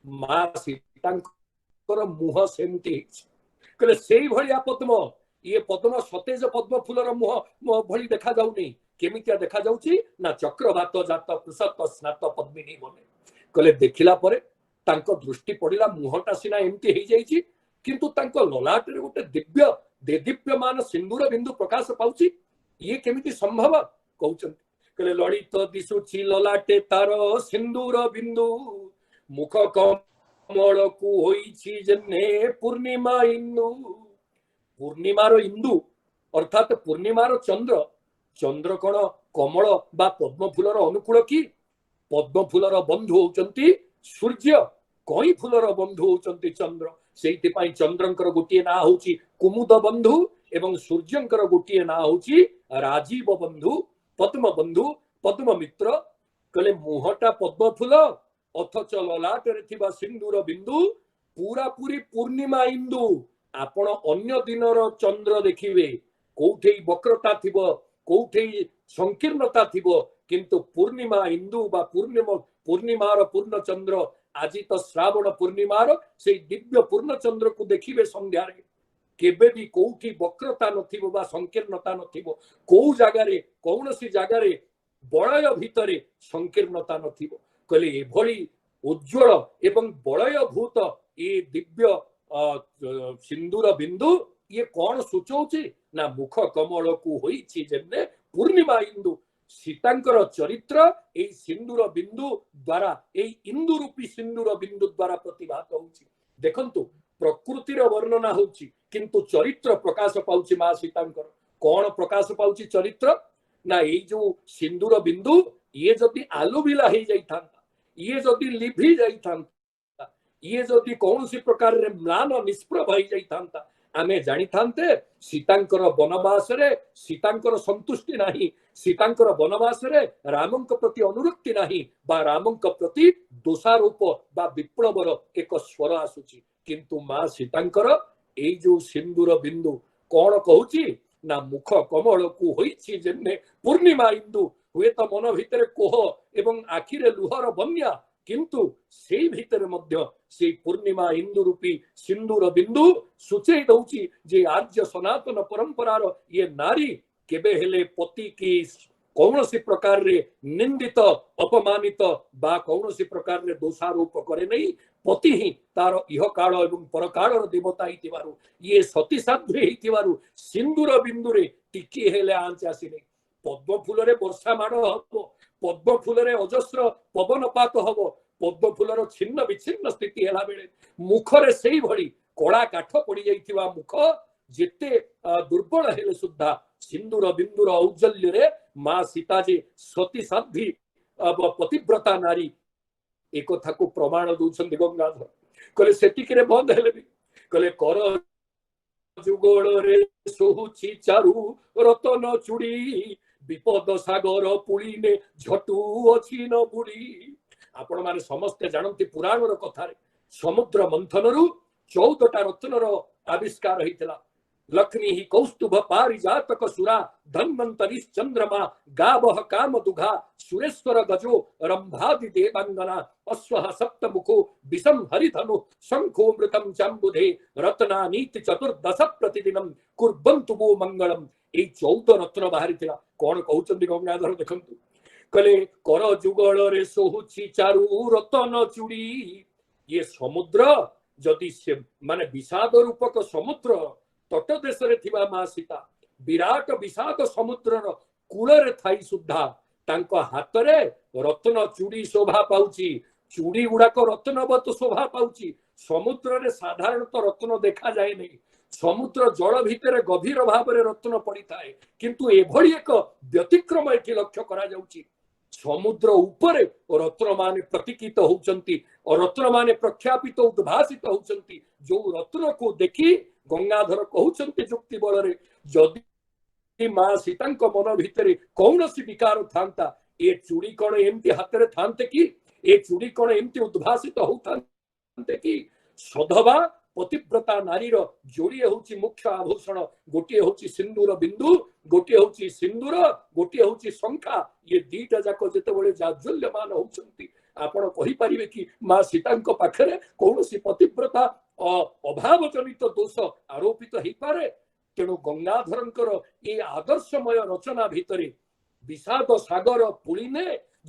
ମା ସୀତାଙ୍କର ମୁହଁ ସେମିତି ହେଇଛି। କହିଲେ, ସେଇଭଳିଆ ପଦ୍ମ, ଇଏ ପଦ୍ମ ସତେଜ ପଦ୍ମ ଫୁଲର ମୁହଁ ଭଳି ଦେଖାଯାଉନି, କେମିତିଆ ଦେଖାଯାଉଛି ନା, ଚକ୍ରବାତ ଜାତ ପୃଷତ ସ୍ନାତ ପଦ୍ମିନୀ ବନେ। କହିଲେ, ଦେଖିଲା ପରେ ତାଙ୍କ ଦୃଷ୍ଟି ପଡିଲା, ମୁହଁଟା ସିନା ଏମିତି ହେଇଯାଇଛି, କିନ୍ତୁ ତାଙ୍କ ଲଲାଟରେ ଗୋଟେ ଦିବ୍ୟ ଦେଦୀପ୍ୟମାନ ସିନ୍ଦୁର ବିନ୍ଦୁ ପ୍ରକାଶ ପାଉଛି। ଇଏ କେମିତି ସମ୍ଭବ କହୁଛନ୍ତି। କହିଲେ, ଲଳିତ ଦିଶୁଛି ଲଲାଟେ ତାର ସିନ୍ଦୁର ବିନ୍ଦୁ, ମୁଖ କମଳକୁ ହୋଇଛି ଯେନେ ପୂର୍ଣ୍ଣିମା ଇନ୍ଦୁ। ପୂର୍ଣ୍ଣିମାର ଇନ୍ଦୁ ଅର୍ଥାତ ପୂର୍ଣ୍ଣିମାର ଚନ୍ଦ୍ର, ଚନ୍ଦ୍ର କଣ କମଳ ବା ପଦ୍ମ ଫୁଲର ଅନୁକୂଳ କି? ପଦ୍ମ ଫୁଲର ବନ୍ଧୁ ହଉଛନ୍ତି ସୂର୍ଯ୍ୟ, କଇଁ ଫୁଲର ବନ୍ଧୁ ହଉଛନ୍ତି ଚନ୍ଦ୍ର। ସେଇଥିପାଇଁ ଚନ୍ଦ୍ରଙ୍କର ଗୋଟିଏ ନାଁ ହଉଛି କୁମୁଦ ବନ୍ଧୁ ଏବଂ ସୂର୍ଯ୍ୟଙ୍କର ଗୋଟିଏ ନାଁ ହଉଛି ରାଜୀବ ବନ୍ଧୁ, ପଦ୍ମ ବନ୍ଧୁ, ପଦ୍ମ ମିତ୍ର। କହିଲେ, ମୁହଁଟା ପଦ୍ମ ଫୁଲ, ଅଥଚ ଲଲାଟରେ ଥିବା ସିନ୍ଦୁର ବିନ୍ଦୁ ପୁରାପୁରି ପୂର୍ଣ୍ଣିମା ଇନ୍ଦୁ। ଆପଣ ଅନ୍ୟ ଦିନର ଚନ୍ଦ୍ର ଦେଖିବେ, କୋଉଠି ବକ୍ରତା ଥିବ, କୋଉଠି ସଂକୀର୍ଣ୍ଣତା ଥିବ, କିନ୍ତୁ ପୂର୍ଣ୍ଣିମା ଇନ୍ଦୁ ବା ପୂର୍ଣ୍ଣିମାର ପୂର୍ଣ୍ଣଚନ୍ଦ୍ର, ଆଜି ତ ଶ୍ରାବଣ ପୂର୍ଣ୍ଣିମାର ସେଇ ଦିବ୍ୟ ପୂର୍ଣ୍ଣଚନ୍ଦ୍ରକୁ ଦେଖିବେ ସନ୍ଧ୍ୟାରେ, କେବେ ବି କୋଉଠି ବକ୍ରତା ନଥିବ ବା ସଂକୀର୍ଣ୍ଣତା ନଥିବ, କୋଉ ଜାଗାରେ କୌଣସି ଜାଗାରେ ବଳୟ ଭିତରେ ସଂକୀର୍ଣ୍ଣତା ନଥିବ। କହିଲେ ଏଭଳି ଉଜ୍ଜ୍ୱଳ ଏବଂ ବଳୟଭୂତ ଏ ଦିବ୍ୟ ସିନ୍ଦୁର ବିନ୍ଦୁ ଇଏ କଣ ସୂଚଉଛି ନା ମୁଖ କମଳକୁ ହୋଇଛି ଯେନେ ପୂର୍ଣ୍ଣିମା ଇନ୍ଦୁ। ସୀତାଙ୍କର ଚରିତ୍ର ଏଇ ସିନ୍ଦୁର ବିନ୍ଦୁ ଦ୍ଵାରା, ଏଇ ଇନ୍ଦୁ ରୂପୀ ସିନ୍ଦୁର ବିନ୍ଦୁ ଦ୍ଵାରା ପ୍ରତିଭାତ ହଉଛି। ଦେଖନ୍ତୁ, ପ୍ରକୃତିର ବର୍ଣ୍ଣନା ହଉଛି, କିନ୍ତୁ ଚରିତ୍ର ପ୍ରକାଶ ପାଉଛି ମା ସୀତାଙ୍କର। କଣ ପ୍ରକାଶ ପାଉଛି ଚରିତ୍ର ନା ଏଇ ଯୋଉ ସିନ୍ଦୁର ବିନ୍ଦୁ, ଇଏ ଯଦି ଆଲୁବିଲା ହେଇଯାଇଥାନ୍ତା, ଇଏ ଯଦି ଲିଭି ଯାଇଥାନ୍ତା, ଇଏ ଯଦି କୌଣସି ପ୍ରକାରରେ ମ୍ଲାନ ନିଷ୍ପ୍ରଭ ହେଇଯାଇଥାନ୍ତା, ଆମେ ଜାଣିଥାନ୍ତେ ସୀତାଙ୍କର ବନବାସରେ ସୀତାଙ୍କର ସନ୍ତୁଷ୍ଟି ନାହିଁ, ସୀତାଙ୍କର ବନବାସରେ ରାମଙ୍କ ପ୍ରତି ଅନୁରକ୍ତି ନାହିଁ, ବା ରାମଙ୍କ ପ୍ରତି ଦୋଷାରୋପ ବା ବିପ୍ଳବର ଏକ ସ୍ୱର ଆସୁଛି। କିନ୍ତୁ ମା ସୀତାଙ୍କର ଏଇ ଯୋଉ ସିନ୍ଦୁର ବିନ୍ଦୁ କଣ କହୁଛି ନା ମୁଖ କମଳକୁ ହୋଇଛି ଯେନେ ପୂର୍ଣ୍ଣିମା ଇନ୍ଦୁ। ହୁଏତ ମନ ଭିତରେ କୋହ ଏବଂ ଆଖିରେ ଲୁହର ବନ୍ୟା, କିନ୍ତୁ ସେଇ ଭିତରେ ମଧ୍ୟ ସେଇ ପୂର୍ଣ୍ଣିମା ଇନ୍ଦୁ ରୂପୀ ସିନ୍ଦୁର ବିନ୍ଦୁ ସୂଚେଇ ଦଉଛି ଯେ ଆର୍ଯ୍ୟ ସନାତନ ପରମ୍ପରାର ଇଏ ନାରୀ କେବେ ହେଲେ ପତି କି କୌଣସି ପ୍ରକାରରେ ନିନ୍ଦିତ, ଅପମାନିତ ବା କୌଣସି ପ୍ରକାରରେ ଦୋଷାରୋପ କରେ ନାହିଁ। ପତି ହିଁ ତାର ଇହକାଳ ଏବଂ ପରକାଳର ଦେବତା ହେଇଥିବାରୁ, ଇଏ ସତୀ ସାଧ୍ୱୀ ହେଇଥିବାରୁ ସିନ୍ଦୁର ବିନ୍ଦୁରେ ଟିକିଏ ହେଲେ ଆଞ୍ଚ ଆସିନି। ପଦ୍ମ ଫୁଲରେ ବର୍ଷା ମାଡ଼ ହବ, ପଦ୍ମ ଫୁଲରେ ଅଜସ୍ର ପବନପାତ ହବ, ପଦ୍ମ ଫୁଲର ଛିନ୍ନ ବିଚ୍ଛିନ୍ନ ସ୍ଥିତି ହେଲା ବେଳେ ମୁଖରେ ସେଇଭଳି କଳା କାଠ ପଡିଯାଇଥିବା ମୁଖ ଯେତେ ଦୁର୍ବଳ ହେଲେ ସୁଦ୍ଧା ସିନ୍ଦୁର ବିନ୍ଦୁର ଔଜ୍ଜଲ୍ୟରେ ମା ସୀତା ଯେ ସତୀ ସାଧ୍ୱୀ ପତିବ୍ରତା ନାରୀ, ଏ କଥାକୁ ପ୍ରମାଣ ଦଉଛନ୍ତି ଗଙ୍ଗାଧର। କହିଲେ ସେତିକିରେ ବନ୍ଦ ହେଲେ ବି, କହିଲେ କର ଯୁଗଳରେ ଶୋହୁଛି ଚାରୁ ରତନ ଚୁଡ଼ି, ବିପଦ ସାଗର ପୁଳିନେ ଝଟୁ ଅଛି ନ ବୁଡ଼ି। ଆପଣ ମାନେ ସମସ୍ତେ ଜାଣନ୍ତି ପୁରାଣର କଥାରେ ସମୁଦ୍ର ମନ୍ଥନରୁ 14ଟା ରତ୍ନର ଆବିଷ୍କାର ହେଇଥିଲା। ଲକ୍ଷ୍ମୀ ହି କୌସ୍ତୁଭ ପାରିଜାତକ ସୁରା ଧନ୍ୱନ୍ତରୀ ଚନ୍ଦ୍ରମା ଗାବହ କାମ ଦୁଘା ସୁରେଶ୍ୱର ଗଜୋ ରମ୍ଭାଦି ଦେବାଙ୍ଗନା ଅଶ୍ୱ ସପ୍ତମୁଖୋ ବିଷମ ହରିଧନୁ ଶଙ୍ଖୋମୃତମ ଚାମ୍ବୁଧେ ରତ୍ନାନୀତି ଚତୁର୍ଦଶ ପ୍ରତିଦିନମ କୁର୍ବନ୍ତୁ ମୋ ମଙ୍ଗଳମ। ଏଇ 14 ରତ୍ନ ବାହାରିଥିଲା। କଣ କହୁଛନ୍ତି ଗଙ୍ଗାଧର ଦେଖନ୍ତୁ, କହିଲେ କର ଯୁଗଳରେ ଶୋହୁଛି ଚାରୁ ରତନ ଚୁଡ଼ି। ଇଏ ସମୁଦ୍ର ଯଦି ସେ ମାନେ ବିଷାଦ ରୂପକ ସମୁଦ୍ର ତଟ ଦେଶରେ ଥିବା ମା ସୀତା ବିରାଟ ବିଷାଦ ସମୁଦ୍ରର କୂଳରେ ଥାଇ ସୁଦ୍ଧା ତାଙ୍କ ହାତରେ ରତ୍ନ ଚୁଡ଼ି ଶୋଭା ପାଉଛି। ଚୁଡ଼ି ଗୁଡାକ ରତ୍ନବତ ଶୋଭା ପାଉଛି। ସମୁଦ୍ରରେ ସାଧାରଣତଃ ରତ୍ନ ଦେଖାଯାଏ ନାହିଁ, ସମୁଦ୍ର ଜଳ ଭିତରେ ଗଭୀର ଭାବରେ ରତ୍ନ ପଡିଥାଏ, କିନ୍ତୁ ଏଭଳି ଏକ ବ୍ୟତିକ୍ରମ ଏଠି ଲକ୍ଷ୍ୟ କରାଯାଉଛି। ସମୁଦ୍ର ଉପରେ ରତ୍ନମାନେ ପ୍ରତୀକିତ ହଉଛନ୍ତି, ରତ୍ନମାନେ ପ୍ରଖ୍ୟାପିତ ଉଦ୍ଭାସିତ ହଉଛନ୍ତି। ଯୋଉ ରତ୍ନକୁ ଦେଖି ଗଙ୍ଗାଧର କହୁଛନ୍ତି ଯୁକ୍ତି ବଳରେ, ଯଦି ମା ସୀତାଙ୍କ ମନ ଭିତରେ କୌଣସି ବିକାର ଥାନ୍ତା, ଏ ଚୁଡ଼ି କଣ ଏମିତି ହାତରେ ଥାନ୍ତେ କି? ଏ ଚୁଡ଼ି କଣ ଏମିତି ଉଦ୍ଭାସିତ ହଉଥାନ୍ତେ କି? ସଧବା ପତିବ୍ରତା ନାରୀର ଯୋଡ଼ିଏ ହଉଛି ମୁଖ୍ୟ ଆଭୂଷଣ, ଗୋଟିଏ ହଉଛି ସିନ୍ଦୁର ବିନ୍ଦୁ, ଗୋଟିଏ ହଉଛି ସିନ୍ଦୁର, ଗୋଟିଏ ହଉଛି ଶଙ୍ଖା। ଇଏ ଦିଟା ଯାକ ଯେତେବେଳେ ଜାଜ୍ୱଲ୍ୟମାନ ହଉଛନ୍ତି, ଆପଣ କହିପାରିବେ କି ମା ସୀତାଙ୍କ ପାଖରେ କୌଣସି ପତିବ୍ରତା ଅଭାବ ଜନିତ ଦୋଷ ଆରୋପିତ ହେଇପାରେ? ତେଣୁ ଗଙ୍ଗାଧରଙ୍କର ଏ ଆଦର୍ଶମୟ ରଚନା ଭିତରେ ବିଷାଦ ସାଗର ପୁଳିନେ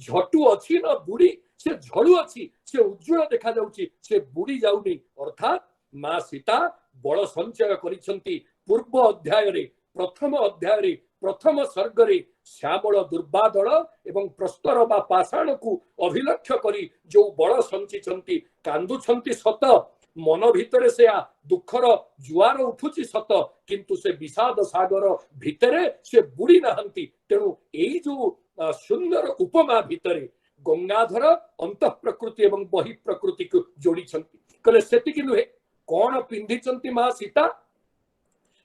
ଝଟୁ ଅଛି ନା ବୁଡି, ସେ ଝଡୁ ଅଛି, ସେ ଉଜ୍ଜଳ ଦେଖାଯାଉଛି, ସେ ବୁଡି ଯାଉନି। ଅର୍ଥାତ୍ ମା ସୀତା ବଳ ସଞ୍ଚୟ କରିଛନ୍ତି। ପୂର୍ବ ଅଧ୍ୟାୟରେ, ପ୍ରଥମ ଅଧ୍ୟାୟରେ, ପ୍ରଥମ ସର୍ଗରେ ଶ୍ୟାମଳ ଦୁର୍ବାଦଳ ଏବଂ ପ୍ରସ୍ତର ବା ପାଷାଣକୁ ଅଭିଲକ୍ଷ୍ୟ କରି ଯୋଉ ବଳ ସଞ୍ଚିଛନ୍ତି, କାନ୍ଦୁଛନ୍ତି ସତ, ମନ ଭିତରେ ସେ ଦୁଃଖର ଜୁଆର ଉଠୁଛି ସତ, କିନ୍ତୁ ସେ ବିଷାଦ ସାଗର ଭିତରେ ସେ ବୁଡି ନାହାନ୍ତି। ତେଣୁ ଏଇ ଯୋଉ ସୁନ୍ଦର ଉପମା ଭିତରେ ଗଙ୍ଗାଧର ଅନ୍ତଃ ପ୍ରକୃତି ଏବଂ ବହି ପ୍ରକୃତିକୁ ଯୋଡିଛନ୍ତି। କହିଲେ ସେତିକି ନୁହେଁ, କଣ ପିନ୍ଧିଛନ୍ତି ମା ସୀତା?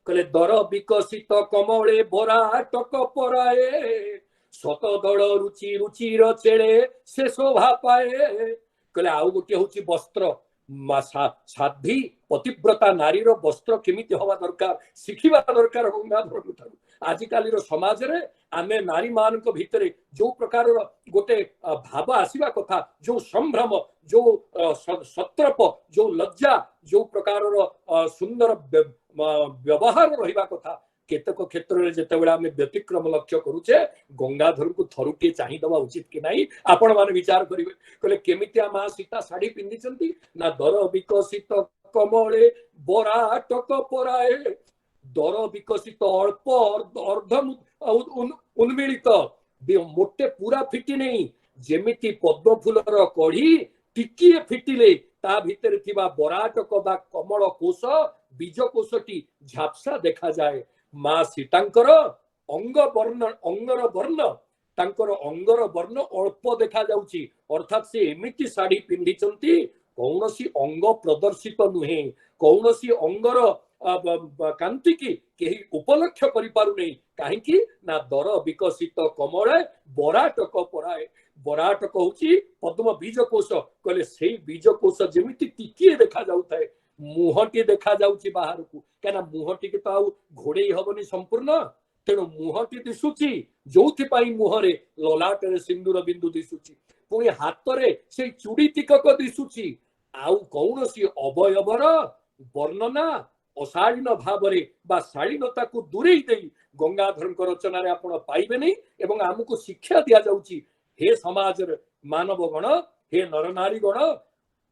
କହିଲେ ଦର ବିକଶିତ କମଳେ ବରାଟକ ପରାଏ, ଶତଦଳ ରୁଚି ରୁଚିର ଚେଳେ ସେ ଶୋଭା ପାଏ। କହିଲେ ଆଉ ଗୋଟିଏ ହଉଛି ବସ୍ତ୍ର। ସାଧ୍ୱୀ ପତିବ୍ରତା ନାରୀର ବସ୍ତ୍ର କେମିତି ହବା ଦରକାର ଶିଖିବା ଦରକାର ଗଙ୍ଗାଧରଙ୍କ ଠାରୁ। ଆଜିକାଲିର ସମାଜରେ ଆମେ ନାରୀ ମାନଙ୍କ ଭିତରେ ଯୋଉ ପ୍ରକାରର ଗୋଟେ ଭାବ ଆସିବା କଥା, ଯୋଉ ସମ୍ଭ୍ରମ, ଯୋଉ ସତ୍ରପ, ଯୋଉ ଲଜ୍ଜା, ଯୋଉ ପ୍ରକାରର ସୁନ୍ଦର ବ୍ୟବହାର ରହିବା କଥା, କେତେକ କ୍ଷେତ୍ରରେ ଯେତେବେଳେ ଆମେ ବ୍ୟତିକ୍ରମ ଲକ୍ଷ୍ୟ କରୁଛେ, ଗଙ୍ଗାଧରଙ୍କୁ ଥରୁଟିଏ ଚାହିଁଦବା ଉଚିତ କି ନାହିଁ ଆପଣ ମାନେ ବିଚାର କରିବେ। କହିଲେ କେମିତିଆ ମା ସୀତା ଶାଢୀ ପିନ୍ଧିଛନ୍ତି ନା ଦର ବିକଶିତ କମଳେ ବରାଟକ ପରାଏ, ଦର ବିକଶିତ ଅଳ୍ପ ଅର୍ଦ୍ଧ ଉନ୍ମିଳିତ, ମୋଟେ ପୁରା ଫିଟି ନେଇ, ଯେମିତି ପଦ୍ମ ଫୁଲର କଢି ଟିକିଏ ଫିଟିଲେ ତା ଭିତରେ ଥିବା ବରାଟକ ବା କମଳ କୋଷ, ବୀଜ କୋଷଟି ଝାପ୍ସା ଦେଖାଯାଏ। ମା ସୀତାଙ୍କର ଅଙ୍ଗ ବର୍ଣ୍ଣ, ଅଙ୍ଗର ବର୍ଣ୍ଣ, ତାଙ୍କର ଅଙ୍ଗର ବର୍ଣ୍ଣ ଅଳ୍ପ ଦେଖାଯାଉଛି। ଅର୍ଥାତ୍ ସେ ଏମିତି ଶାଢୀ ପିନ୍ଧିଛନ୍ତି କୌଣସି ଅଙ୍ଗ ପ୍ରଦର୍ଶିତ ନୁହେଁ, କୌଣସି ଅଙ୍ଗର କାନ୍ତିକି କେହି ଉପଲକ୍ଷ୍ୟ କରିପାରୁନି। କାହିଁକି ନା ଦର ବିକଶିତ କମଳେ ବରାଟକ ପରାଏ। ବରାଟକ ହଉଛି ପଦ୍ମ ବୀଜ କୋଷ। କହିଲେ ସେଇ ବୀଜ କୋଷ ଯେମିତି ଟିକିଏ ଦେଖାଯାଉଥାଏ, ମୁହଁଟି ଦେଖାଯାଉଛି ବାହାରକୁ, କାହିଁକିନା ମୁହଁଟିକି ତ ଆଉ ଘୋଡେଇ ହବନି ସମ୍ପୂର୍ଣ୍ଣ, ତେଣୁ ମୁହଁଟି ଦିଶୁଛି, ଯୋଉଥିପାଇଁ ମୁହଁରେ ଲଲାଟରେ ସିନ୍ଦୁର ବିନ୍ଦୁ ଦିଶୁଛି, ପୁଣି ହାତରେ ସେଇ ଚୁଡି ଟିକକ ଦିଶୁଛି। ଆଉ କୌଣସି ଅବୟବର ବର୍ଣ୍ଣନା ଅଶାଳୀନ ଭାବରେ ବା ଶାଳୀନତାକୁ ଦୂରେଇ ଦେଇ ଗଙ୍ଗାଧରଙ୍କ ରଚନାରେ ଆପଣ ପାଇବେନି। ଏବଂ ଆମକୁ ଶିକ୍ଷା ଦିଆଯାଉଛି, ହେ ସମାଜରେ ମାନବ ଗଣ, ହେ ନରନାରୀ ଗଣ,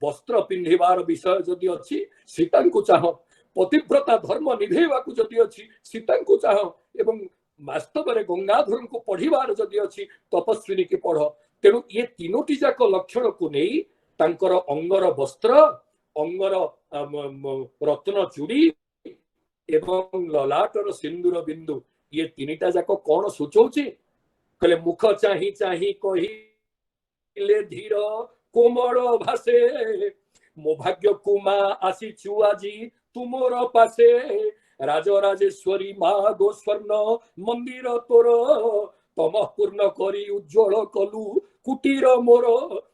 ବସ୍ତ୍ର ପିନ୍ଧିବାର ବିଷୟ ଯଦି ଅଛି ସୀତାଙ୍କୁ ଚାହଁ, ପତିବ୍ରତା ଧର୍ମ ନିଭେଇବାକୁ ଯଦି ଅଛି ସୀତାଙ୍କୁ ଚାହଁ, ଏବଂ ବାସ୍ତବରେ ଗଙ୍ଗାଧରଙ୍କୁ ପଢିବାର ଯଦି ଅଛି ତପସ୍ୱିନୀକି ପଢ। ତେଣୁ ଇଏ ତିନୋଟି ଯାକ ଲକ୍ଷଣକୁ ନେଇ ତାଙ୍କର ଅଙ୍ଗର ବସ୍ତ୍ର, ଅଙ୍ଗର ରତ୍ନ ଚୁଡ଼ି ଏବଂ ଲଲାଟର ସିନ୍ଦୁର ବିନ୍ଦୁ, ଇଏ ତିନିଟା ଯାକ କଣ ସୂଚଉଛି? କହିଲେ ମୁଖ ଚାହିଁ ଚାହିଁ କହିଲେ ଧୀର କୋମଳ ଭାସେ, ମୋ ଭାଗ୍ୟକୁ ମା ଆସିଛୁ ଆଜି ତୁମର ପାଶେ, ରାଜରାଜେଶ୍ୱରୀ ମା ଗୋ ସ୍ୱର୍ଣ୍ଣ ମନ୍ଦିର ତୋର, ତମ ପୂର୍ଣ୍ଣ କରି ଉଜ୍ଜଳ କଲୁ କୁଟୀର ମୋର।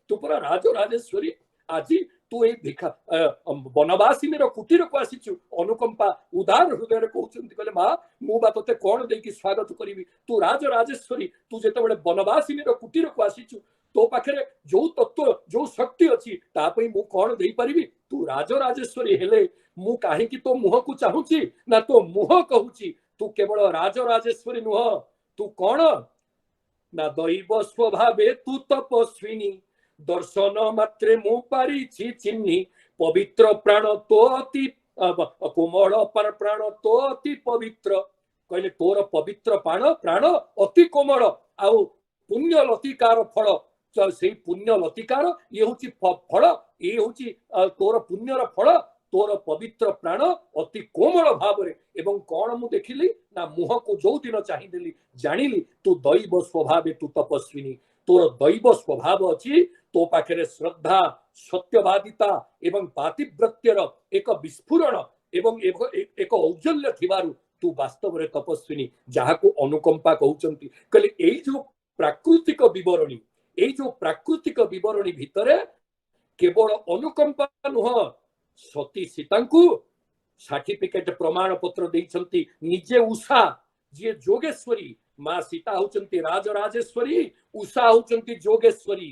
ତୁ ପରା ରାଜରାଜେଶ୍ୱରୀ, ଆଜି ତୁ ଏଇ ଭିଖା ବନବାସିନୀର କୁଟୀରକୁ ଆସିଛୁ। ଅନୁକମ୍ପା ଉଦାର ହୃଦୟରେ କହୁଛନ୍ତି, କହିଲେ ମା ମୁଁ ବା ତୋତେ କଣ ଦେଇକି ସ୍ୱାଗତ କରିବି, ତୁ ରାଜରାଜେଶ୍ୱରୀ, ତୁ ଯେତେବେଳେ ବନବାସିନୀର କୁଟୀରକୁ ଆସିଛୁ, ତୋ ପାଖରେ ଯୋଉ ତତ୍ତ୍ୱ ଯୋଉ ଶକ୍ତି ଅଛି ତା ପାଇଁ ମୁଁ କଣ ଦେଇପାରିବି? ତୁ ରାଜରାଜେଶ୍ୱରୀ ହେଲେ ମୁଁ କାହିଁକି ତୋ ମୁହଁକୁ ଚାହୁଁଛି ନା ତୋ ମୁହଁ କହୁଛି ତୁ କେବଳ ରାଜରାଜେଶ୍ୱରୀ ନୁହଁ, ତୁ କଣ ନା ଦୈବ ସ୍ୱଭାବେ ତୁ ତପସ୍ୱିନୀ, ଦର୍ଶନ ମାତ୍ରେ ମୁଁ ପାରିଛି ଚିହ୍ନି, ପବିତ୍ର ପ୍ରାଣ ତୋ ଅତି କୋମଳ ପ୍ରାଣ ତୋ ଅତି ପବିତ୍ର। କହିଲେ ତୋର ପବିତ୍ର ପ୍ରାଣ ଅତି କୋମଳ, ଆଉ ପୁଣ୍ୟ ଲତିକାର ଫଳ, ସେଇ ପୁଣ୍ୟ ଲତିକାର ଇଏ ହଉଛି ଫଳ, ଇଏ ହଉଛି ତୋର ପୁଣ୍ୟର ଫଳ, ତୋର ପବିତ୍ର ପ୍ରାଣ ଅତି କୋମଳ ଭାବରେ। ଏବଂ କଣ ମୁଁ ଦେଖିଲି ନା ମୁହଁକୁ ଯୋଉ ଦିନ ଚାହିଁଦେଲି ଜାଣିଲି ତୁ ଦୈବ ସ୍ୱଭାବେ ତୁ ତପସ୍ୱିନୀ, ତୋର ଦୈବ ସ୍ୱଭାବ ଅଛି, ତୋ ପାଖରେ ଶ୍ରଦ୍ଧା, ସତ୍ୟବାଦିତା ଏବଂ ପାତିବ୍ରତ୍ୟର ଏକ ବିସ୍ଫୁରଣ ଏବଂ ଏକ ଔଜ୍ଜଲ୍ୟ ଥିବାରୁ ତୁ ବାସ୍ତବରେ ତପସ୍ୱିନୀ, ଯାହାକୁ ଅନୁକମ୍ପା କହୁଛନ୍ତି। କହିଲେ ଏଇ ଯୋଉ ପ୍ରାକୃତିକ ବିବରଣୀ, ଏଇ ଯୋଉ ପ୍ରାକୃତିକ ବିବରଣୀ ଭିତରେ କେବଳ ଅନୁକମ୍ପା ନୁହଁ, ସତୀ ସୀତାଙ୍କୁ ସାର୍ଟିଫିକେଟ ପ୍ରମାଣ ପତ୍ର ଦେଇଛନ୍ତି ନିଜେ ଉଷା, ଯିଏ ଯୋଗେଶ୍ୱରୀ। ମା ସୀତା ହଉଛନ୍ତି ରାଜରାଜେଶ୍ୱରୀ, ଉଷା ହଉଛନ୍ତି ଯୋଗେଶ୍ୱରୀ।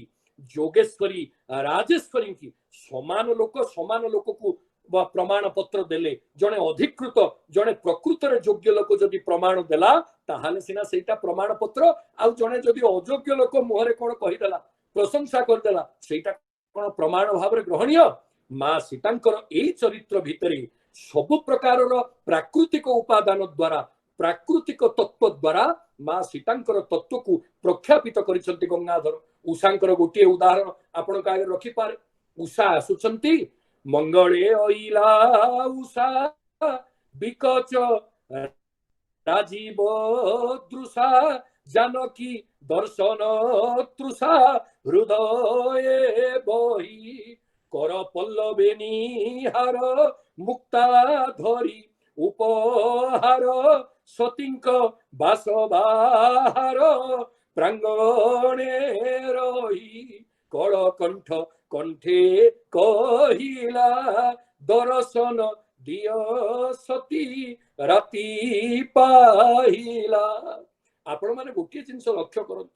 ଯୋଗେଶ୍ୱରୀ ରାଜେଶ୍ୱରୀଙ୍କୁ ସମାନ ଲୋକ ସମାନ ଲୋକକୁ ପ୍ରମାଣ ପତ୍ର ଦେଲେ, ଜଣେ ଅଧିକୃତ ଜଣେ ପ୍ରକୃତରେ ଯୋଗ୍ୟ ଲୋକ ଯଦି ପ୍ରମାଣ ଦେଲା ତାହେଲେ ସିନା ସେଇଟା ପ୍ରମାଣ ପତ୍ର, ଆଉ ଜଣେ ଯଦି ଅଯୋଗ୍ୟ ଲୋକ ମୁହଁରେ କଣ କହିଦେଲା, ପ୍ରଶଂସା କରିଦେଲା, ସେଇଟା କଣ ପ୍ରମାଣ ଭାବରେ ଗ୍ରହଣୀୟ? ମା ସୀତାଙ୍କର ଏଇ ଚରିତ୍ର ଭିତରେ ସବୁ ପ୍ରକାରର ପ୍ରାକୃତିକ ଉପାଦାନ ଦ୍ୱାରା, ପ୍ରାକୃତିକ ତତ୍ତ୍ୱ ଦ୍ୱାରା ମା ସୀତାଙ୍କର ତତ୍ତ୍ୱକୁ ପ୍ରଖ୍ୟାପିତ କରିଛନ୍ତି ଗଙ୍ଗାଧର। ଉଷାଙ୍କର ଗୋଟିଏ ଉଦାହରଣ ଆପଣଙ୍କ ଆଗରେ ରଖିପାରେ। ଉଷା ଆସୁଛନ୍ତି, ମଙ୍ଗଳେ ଅଇଲା ଉଷା ବିକଚ ରାଜୀବ ଦୃଶା, ଜାନକୀ ଦର୍ଶନ ତୃଷା ହୃଦୟ ବହି, କର ପଲ୍ଲବେ ନିହାର ମୁକ୍ତା ଧରି ଉପହାର, ସତୀଙ୍କ ବାସବାହାର ପ୍ରାଙ୍ଗଣେ ରହି, କଳକଣ୍ଠ କଣ୍ଠେ କହିଲା, ଦରଶନ ଦିଅ ସତୀ, ରାତି ପାହିଲା। ଆପଣ ମାନେ ଗୋଟିଏ ଜିନିଷ ଲକ୍ଷ୍ୟ କରନ୍ତୁ,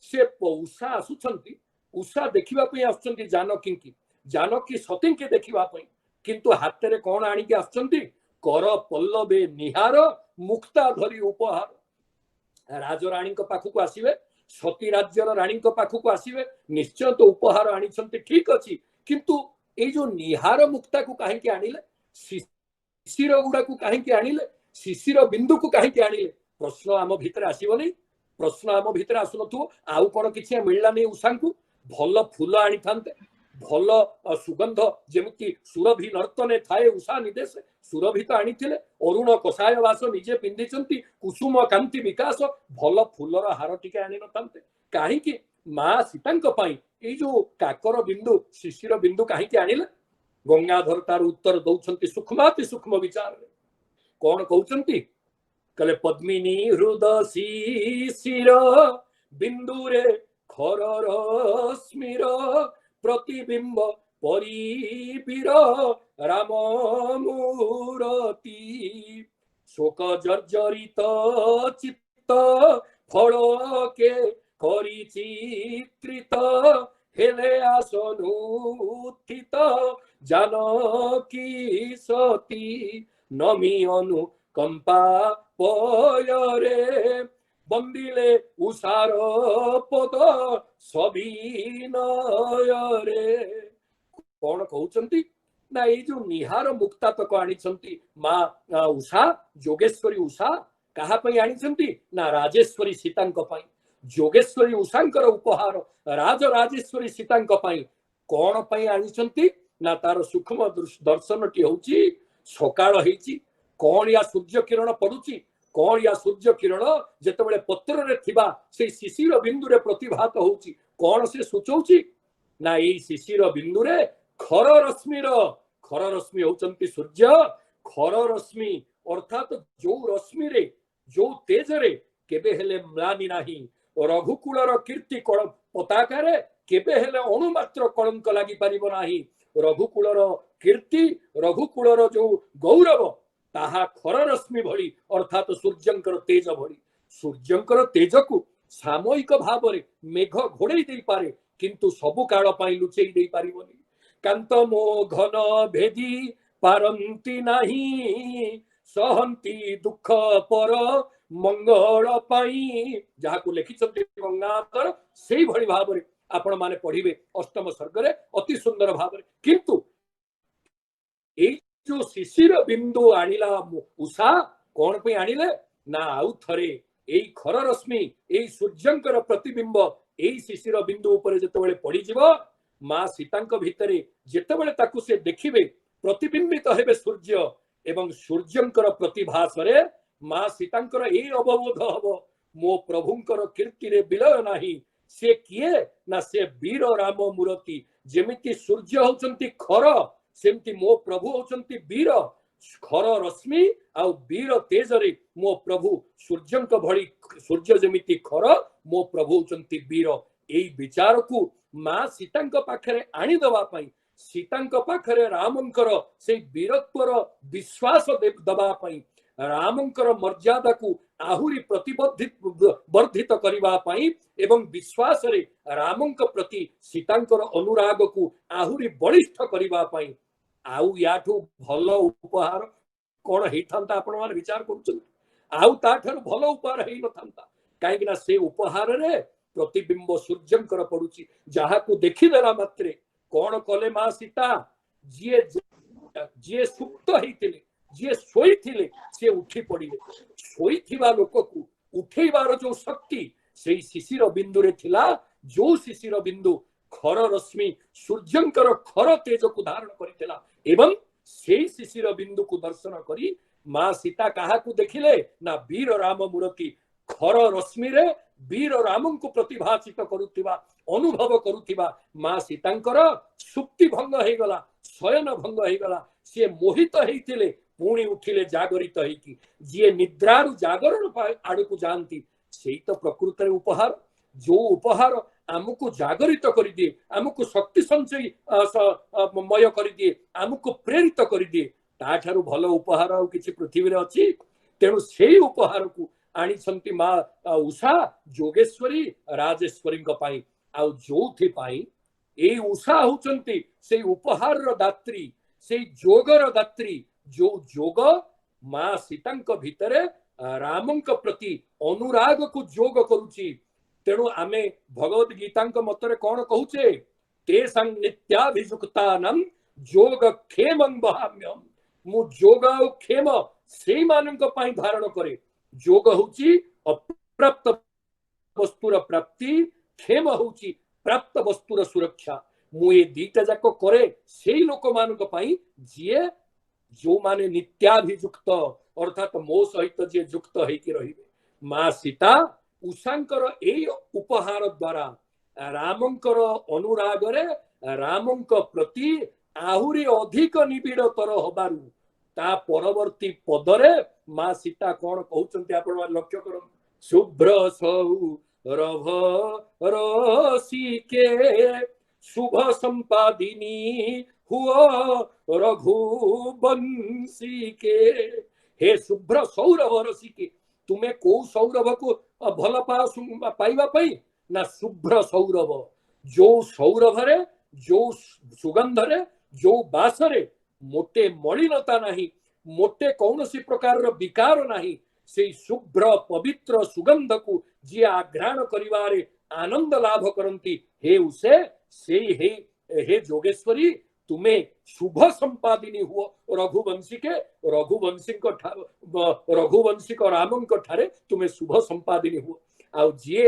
ସେ ଉଷା ଆସୁଛନ୍ତି, ଉଷା ଦେଖିବା ପାଇଁ ଆସୁଛନ୍ତି ଜାନକୀଙ୍କି, ଜାନକୀ ସତୀଙ୍କି ଦେଖିବା ପାଇଁ, କିନ୍ତୁ ହାତରେ କଣ ଆଣିକି ଆସୁଛନ୍ତି? କର ପଲ୍ଲବେ ନିହାର, ମୁକ୍ତା ଧରି ଉପହାର। ରାଜରାଣୀଙ୍କ ପାଖକୁ ଆସିବେ, ସତୀ ରାଜ୍ୟର ରାଣୀଙ୍କ ପାଖକୁ ଆସିବେ, ନିଶ୍ଚୟ ତ ଉପହାର ଆଣିଛନ୍ତି, ଠିକ ଅଛି, କିନ୍ତୁ ଏଇ ଯୋଉ ନିହାର ମୁକ୍ତାକୁ କାହିଁକି ଆଣିଲେ? ଶିଶିର ଗୁଡାକୁ କାହିଁକି ଆଣିଲେ? ଶିଶିର ବିନ୍ଦୁକୁ କାହିଁକି ଆଣିଲେ? ପ୍ରଶ୍ନ ଆମ ଭିତରେ ଆସିବନି? ପ୍ରଶ୍ନ ଆମ ଭିତରେ ଆସୁନଥିବ? ଆଉ କଣ କିଛି ମିଳିଲାନି ଉଷାଙ୍କୁ? ଭଲ ଫୁଲ ଆଣିଥାନ୍ତେ, ଭଲ ସୁଗନ୍ଧ, ଯେମିତି ସୁରଭି ନର୍ତ୍ତନେ ଥାଏ ଉଷା ନିଦେଶ, ସୁରଭି ତ ଆଣିଥିଲେ, ଅରୁଣ କଷାୟ ବାସ ନିଜେ ପିନ୍ଧିଛନ୍ତି, କୁସୁମ କାନ୍ତି ବିକାଶ, ଭଲ ଫୁଲର ହାର ଟିକେ ଆଣିନଥାନ୍ତେ? କାହିଁକି ମା ସୀତାଙ୍କ ପାଇଁ ଏଇ ଯୋଉ କାକର ବିନ୍ଦୁ, ଶିଶିର ବିନ୍ଦୁ କାହିଁକି ଆଣିଲେ? ଗଙ୍ଗାଧର ତାର ଉତ୍ତର ଦଉଛନ୍ତି ସୂକ୍ଷ୍ମାତି ସୂକ୍ଷ୍ମ ବିଚାରରେ। କଣ କହୁଛନ୍ତି? କହିଲେ, ପଦ୍ମିନୀ ହୃଦ ଶିଶିର ବିନ୍ଦୁରେ ଖର ରଶ୍ମିର ପ୍ରତିବିମ୍ବ ପରିବୀର ରାମ ମୂରତି, ଶୋକ ଜର୍ଜରିତ ଚିତ୍ତ ଫଳକେ କରି ଚିତ୍ରିତ ହେଲେ ଆସନୁତ୍ଥିତ ଜାନକୀ ସତୀ, ନମି ଅନୁକମ୍ପା ପୟରେ ବନ୍ଦିଲେ ଉଷାର ପଦ ସବିନୟରେ। କଣ କହୁଛନ୍ତି ନା, ଏଇ ଯୋଉ ନିହାର ମୁକ୍ତାତକ ଆଣିଛନ୍ତି ମା ଉଷା, ଯୋଗେଶ୍ୱରୀ ଉଷା, କାହା ପାଇଁ ଆଣିଛନ୍ତି ନା ରାଜେଶ୍ୱରୀ ସୀତାଙ୍କ ପାଇଁ। ଯୋଗେଶ୍ୱରୀ ଉଷାଙ୍କର ଉପହାର ରାଜ ରାଜେଶ୍ୱରୀ ସୀତାଙ୍କ ପାଇଁ କଣ ପାଇଁ ଆଣିଛନ୍ତି ନା, ତାର ସୂକ୍ଷ୍ମ ଦର୍ଶନଟି ହଉଛି, ସକାଳ ହେଇଛି, କଅଁଳିଆ ସୂର୍ଯ୍ୟ କିରଣ ପଡୁଛି, କଅଁଳିଆ ସୂର୍ଯ୍ୟ କିରଣ ଯେତେବେଳେ ପତ୍ରରେ ଥିବା ସେଇ ଶିଶିର ବିନ୍ଦୁରେ ପ୍ରତିଭାତ ହଉଛି, କଣ ସେ ସୂଚଉଛି ନା ଏଇ ଶିଶିର ବିନ୍ଦୁରେ ଖର ରଶ୍ମିର, ଖର ରଶ୍ମି ହଉଛନ୍ତି ସୂର୍ଯ୍ୟ, ଖର ରଶ୍ମି ଅର୍ଥାତ ଯୋଉ ରଶ୍ମିରେ, ଯୋଉ ତେଜରେ କେବେ ହେଲେ ମ୍ଲାନି ନାହିଁ, ରଘୁକୁଳର କୀର୍ତ୍ତି କଳ ପତାକାରେ କେବେ ହେଲେ ଅଣୁମାତ୍ର କଳଙ୍କ ଲାଗିପାରିବ ନାହିଁ, ରଘୁକୁଳର କୀର୍ତ୍ତି, ରଘୁକୁଳର ଯୋଉ ଗୌରବ, ତାହା ଖର ରଶ୍ମି ଭଳି, ଅର୍ଥାତ ସୂର୍ଯ୍ୟଙ୍କର ତେଜ ଭଳି। ସୂର୍ଯ୍ୟଙ୍କର ତେଜକୁ ସାମୟିକ ଭାବରେ ମେଘ ଘୋଡେଇ ଦେଇପାରେ, କିନ୍ତୁ ସବୁ କାଳ ପାଇଁ ଲୁଚେଇ ଦେଇପାରିବନି। କାନ୍ତ ମୋ ଘନ ଭେଦି ପାରନ୍ତି ନାହିଁ, ସହନ୍ତି ଦୁଃଖ ପର ମଙ୍ଗଳ ପାଇଁ, ଯାହାକୁ ଲେଖିଛନ୍ତି ଗଙ୍ଗାଧର, ସେଇଭଳି ଭାବରେ ଆପଣ ମାନେ ପଢିବେ ଅଷ୍ଟମ ସର୍ଗରେ ଅତି ସୁନ୍ଦର ଭାବରେ। କିନ୍ତୁ ଏଇ ଯୋଉ ଶିଶିର ବିନ୍ଦୁ ଆଣିଲା ଉଷା, କଣ ପାଇଁ ଆଣିଲେ ନା, ଆଉ ଥରେ ଏଇ ଖର ରଶ୍ମି, ଏଇ ସୂର୍ଯ୍ୟଙ୍କର ପ୍ରତିବିମ୍ବ ଏଇ ଶିଶିର ବିନ୍ଦୁ ଉପରେ ଯେତେବେଳେ ପଡିଯିବ, ମା ସୀତାଙ୍କ ଭିତରେ ଯେତେବେଳେ ତାକୁ ସେ ଦେଖିବେ, ପ୍ରତିବିମ୍ବିତ ହେବେ ସୂର୍ଯ୍ୟ, ଏବଂ ସୂର୍ଯ୍ୟଙ୍କର ପ୍ରତିଭାସରେ ମା ସୀତାଙ୍କର ଏଇ ଅବବୋଧ ହବ, ମୋ ପ୍ରଭୁଙ୍କର କୀର୍ତ୍ତିରେ ବିଲୟ ନାହିଁ। ସେ କିଏ ନା ସେ ବୀର ରାମ ମୂରତି। ଯେମିତି ସୂର୍ଯ୍ୟ ହଉଛନ୍ତି ଖର, ସେମିତି ମୋ ପ୍ରଭୁ ହଉଛନ୍ତି ବୀର। ଖର ରଶ୍ମି ଆଉ ବୀର ତେଜରେ ମୋ ପ୍ରଭୁ ସୂର୍ଯ୍ୟଙ୍କ ଭଳି, ସୂର୍ଯ୍ୟ ଯେମିତି ଖର, ମୋ ପ୍ରଭୁ ହଉଛନ୍ତି ବୀର। ଏଇ ବିଚାରକୁ ମା ସୀତାଙ୍କ ପାଖରେ ଆଣିଦବା ପାଇଁ, ସୀତାଙ୍କ ପାଖରେ ରାମଙ୍କର ସେଇ ବୀରତ୍ୱର ବିଶ୍ୱାସ ଦବା ପାଇଁ, ରାମଙ୍କର ମର୍ଯ୍ୟାଦାକୁ ଆହୁରି ବର୍ଦ୍ଧିତ କରିବା ପାଇଁ ଏବଂ ବିଶ୍ୱାସରେ ରାମଙ୍କ ପ୍ରତି ସୀତାଙ୍କର ଅନୁରାଗକୁ ଆହୁରି ବଳିଷ୍ଠ କରିବା ପାଇଁ, ଆଉ ୟାଠୁ ଭଲ ଉପହାର କଣ ହେଇଥାନ୍ତା ଆପଣ ମାନେ ବିଚାର କରୁଛନ୍ତି? ଆଉ ତାଠାରୁ ଭଲ ଉପହାର ହେଇନଥାନ୍ତା। କାହିଁକି ନା ସେ ଉପହାରରେ ପ୍ରତିବିମ୍ବ ସୂର୍ଯ୍ୟଙ୍କର ପଡୁଛି, ଯାହାକୁ ଦେଖିଦେଲା ମାତ୍ରେ କଣ କଲେ ମା ସୀତା, ଯିଏ ଯିଏ ସୁପ୍ତ ହେଇଥିଲେ, ଯିଏ ଶୋଇଥିଲେ, ସିଏ ଉଠି ପଡିଲେ। ଶୋଇଥିବା ଲୋକକୁ ଉଠେଇବାର ଯୋଉ ଶକ୍ତି ସେଇ ଶିଶିର ବିନ୍ଦୁରେ ଥିଲା, ଯୋଉ ଶିଶିର ବିନ୍ଦୁ ଖର ରଶ୍ମି ସୂର୍ଯ୍ୟଙ୍କର ଖର ତେଜକୁ ଧାରଣ କରିଥିଲା, ଏବଂ ସେଇ ଶିଶିର ବିନ୍ଦୁକୁ ଦର୍ଶନ କରି ମା ସୀତା କାହାକୁ ଦେଖିଲେ ନା ବୀର ରାମ ମୂରତି, ଖର ରଶ୍ମିରେ ବୀର ରାମଙ୍କୁ ପ୍ରତିଭାସିତ କରୁଥିବା, ଅନୁଭବ କରୁଥିବା ମା ସୀତାଙ୍କର ସୁପ୍ତି ଭଙ୍ଗ ହେଇଗଲା, ଶୟନ ଭଙ୍ଗ ହେଇଗଲା। ସିଏ ମୋହିତ ହେଇଥିଲେ, ପୁଣି ଉଠିଲେ ଜାଗରିତ ହେଇକି। ଯିଏ ନିଦ୍ରାରୁ ଜାଗରଣ ଆଡକୁ ଯାଆନ୍ତି, ସେଇ ତ ପ୍ରକୃତରେ ଉପହାର। ଯୋଉ ଉପହାର ଆମକୁ ଜାଗରିତ କରିଦିଏ, ଆମକୁ ଶକ୍ତି ସଞ୍ଚୟ ମୟ କରିଦିଏ, ଆମକୁ ପ୍ରେରିତ କରିଦିଏ, ତାଠାରୁ ଭଲ ଉପହାର ଆଉ କିଛି ପୃଥିବୀରେ ଅଛି? ତେଣୁ ସେଇ ଉପହାରକୁ ଆଣିଛନ୍ତି ମା ଉଷା ଯୋଗେଶ୍ୱରୀ ରାଜେଶ୍ୱରୀଙ୍କ ପାଇଁ। ଆଉ ଯୋଉଥିପାଇଁ ଏଇ ଉଷା ହଉଛନ୍ତି ସେଇ ଉପହାରର ଦାତ୍ରୀ, ସେଇ ଯୋଗର ଦାତ୍ରୀ, ଯୋଉ ଯୋଗ ମା ସୀତାଙ୍କ ଭିତରେ ରାମଙ୍କ ପ୍ରତି ଅନୁରାଗକୁ ଯୋଗ କରୁଛି। ତେଣୁ ଆମେ ଭଗବତ ଗୀତାଙ୍କ ମତରେ କଣ କହୁଛେ? ତେଷାଂ ନିତ୍ୟାଭିଯୁକ୍ତାନାଂ ଯୋଗ କ୍ଷେମଂ ବହାମ୍ୟହମ୍। ମୁଁ ଯୋଗ ଆଉ କ୍ଷେମ ସେଇମାନଙ୍କ ପାଇଁ ଧାରଣ କରେ। ଯୋଗ ହଉଛି ଅପ୍ରାପ୍ତ ବସ୍ତୁର ପ୍ରାପ୍ତି, କ୍ଷେମ ହଉଛି ପ୍ରାପ୍ତ ବସ୍ତୁର ସୁରକ୍ଷା। ମୁଁ ଏ ଦିଟା ଯାକ କରେ ସେଇ ଲୋକମାନଙ୍କ ପାଇଁ ଯିଏ ଯୋଉମାନେ ନିତ୍ୟାଭିଯୁକ୍ତ, ଅର୍ଥାତ ମୋ ସହିତ ଯିଏ ଯୁକ୍ତ ହେଇକି ରହିବେ। ମା ସୀତା ଉଷାଙ୍କର ଏଇ ଉପହାର ଦ୍ଵାରା ରାମଙ୍କର ଅନୁରାଗରେ ରାମଙ୍କ ପ୍ରତି ଆହୁରି ଅଧିକ ନିବିଡ଼ତର ହବାରୁ ତା ପରବର୍ତ୍ତୀ ପଦରେ ମା ସୀତା କଣ କହୁଛନ୍ତି ଆପଣମାନେ ଲକ୍ଷ୍ୟ କରନ୍ତୁ। ଶୁଭ୍ର ସୌରଭ ରସିକେ ଶୁଭ ସମ୍ପାଦିନୀ ହୁଅ ରଘୁବଂଶୀକେ। ହେ ଶୁଭ୍ର ସୌରଭ ରସିକେ, ତୁମେ କୋଉ ସୌରଭକୁ ଭଲ ପାଅ ପାଇବା ପାଇଁ? ନା ଶୁଭ୍ର ସୌରଭ, ଯୋଉ ସୌରଭରେ, ଯୋଉ ସୁଗନ୍ଧରେ, ଯୋଉ ବାସରେ ମୋଟେ ମଳିନତା ନାହିଁ, ମୋଟେ କୌଣସି ପ୍ରକାରର ବିକାର ନାହିଁ, ସେଇ ଶୁଭ୍ର ପବିତ୍ର ସୁଗନ୍ଧକୁ ଯିଏ ଆଘ୍ରାଣ କରିବାରେ ଆନନ୍ଦ ଲାଭ କରନ୍ତି, ହେ ଉଷେ, ସେଇ ହେ ହେ ଯୋଗେଶ୍ୱରୀ, ତୁମେ ଶୁଭ ସମ୍ପାଦିନୀ ହୁଅ ରଘୁବଂଶୀକେ। ରଘୁବଂଶୀଙ୍କ ରଘୁବଂଶୀକ ରାମଙ୍କ ଠାରେ ତୁମେ ଶୁଭ ସମ୍ପାଦିନୀ ହୁଅ। ଆଉ ଯିଏ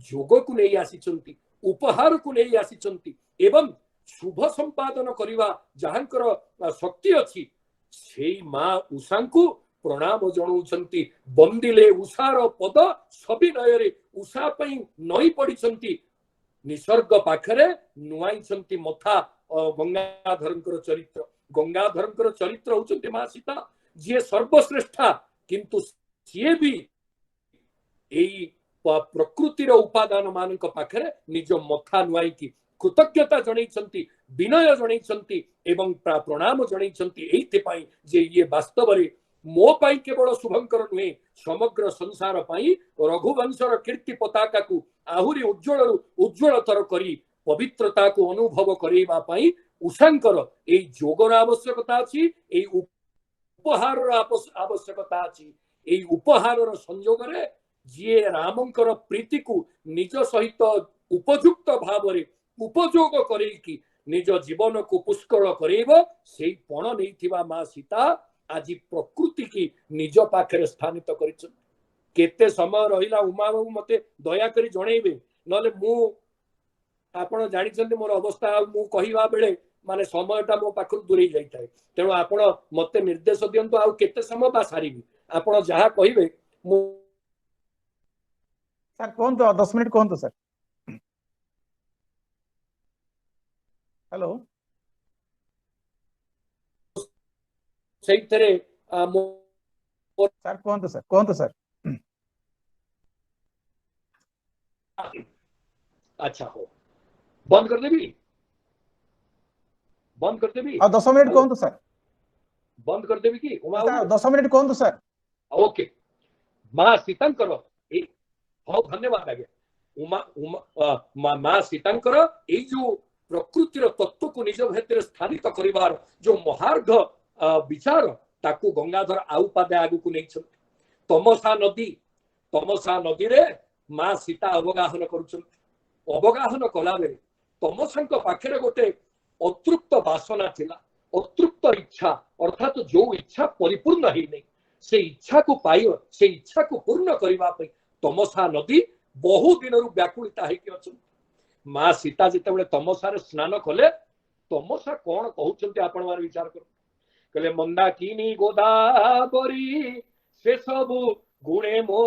ଯୋଗକୁ ନେଇ ଆସିଛନ୍ତି, ଉପହାରକୁ ନେଇ ଆସିଛନ୍ତି ଏବଂ ଶୁଭ ସମ୍ପାଦନ କରିବା ଯାହାଙ୍କର ଶକ୍ତି ଅଛି, ସେଇ ମା ଉଷାଙ୍କୁ ପ୍ରଣାମ ଜଣାଉଛନ୍ତି। ବନ୍ଦିଲେ ଉଷାର ପଦ ସବିନୟରେ, ଉଷା ପାଇଁ ନଇଁ ପଡିଛନ୍ତି, ନିସର୍ଗ ପାଖରେ ନୁଆଇଛନ୍ତି ମଥା। ଗଙ୍ଗାଧରଙ୍କର ଚରିତ୍ର, ଗଙ୍ଗାଧରଙ୍କର ଚରିତ୍ର ହଉଛନ୍ତି ମା ସୀତା, ଯିଏ ସର୍ବଶ୍ରେଷ୍ଠା, କିନ୍ତୁ ସିଏ ବି ଏଇ ପ୍ରକୃତିର ଉପାଦାନ ମାନଙ୍କ ପାଖରେ ନିଜ ମଥା ନୁଆଇକି କୃତଜ୍ଞତା ଜଣେଇଛନ୍ତି, ବିନୟ ଜଣେଇଛନ୍ତି ଏବଂ ପ୍ରଣାମ ଜଣେଇଛନ୍ତି। ଏଇଥିପାଇଁ ଯେ ଇଏ ବାସ୍ତବରେ ମୋ ପାଇଁ କେବଳ ଶୁଭଙ୍କର ନୁହେଁ, ସମଗ୍ର ସଂସାର ପାଇଁ ରଘୁବଂଶର କୀର୍ତ୍ତି ପତାକାକୁ ଆହୁରି ଉଜ୍ଜ୍ୱଳରୁ ଉଜ୍ଜ୍ୱଳତର କରି ପବିତ୍ରତାକୁ ଅନୁଭବ କରେଇବା ପାଇଁ ଉଷାଙ୍କର ଏଇ ଯୋଗର ଆବଶ୍ୟକତା ଅଛି, ଏଇ ଉପହାରର ଆବଶ୍ୟକତା ଅଛି। ଏଇ ଉପହାରର ସଂଯୋଗରେ ଯିଏ ରାମଙ୍କର ପ୍ରୀତିକୁ ନିଜ ସହିତ ଉପଯୁକ୍ତ ଭାବରେ ଉପଯୋଗ କରେଇକି ନିଜ ଜୀବନକୁ ପୁଷ୍କଳ କରେଇବ, ସେଇ ପଣ ନେଇଥିବା ମା ସୀତା ଆଜି ପ୍ରକୃତି କି ନିଜ ପାଖରେ ସ୍ଥାନିତ କରିଛନ୍ତି। କେତେ ସମୟ ରହିଲା ଉମା ବାବୁ ମତେ ଦୟାକରି ଜଣେଇବେ, ନହେଲେ ମୁଁ ଆପଣ ଜାଣିଛନ୍ତି ମୋର ଅବସ୍ଥା, ଆଉ ମୁଁ କହିବା ବେଳେ ମାନେ ସମୟଟା ମୋ ପାଖରୁ ଦୂରେଇ ଯାଇଥାଏ। ତେଣୁ ଆପଣ ମତେ ନିର୍ଦ୍ଦେଶ ଦିଅନ୍ତୁ ଆଉ କେତେ ସମୟ ବା ସାରିବି, ଆପଣ ଯାହା କହିବେ ମୁଁ। ସାର୍ କୁହନ୍ତୁ, ଆଉ 10 ମିନିଟ୍ କୁହନ୍ତୁ ସାର୍। ହ୍ୟାଲୋ, ସେଇଥିରେ ସାର୍ କୁହନ୍ତୁ, ସାର୍ କୁହନ୍ତୁ ସାର୍। ଆଚ୍ଛା ହଉ, ବନ୍ଦ କରିଦେବି, ବନ୍ଦ କରିଦେବି। ଆଉ 10 ମିନିଟ୍ କୁହନ୍ତୁ ସାର୍। ବନ୍ଦ କରିଦେବି କି ଉମା? 10 ମିନିଟ୍ କୁହନ୍ତୁ ସାର୍। ଓକେ, ମା ସୀତାଙ୍କର ଏଇ, ହଉ ଧନ୍ୟବାଦ ଆଜ୍ଞା। ଉମା ଉମା ମା ସୀତାଙ୍କର ଏଇ ଯୋଉ ପ୍ରକୃତିର ତତ୍ଵକୁ ନିଜ ଭିତରେ ସ୍ଥାନିତ କରିବାର ଯୋଉ ମହାର୍ଘ ବିଚାର, ତାକୁ ଗଙ୍ଗାଧର ଆଉ ପାଦେ ଆଗକୁ ନେଇଛନ୍ତି। ତମସା ନଦୀ, ତମସା ନଦୀରେ ମା ସୀତା ଅବଗାହନ କରୁଛନ୍ତି। ଅବଗାହନ କଲା ବେଳେ ତମସାଙ୍କ ପାଖରେ ଗୋଟେ ଅତୃପ୍ତ ବାସନା ଥିଲା, ଅତୃପ୍ତ ଇଚ୍ଛା, ଅର୍ଥାତ ଯୋଉ ଇଚ୍ଛା ପରିପୂର୍ଣ୍ଣ ହେଇନାହିଁ, ସେ ଇଚ୍ଛାକୁ ପାଇବ, ସେ ଇଚ୍ଛାକୁ ପୂର୍ଣ୍ଣ କରିବା ପାଇଁ ତମସା ନଦୀ ବହୁ ଦିନରୁ ବ୍ୟାକୁଳିତା ହେଇକି ଅଛନ୍ତି। ମା ସୀତା ଯେତେବେଳେ ତମସାରେ ସ୍ନାନ କଲେ, ତମସା କଣ କହୁଛନ୍ତି ଆପଣ ମାନେ ବିଚାର କରନ୍ତୁ। କହିଲେ ମନ୍ଦାକିନୀ ଗୋଦାବରୀ ସେ ସବୁ ଗୁଣେ ମୋ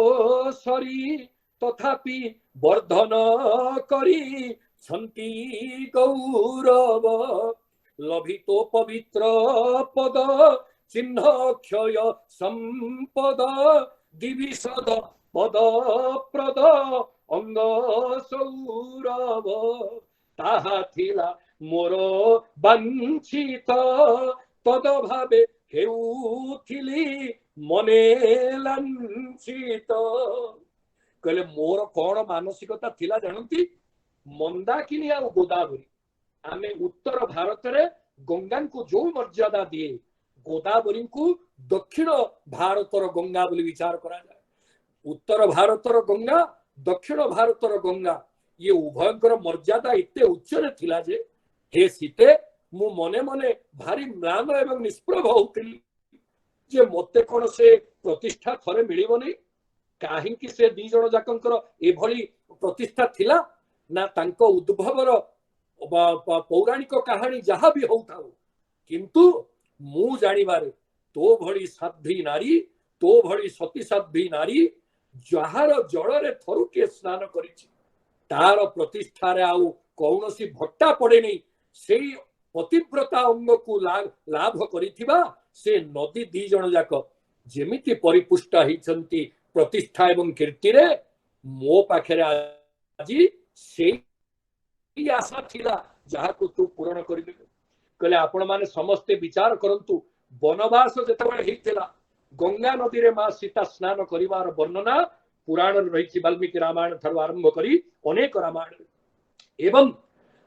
ସରି, ତଥାପି ବର୍ଦ୍ଧନ କରି ଛନ୍ତି ଗୌରବ, ଲଭିତ ପବିତ୍ର ପଦ ଚିହ୍ନ କ୍ଷୟ ସମ୍ପଦ, ଦିବିଶଦ ପଦ ପ୍ରଦ ଅଙ୍ଗ ସୌରଭ ତାହା ଥିଲା ମୋର ବାଞ୍ଛିତ, ତଦ ଭାବେ ହେଉଥିଲି ମନେ ଲାଞ୍ଛିତ। କହିଲେ ମୋର କଣ ମାନସିକତା ଥିଲା ଜାଣନ୍ତି? ମନ୍ଦାକିନୀ ଆଉ ଗୋଦାବରୀ, ଆମେ ଉତ୍ତର ଭାରତରେ ଗଙ୍ଗାଙ୍କୁ ଯୋଉ ମର୍ଯ୍ୟାଦା ଦିଏ, ଗୋଦାବରୀଙ୍କୁ ଦକ୍ଷିଣ ଭାରତର ଗଙ୍ଗା ବୋଲି ବିଚାର କରାଯାଏ। ଉତ୍ତର ଭାରତର ଗଙ୍ଗା, ଦକ୍ଷିଣ ଭାରତର ଗଙ୍ଗା, ଇଏ ଉଭୟଙ୍କର ମର୍ଯ୍ୟାଦା ଏତେ ଉଚ୍ଚରେ ଥିଲା ଯେ ହେ ସୀତେ, ମୁଁ ମନେ ମନେ ଭାରି ମ୍ଳାନ ଏବଂ ନିଷ୍ପ୍ରଭ ହଉଥିଲି ଯେ ମତେ କଣ ସେ ପ୍ରତିଷ୍ଠା ଥରେ ମିଳିବନି? କାହିଁକି ସେ ଦି ଜଣ ଯାକଙ୍କର ଏଭଳି ପ୍ରତିଷ୍ଠା ଥିଲା ନା ତାଙ୍କ ଉଦ୍ଭବର ପୌରାଣିକ କାହାଣୀ ଯାହା ବି ହଉଥାଉ, କିନ୍ତୁ ମୁଁ ଜାଣିବାରେ ତୋ ଭଳି ସାଧ୍ୱୀ ନାରୀ, ତୋ ଭଳି ସତୀ ସାଧ୍ୱୀ ନାରୀ ଯାହାର ଜଳରେ ଥରୁଟିଏ ସ୍ନାନ କରିଛି, ତାର ପ୍ରତିଷ୍ଠାରେ ଆଉ କୌଣସି ଭଟ୍ଟା ପଡେନି। ସେଇ ପତିବ୍ରତା ଅଙ୍ଗକୁ ଲାଭ କରିଥିବା ସେ ନଦୀ ଦି ଜଣ ଯାକ ଯେମିତି ପରିପୁଷ୍ଟ ହେଇଛନ୍ତି ପ୍ରତିଷ୍ଠା ଏବଂ କୀର୍ତ୍ତିରେ, ମୋ ପାଖରେ ଆଜି ସେଇ ଆଶା ଥିଲା ଯାହାକୁ ତୁ ପୂରଣ କରିଦେଲୁ। କହିଲେ ଆପଣମାନେ ସମସ୍ତେ ବିଚାର କରନ୍ତୁ, ବନବାସ ଯେତେବେଳେ ହେଇଥିଲା ଗଙ୍ଗା ନଦୀରେ ମା ସୀତା ସ୍ନାନ କରିବାର ବର୍ଣ୍ଣନା ପୁରାଣରେ ରହିଛି, ବାଲ୍ମୀକି ରାମାୟଣ ଠାରୁ ଆରମ୍ଭ କରି ଅନେକ ରାମାୟଣରେ। ଏବଂ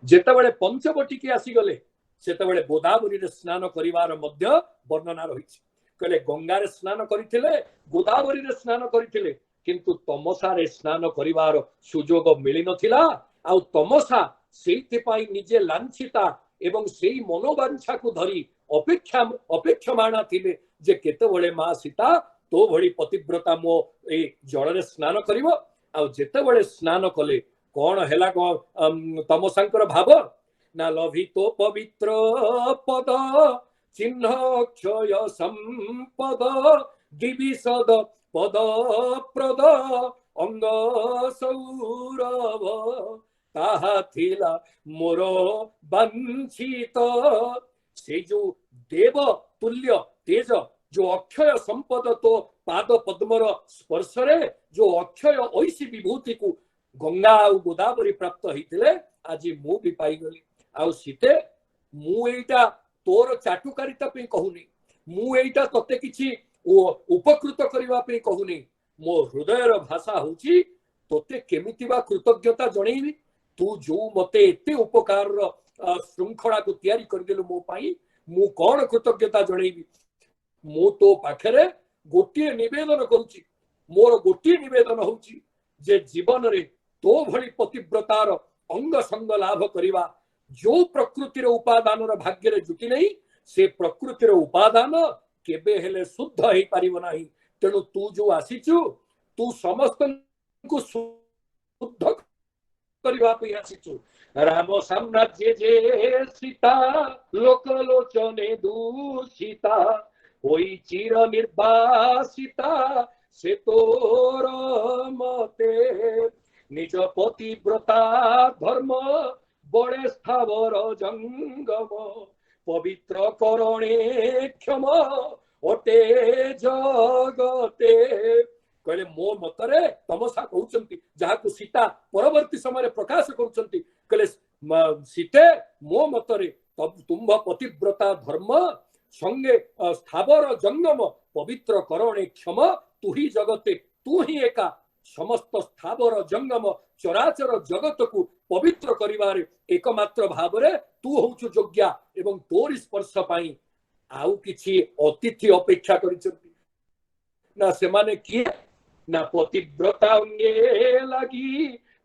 ଯେତେବେଳେ ପଞ୍ଚବଟିକି ଆସିଗଲେ ସେତେବେଳେ ଗୋଦାବରୀରେ ସ୍ନାନ କରିବାର ମଧ୍ୟ ବର୍ଣ୍ଣନା ରହିଛି। କହିଲେ ଗଙ୍ଗାରେ ସ୍ନାନ କରିଥିଲେ, ଗୋଦାବରୀରେ ସ୍ନାନ କରିଥିଲେ, କିନ୍ତୁ ତମସାରେ ସ୍ନାନ କରିବାର ସୁଯୋଗ ମିଳିନଥିଲା। ଆଉ ତମସା ସେଇଥିପାଇଁ ନିଜେ ଲାଞ୍ଛିତା ଏବଂ ସେଇ ମନୋବାଞ୍ଛାକୁ ଧରି ଅପେକ୍ଷମାଣା ଥିଲେ ଯେ କେତେବେଳେ ମା ସୀତା ତୋ ଭଳି ପତିବ୍ରତା ମୋ ଏଇ ଜଳରେ ସ୍ନାନ କରିବ। ଆଉ ଯେତେବେଳେ ସ୍ନାନ କଲେ କଣ ହେଲା ତମସାଙ୍କର ଭାବ ନା ଲଭିତ ପବିତ୍ର ପଦ ଚିହ୍ନ ଅକ୍ଷୟ ସମ୍ପଦ ଦିବିଶଦ ପଦ ପ୍ରଦ ଅଙ୍ଗ ସୌରଭ ତାହା ଥିଲା ମୋର ବାଞ୍ଛିତ। ସେଇ ଯୋଉ ଦେବ ତୁଲ୍ୟ ତେଜ, ଯୋଉ ଅକ୍ଷୟ ସମ୍ପଦ ତୋ ପାଦ ପଦ୍ମର ସ୍ପର୍ଶରେ ଯୋଉ ଅକ୍ଷୟ ଐଶୀ ବିଭୂତିକୁ ଗଙ୍ଗା ଆଉ ଗୋଦାବରୀ ପ୍ରାପ୍ତ ହେଇଥିଲେ, ଆଜି ମୁଁ ବି ପାଇଗଲି। ଆଉ ସୀତେ, ମୁଁ ଏଇଟା ତୋର ଚାଟୁକାରିତା ପାଇଁ କହୁନି, ମୁଁ ଏଇଟା ତତେ କିଛି ଉପକୃତ କରିବା ପାଇଁ କହୁନି, ମୋ ହୃଦୟର ଭାଷା ହଉଛି ତୋତେ କେମିତି ବା କୃତଜ୍ଞତା ଜଣେଇବି। ତୁ ଯୋଉ ମତେ ଏତେ ଉପକାରର ଶୃଙ୍ଖଳାକୁ ତିଆରି କରିଦେଲୁ ମୋ ପାଇଁ, ମୁଁ କଣ କୃତଜ୍ଞତା ଜଣେଇବି? ମୁଁ ତୋ ପାଖରେ ଗୋଟିଏ ନିବେଦନ କରୁଛି, ମୋର ଗୋଟିଏ ନିବେଦନ ହଉଛି ଯେ ଜୀବନରେ ତୋ ଭଳି ପତିବ୍ରତାର ଅଙ୍ଗ ସଙ୍ଗ ଲାଭ କରିବା ଯୋଉ ପ୍ରକୃତିର ଉପାଦାନର ଭାଗ୍ୟରେ ଜୁଟି ନାହିଁ, ସେ ପ୍ରକୃତିର ଉପାଦାନ କେବେ ହେଲେ ଶୁଦ୍ଧ ହେଇପାରିବ ନାହିଁ। ତେଣୁ ତୁ ଯୋଉ ଆସିଛୁ, ତୁ ସମସ୍ତଙ୍କୁ ଶୁଦ୍ଧ କରିବା ପାଇଁ ଆସିଛୁ। ରାମ ସାମ୍ରାଜ୍ୟ ଯେ ସୀତା ଲୋକଲୋଚନେ ଦୂଷିତା ହୋଇ ଚିର ନିର୍ବାସିତା ସେ ତୋର ମତେ, ନିଜ ପତିବ୍ରତା ଧର୍ମ ବଳେ ସ୍ଥାବର ଜଙ୍ଗମ ପବିତ୍ର କରଣେ କ୍ଷମ ଅଟେ ଜଗତେ। କହିଲେ ମୋ ମତରେ ତମସା କହୁଛନ୍ତି, ଯାହାକୁ ସୀତା ପରବର୍ତ୍ତୀ ସମୟରେ ପ୍ରକାଶ କରୁଛନ୍ତି, କହିଲେ ସୀତେ ମୋ ମତରେ ତୁମ୍ଭ ପତିବ୍ରତା ଧର୍ମ ସଙ୍ଗେ ସ୍ଥାବର ଜଙ୍ଗମ ପବିତ୍ର କରଣେ କ୍ଷମ ତୁହି ଜଗତେ, ତୁ ହିଁ ଏକା ସମସ୍ତ ସ୍ଥାବର ଜଙ୍ଗମ ଚରାଚର ଜଗତକୁ ପବିତ୍ର କରିବାରେ ଏକମାତ୍ର ଭାବରେ ତୁ ହଉଛୁ ଯୋଗ୍ୟା, ଏବଂ ତୋରି ସ୍ପର୍ଶ ପାଇଁ ଆଉ କିଛି ଅତିଥି ଅପେକ୍ଷା କରିଛନ୍ତି ନା। ସେମାନେ କିଏ ନା ପତିବ୍ରତା ଅଙ୍ଗେ ଲାଗି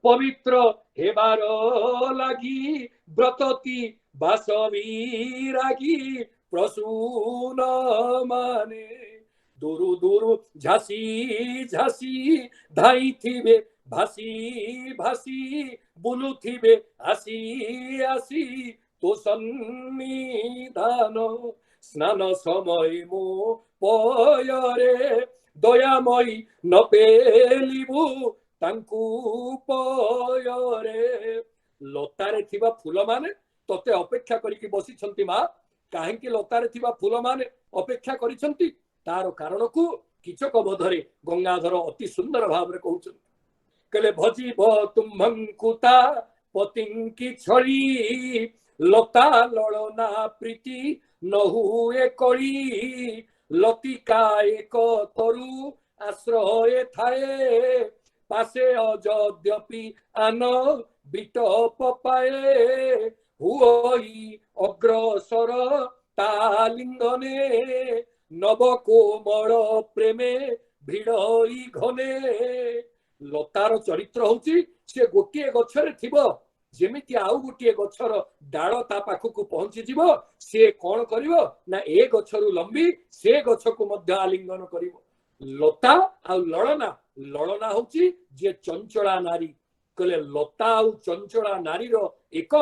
ପବିତ୍ର ହେବାର ଲାଗି ବ୍ରତତି ବାସବୀରାଗି ପ୍ରସୂନ ମାନେ ଦୂରୁ ଦୂରୁ ଝାସି ଝାସି ଧାଇଥିବେ ଭାସି ଭାସି ବୁଲୁଥିବେ ଆସି ଆସି ତୋ ସନ୍ନିଧାନ ସ୍ନାନ ସମୟ ମୋ ପୟରେ ଦୟାମୟୀ ନ ପେଲିବୁ ତାଙ୍କୁ ପୟରେ। ଲତାରେ ଥିବା ଫୁଲମାନେ ତତେ ଅପେକ୍ଷା କରିକି ବସିଛନ୍ତି ମା। କାହିଁକି ଲତାରେ ଥିବା ଫୁଲମାନେ ଅପେକ୍ଷା କରିଛନ୍ତି ତାର କାରଣକୁ କୀଚକ ବୋଧରେ ଗଙ୍ଗାଧର ଅତି ସୁନ୍ଦର ଭାବରେ କହୁଛନ୍ତି। କହିଲେ ଭଜିବ ତୁମ୍ଭଙ୍କୁ ତା ପତିଙ୍କି ଛଳି, ଲତା ଲଳନା ପ୍ରୀତି ନହୁଏ କଳି। ଲତିକା ଏକ ତରୁ ଆଶ୍ରୟ ଥାଏ, ପାଶେ ଅଯଦ୍ୟପି ଆନ ବିଟପ ପାଏ। ହୁଅଇ ଅଗ୍ରସର ତାଲିଙ୍ଗନେ, ନବ କୋମଳ ପ୍ରେମେ ଭିଡ଼ଇ ଘନେ। ଲତାର ଚରିତ୍ର ହଉଛି ସେ ଗୋଟିଏ ଗଛରେ ଥିବ, ଯେମିତି ଆଉ ଗୋଟିଏ ଗଛର ଡାଳ ତା ପାଖକୁ ପହଞ୍ଚିଯିବ, ସିଏ କଣ କରିବ ନା ଏ ଗଛରୁ ଲମ୍ବି ସେ ଗଛକୁ ମଧ୍ୟ ଆଲିଙ୍ଗନ କରିବ। ଲତା ଆଉ ଲଳନା, ଲଳନା ହଉଛି ଯିଏ ଚଞ୍ଚଳା ନାରୀ। କହିଲେ ଲତା ଆଉ ଚଞ୍ଚଳା ନାରୀର ଏକ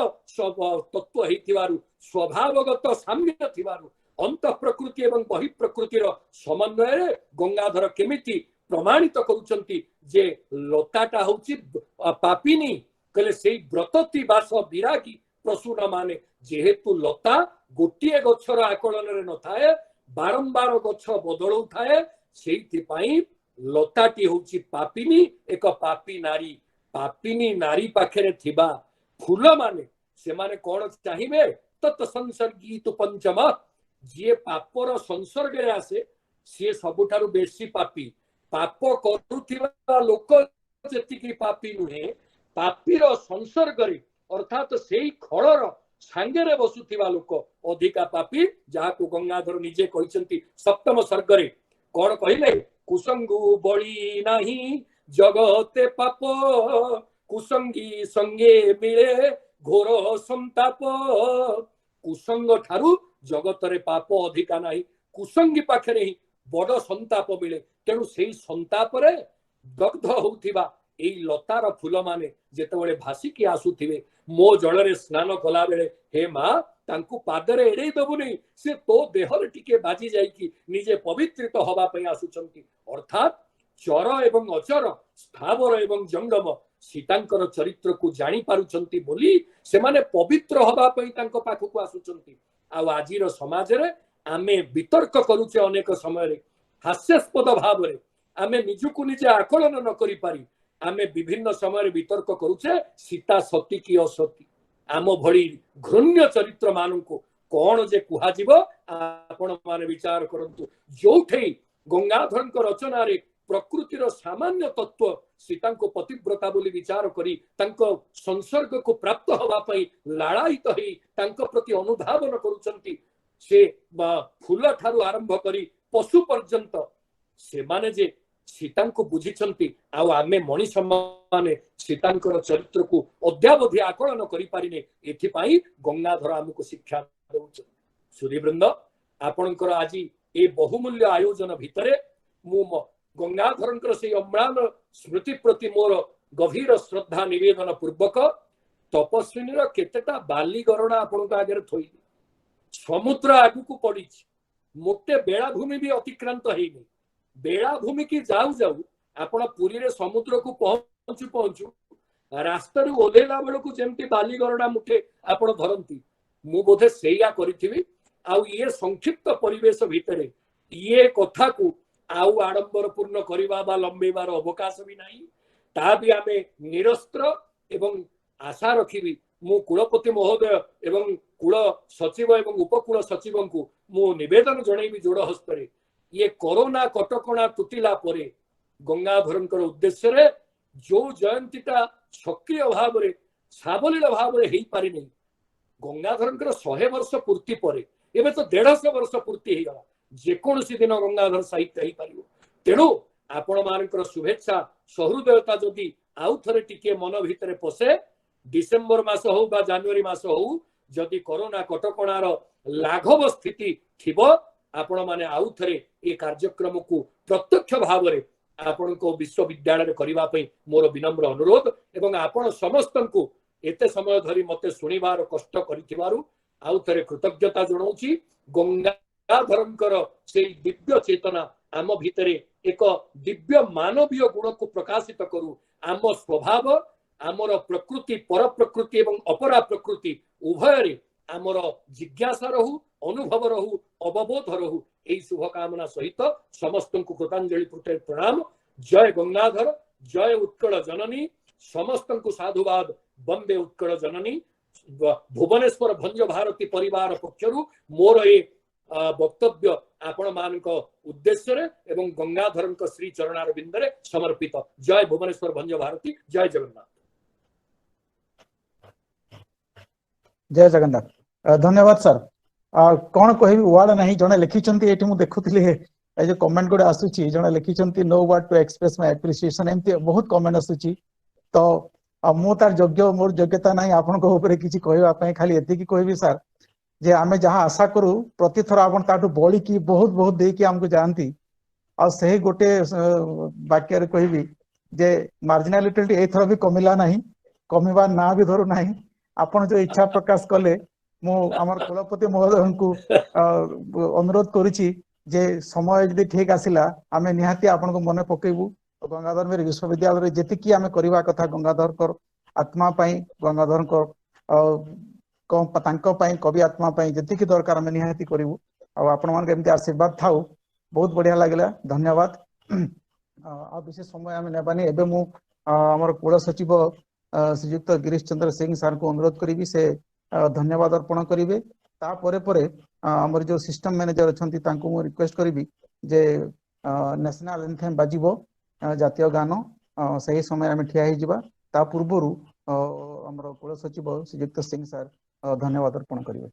ତତ୍ଵ ହେଇଥିବାରୁ, ସ୍ୱଭାବଗତ ସାମ୍ୟ ଥିବାରୁ, ଅନ୍ତଃ ପ୍ରକୃତି ଏବଂ ବହି ପ୍ରକୃତିର ସମନ୍ୱୟରେ ଗଙ୍ଗାଧର କେମିତି ପ୍ରମାଣିତ କରୁଛନ୍ତି ଯେ ଲତାଟା ହଉଛି ପାପିନୀ। କହିଲେ ସେଇ ବ୍ରତତି ବାସ ବିରାଗୀ ପ୍ରସୂନ ମାନେ, ଯେହେତୁ ଲତା ଗୋଟିଏ ଗଛର ଆକଳନରେ ନଥାଏ, ବାରମ୍ବାର ଗଛ ବଦଳଉଥାଏ, ସେଇଥିପାଇଁ ଲତାଟି ହଉଛି ପାପିନୀ, ଏକ ପାପି ନାରୀ। ପାପିନୀ ନାରୀ ପାଖରେ ଥିବା ଫୁଲମାନେ ସେମାନେ କଣ ଚାହିଁବେ? ତତ୍ ସଂସର୍ଗୀ ତୁ ପଞ୍ଚମ। ଯିଏ ପାପର ସଂସର୍ଗରେ ଆସେ ସିଏ ସବୁଠାରୁ ବେଶୀ ପାପି। ପାପ କରୁଥିବା ଲୋକ ଯେତିକି ପାପି ନୁହେଁ, ପାପିର ସଂସର୍ଗରେ ଅର୍ଥାତ ସେଇ ଖଳର ସାଙ୍ଗରେ ବସୁଥିବା ଲୋକ ଅଧିକା ପାପି, ଯାହାକୁ ଗଙ୍ଗାଧର ନିଜେ କହିଛନ୍ତି ସପ୍ତମ ସର୍ଗରେ। କଣ କହିଲେ? କୁସଙ୍ଗୁ ବଳି ନାହିଁ ଜଗତେ ପାପ, କୁସଙ୍ଗୀ ସଙ୍ଗେ ମିଳେ ଘୋର ସନ୍ତାପ। କୁସଙ୍ଗ ଠାରୁ ଜଗତରେ ପାପ ଅଧିକା ନାହିଁ, କୁସଙ୍ଗୀ ପାଖରେ ହିଁ ବଡ ସନ୍ତାପ ମିଳେ। ତେଣୁ ସେଇ ସନ୍ତାପରେ ଦଗ୍ଧ ହଉଥିବା ଏଇ ଲତାର ଫୁଲମାନେ ଯେତେବେଳେ ଭାସିକି ଆସୁଥିବେ ମୋ ଜଳରେ ସ୍ନାନ କଲା ବେଳେ, ହେ ମା, ତାଙ୍କୁ ପାଦରେ ଏଡେଇ ଦବୁନି, ସେ ତୋ ଦେହରେ ଟିକେ ବାଜି ଯାଇକି ନିଜେ ପବିତ୍ରିତ ହବା ପାଇଁ ଆସୁଛନ୍ତି। ଅର୍ଥାତ୍ ଚର ଏବଂ ଅଚର, ସ୍ଥାବର ଏବଂ ଜଙ୍ଗମ ସୀତାଙ୍କର ଚରିତ୍ରକୁ ଜାଣି ପାରୁଛନ୍ତି ବୋଲି ସେମାନେ ପବିତ୍ର ହବା ପାଇଁ ତାଙ୍କ ପାଖକୁ ଆସୁଛନ୍ତି। ଆଉ ଆଜିର ସମାଜରେ ଆମେ ବିତର୍କ କରୁଛେ ଅନେକ ସମୟରେ ହାସ୍ୟାସ୍ପଦ ଭାବରେ, ଆମେ ନିଜକୁ ନିଜେ ଆକଳନ ନ କରିପାରି ଆମେ ବିଭିନ୍ନ ସମୟରେ ବିତର୍କ କରୁଛେ ସୀତା ସତୀ କି ଅସତୀ। ଆମ ଭଳି ଘୃଣ୍ୟ ଚରିତ୍ର ମାନଙ୍କୁ କଣ ଯେ କୁହାଯିବ ଆପଣ ମାନେ ବିଚାର କରନ୍ତୁ। ଯୋଉଠି ଗଙ୍ଗାଧରଙ୍କ ରଚନାରେ ପ୍ରକୃତିର ସାମାନ୍ୟ ତତ୍ଵ ସୀତାଙ୍କୁ ପତିବ୍ରତା ବୋଲି ବିଚାର କରି ତାଙ୍କ ସଂସର୍ଗକୁ ପ୍ରାପ୍ତ ହବା ପାଇଁ ଲାଳାୟିତ ହେଇ ତାଙ୍କ ପ୍ରତି ଅନୁଧାବନ କରୁଛନ୍ତି, ସେ ଫୁଲ ଠାରୁ ଆରମ୍ଭ କରି ପଶୁ ପର୍ଯ୍ୟନ୍ତ ସେମାନେ ଯେ ସୀତାଙ୍କୁ ବୁଝିଛନ୍ତି, ଆଉ ଆମେ ମଣିଷ ମାନେ ସୀତାଙ୍କର ଚରିତ୍ରକୁ ଅଦ୍ୟାବଧି ଆକଳନ କରିପାରିନେ, ଏଥିପାଇଁ ଗଙ୍ଗାଧର ଆମକୁ ଶିକ୍ଷା ଦଉଛନ୍ତି। ସୁଧୀବୃନ୍ଦ, ଆପଣଙ୍କର ଆଜି ଏ ବହୁମୂଲ୍ୟ ଆୟୋଜନ ଭିତରେ ମୁଁ ଗଙ୍ଗାଧରଙ୍କର ସେଇ ଅମ୍ଳାନ ସ୍ମୃତି ପ୍ରତି ମୋର ଗଭୀର ଶ୍ରଦ୍ଧା ନିବେଦନ ପୂର୍ବକ ତପସ୍ୱିନୀର କେତେଟା ବାଲିଗରଣା ଆପଣଙ୍କ ଆଗରେ ଥୋଇଲି। ସମୁଦ୍ର ଆଗକୁ ପଡିଛି, ମୋଟେ ବେଳାଭୂମି ବି ଅତିକ୍ରାନ୍ତ ହେଇନି। ବେଳାଭୂମି କି ଯାଉ ଯାଉ ଆପଣ ପୁରୀରେ ସମୁଦ୍ରକୁ ପହଞ୍ଚୁ ପହଞ୍ଚୁ ରାସ୍ତାରୁ ଓହ୍ଲେଇଲା ବେଳକୁ ଯେମିତି ବାଲିଗରଣା ମୁଠେ ଆପଣ ଧରନ୍ତି, ମୁଁ ବୋଧେ ସେଇଆ କରିଥିବି। ଆଉ ଇଏ ସଂକ୍ଷିପ୍ତ ପରିବେଶ ଭିତରେ ଇଏ କଥାକୁ ଆଉ ଆଡମ୍ବରପୂର୍ଣ୍ଣ କରିବା ବା ଲମ୍ବେଇବାର ଅବକାଶ ବି ନାହିଁ। ତା ବି ଆମେ ନିରସ୍ତ୍ର ଏବଂ ଆଶା ରଖିବି ମୁଁ କୁଳପତି ମହୋଦୟ ଏବଂ କୁଳ ସଚିବ ଏବଂ ଉପକୂଳ ସଚିବଙ୍କୁ ମୁଁ ନିବେଦନ ଜଣେଇବି ଯୋଡ଼ ହସ୍ତରେ, ଇଏ କରୋନା କଟକଣା ତୁଟିଲା ପରେ ଗଙ୍ଗାଧରଙ୍କର ଉଦ୍ଦେଶ୍ୟରେ ଯୋଉ ଜୟନ୍ତୀଟା ସକ୍ରିୟ ଭାବରେ ସାବଲୀଳ ଭାବରେ ହେଇପାରିନି, ଗଙ୍ଗାଧରଙ୍କର 100 ବର୍ଷ ପୂର୍ତ୍ତି ପରେ ଏବେ ତ 150 ବର୍ଷ ପୂର୍ତ୍ତି ହେଇଗଲା, ଯେକୌଣସି ଦିନ ଗଙ୍ଗାଧର ସାହିତ୍ୟ ହେଇପାରିବ। ତେଣୁ ଆପଣମାନଙ୍କର ଶୁଭେଚ୍ଛା ସହୃଦୟତା ଯଦି ଆଉ ଥରେ ଟିକେ ମନ ଭିତରେ ପଶେ, ଡିସେମ୍ବର ମାସ ହଉ ବା ଜାନୁଆରୀ ମାସ ହଉ, ଯଦି କରୋନା କଟକଣାର ଲାଘବ ସ୍ଥିତି ଥିବ, ଆପଣମାନେ ଆଉ ଥରେ ଏ କାର୍ଯ୍ୟକ୍ରମକୁ ପ୍ରତ୍ୟକ୍ଷ ଭାବରେ ଆପଣଙ୍କ ବିଶ୍ୱବିଦ୍ୟାଳୟରେ କରିବା ପାଇଁ ମୋର ବିନମ୍ର ଅନୁରୋଧ। ଏବଂ ଆପଣ ସମସ୍ତଙ୍କୁ ଏତେ ସମୟ ଧରି ମତେ ଶୁଣିବାର କଷ୍ଟ କରିଥିବାରୁ ଆଉ ଥରେ କୃତଜ୍ଞତା ଜଣାଉଛି। ଗଙ୍ଗାଧରଙ୍କର ସେଇ ଦିବ୍ୟ ଚେତନା ଆମ ଭିତରେ ଏକ ଦିବ୍ୟ ମାନବୀୟ ଗୁଣକୁ ପ୍ରକାଶିତ କରୁ। ଆମ ସ୍ୱଭାବ, ଆମର ପ୍ରକୃତି, ପରପ୍ରକୃତି ଏବଂ ଅପରା ପ୍ରକୃତି ଉଭୟରେ ଆମର ଜିଜ୍ଞାସା ରହୁ, ଅନୁଭବ ରହୁ, ଅବବୋଧ ରହୁ। ଏଇ ଶୁଭକାମନା ସହିତ ସମସ୍ତଙ୍କୁ କୃତାଞ୍ଜଳି ପ୍ରଣାମ। ଜୟ ଗଙ୍ଗାଧର, ଜୟ ଉତ୍କଳ ଜନନୀ। ସମସ୍ତଙ୍କୁ ସାଧୁବାଦ। ବନ୍ଦେ ଉତ୍କଳ ଜନନୀ। ଭୁବନେଶ୍ୱର ଭଞ୍ଜ ଭାରତୀ ପରିବାର ପକ୍ଷରୁ ମୋର ଏ ବକ୍ତବ୍ୟ ଆପଣମାନଙ୍କ ଉଦ୍ଦେଶ୍ୟରେ ଏବଂ ଗଙ୍ଗାଧରଙ୍କ ଶ୍ରୀ ଚରଣାରବିନ୍ଦରେ ସମର୍ପିତ। ଜୟ ଭୁବନେଶ୍ୱର ଭଞ୍ଜ ଭାରତୀ, ଜୟ ଜଗନ୍ନାଥ। ଜୟ ଜଗନ୍ନାଥ। ଧନ୍ୟବାଦ ସାର୍। କଣ କହିବି, ୱାର୍ଡ ନାହିଁ। ଜଣେ ଲେଖିଛନ୍ତି ଏଇଠି, ମୁଁ ଦେଖୁଥିଲି ଏ ଯୋଉ କମେଣ୍ଟ ଗୁଡା ଆସୁଛି, ଜଣେ ଲେଖିଛନ୍ତି "No word to express my appreciation"। ଏମିତି ବହୁତ କମେଣ୍ଟ ଆସୁଛି। ତ ମୁଁ ତାର ଯୋଗ୍ୟ, ମୋର ଯୋଗ୍ୟତା ନାହିଁ ଆପଣଙ୍କ ଉପରେ କିଛି କହିବା ପାଇଁ। ଖାଲି ଏତିକି କହିବି ସାର୍ ଯେ ଆମେ ଯାହା ଆଶା କରୁ, ପ୍ରତିଥର ଆପଣ ତାଠୁ ବଳିକି ବହୁତ ବହୁତ ଦେଇକି ଆମକୁ ଯାଆନ୍ତି। ଆଉ ସେହି ଗୋଟେ ବାକ୍ୟରେ କହିବି ଯେ ମାର୍ଜିନାଲ ୟୁଟିଲିଟି ଏଇଥର ବି କମିଲା ନାହିଁ, କମିବା ନାଁ ବି ଧରୁ ନାହିଁ। ଆପଣ ଯୋଉ ଇଚ୍ଛା ପ୍ରକାଶ କଲେ, ମୁଁ ଆମର କୁଳପତି ମହୋଦୟଙ୍କୁ ଅନୁରୋଧ କରୁଛି ଯେ ସମୟ ଯଦି ଠିକ ଆସିଲା, ଆମେ ନିହାତି ଆପଣଙ୍କୁ ମନେ ପକେଇବୁ। ଗଙ୍ଗାଧର ମେହେର ବିଶ୍ୱବିଦ୍ୟାଳୟରେ ଯେତିକି ଆମେ କରିବା କଥା ଗଙ୍ଗାଧରଙ୍କର ଆତ୍ମା ପାଇଁ, ଗଙ୍ଗାଧରଙ୍କ ତାଙ୍କ ପାଇଁ, କବି ଆତ୍ମା ପାଇଁ ଯେତିକି ଦରକାର, ଆମେ ନିହାତି କରିବୁ। ଆଉ ଆପଣମାନଙ୍କ ଏମିତି ଆଶୀର୍ବାଦ ଥାଉ। ବହୁତ ବଢିଆ ଲାଗିଲା, ଧନ୍ୟବାଦ। ଆଉ ବିଶେଷ ସମୟ ଆମେ ନେବାନି। ଏବେ ମୁଁ ଆମର କୁଳ ସଚିବ ଶ୍ରୀଯୁକ୍ତ ଗିରିଶ ଚନ୍ଦ୍ର ସିଂ ସାର୍ଙ୍କୁ ଅନୁରୋଧ କରିବି, ସେ ଧନ୍ୟବାଦ ଅର୍ପଣ କରିବେ। ତାପରେ ପରେ ଆମର ଯୋଉ ସିଷ୍ଟମ ମ୍ୟାନେଜର ଅଛନ୍ତି, ତାଙ୍କୁ ମୁଁ ରିକ୍ୱେଷ୍ଟ କରିବି ଯେ ନ୍ୟାସନାଲ ଏନ୍ଥେମ୍ ବାଜିବ, ଜାତୀୟ ଗାନ, ସେହି ସମୟରେ ଆମେ ଠିଆ ହେଇଯିବା। ତା ପୂର୍ବରୁ ଆମର କୁଳ ସଚିବ ଶ୍ରୀଯୁକ୍ତ ସିଂ ସାର୍ ଧନ୍ୟବାଦ ଅର୍ପଣ କରିବେ।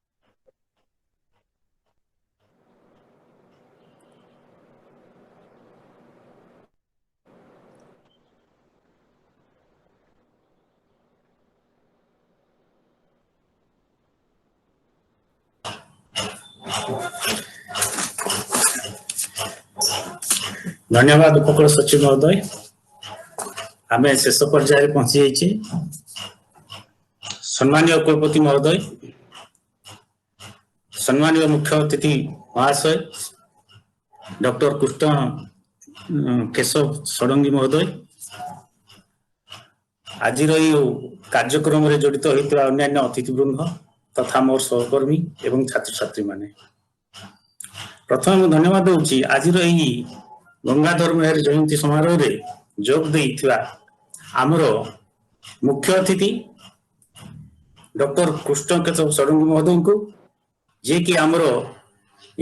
ଧନ୍ୟବାଦ ଉପକୂଳ ସଚିବ ମହୋଦୟ। ଆମେ ଶେଷ ପର୍ଯ୍ୟାୟରେ ପହଞ୍ଚି ଯାଇଛେ। ସମ୍ମାନୀୟ କୁଳପତି ମହୋଦୟ, ସମ୍ମାନୀୟ ମୁଖ୍ୟ ଅତିଥି ମହାଶୟ ଡକ୍ଟର କୃଷ୍ଣ କେଶବ ଷଡ଼ଙ୍ଗୀ ମହୋଦୟ, ଆଜିର ଏଇ କାର୍ଯ୍ୟକ୍ରମରେ ଜଡ଼ିତ ହୋଇଥିବା ଅନ୍ୟାନ୍ୟ ଅତିଥିବୃନ୍ଦ ତଥା ମୋର ସହକର୍ମୀ ଏବଂ ଛାତ୍ରଛାତ୍ରୀମାନେ, ପ୍ରଥମେ ମୁଁ ଧନ୍ୟବାଦ ଦଉଛି ଆଜିର ଏହି ଗଙ୍ଗାଧର ମେହେର ଜୟନ୍ତୀ ସମାରୋହରେ ଯୋଗ ଦେଇଥିବା ଆମର ମୁଖ୍ୟ ଅତିଥି ଡକ୍ଟର କୃଷ୍ଣ କେଶବ ଷଡ଼ଙ୍ଗୀ ମହୋଦୟଙ୍କୁ, ଯିଏକି ଆମର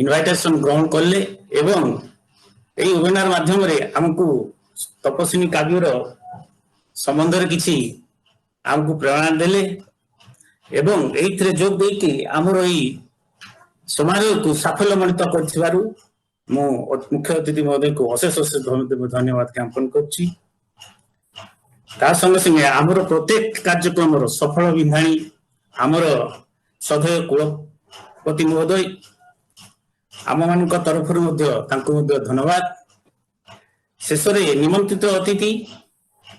ଇନଭାଇଟେସନ ଗ୍ରହଣ କଲେ ଏବଂ ଏହି ୱେବିନାର ମାଧ୍ୟମରେ ଆମକୁ ତପସ୍ୱିନୀ କାବ୍ୟର ସମ୍ବନ୍ଧରେ କିଛି ଆମକୁ ପ୍ରେରଣା ଦେଲେ ଏବଂ ଏଇଥିରେ ଯୋଗ ଦେଇକି ଆମର ଏଇ ସମାରୋହକୁ ସାଫଲ୍ୟମଣ୍ଡିତ କରିଥିବାରୁ ମୁଁ ମୁଖ୍ୟ ଅତିଥି ମହୋଦୟଙ୍କୁ ଅଶେଷ ଅଶେଷ ଧନ୍ୟବାଦ ଜ୍ଞାପନ କରୁଛି। ତା ସଙ୍ଗେ ସଙ୍ଗେ ଆମର ପ୍ରତ୍ୟେକ କାର୍ଯ୍ୟକ୍ରମର ସଫଳ ବିନ୍ଧାଣୀ ଆମର ସଦୟ କୁଳପତି ମହୋଦୟ, ଆମମାନଙ୍କ ତରଫରୁ ମଧ୍ୟ ତାଙ୍କୁ ମଧ୍ୟ ଧନ୍ୟବାଦ। ଶେଷରେ ନିମନ୍ତ୍ରିତ ଅତିଥି,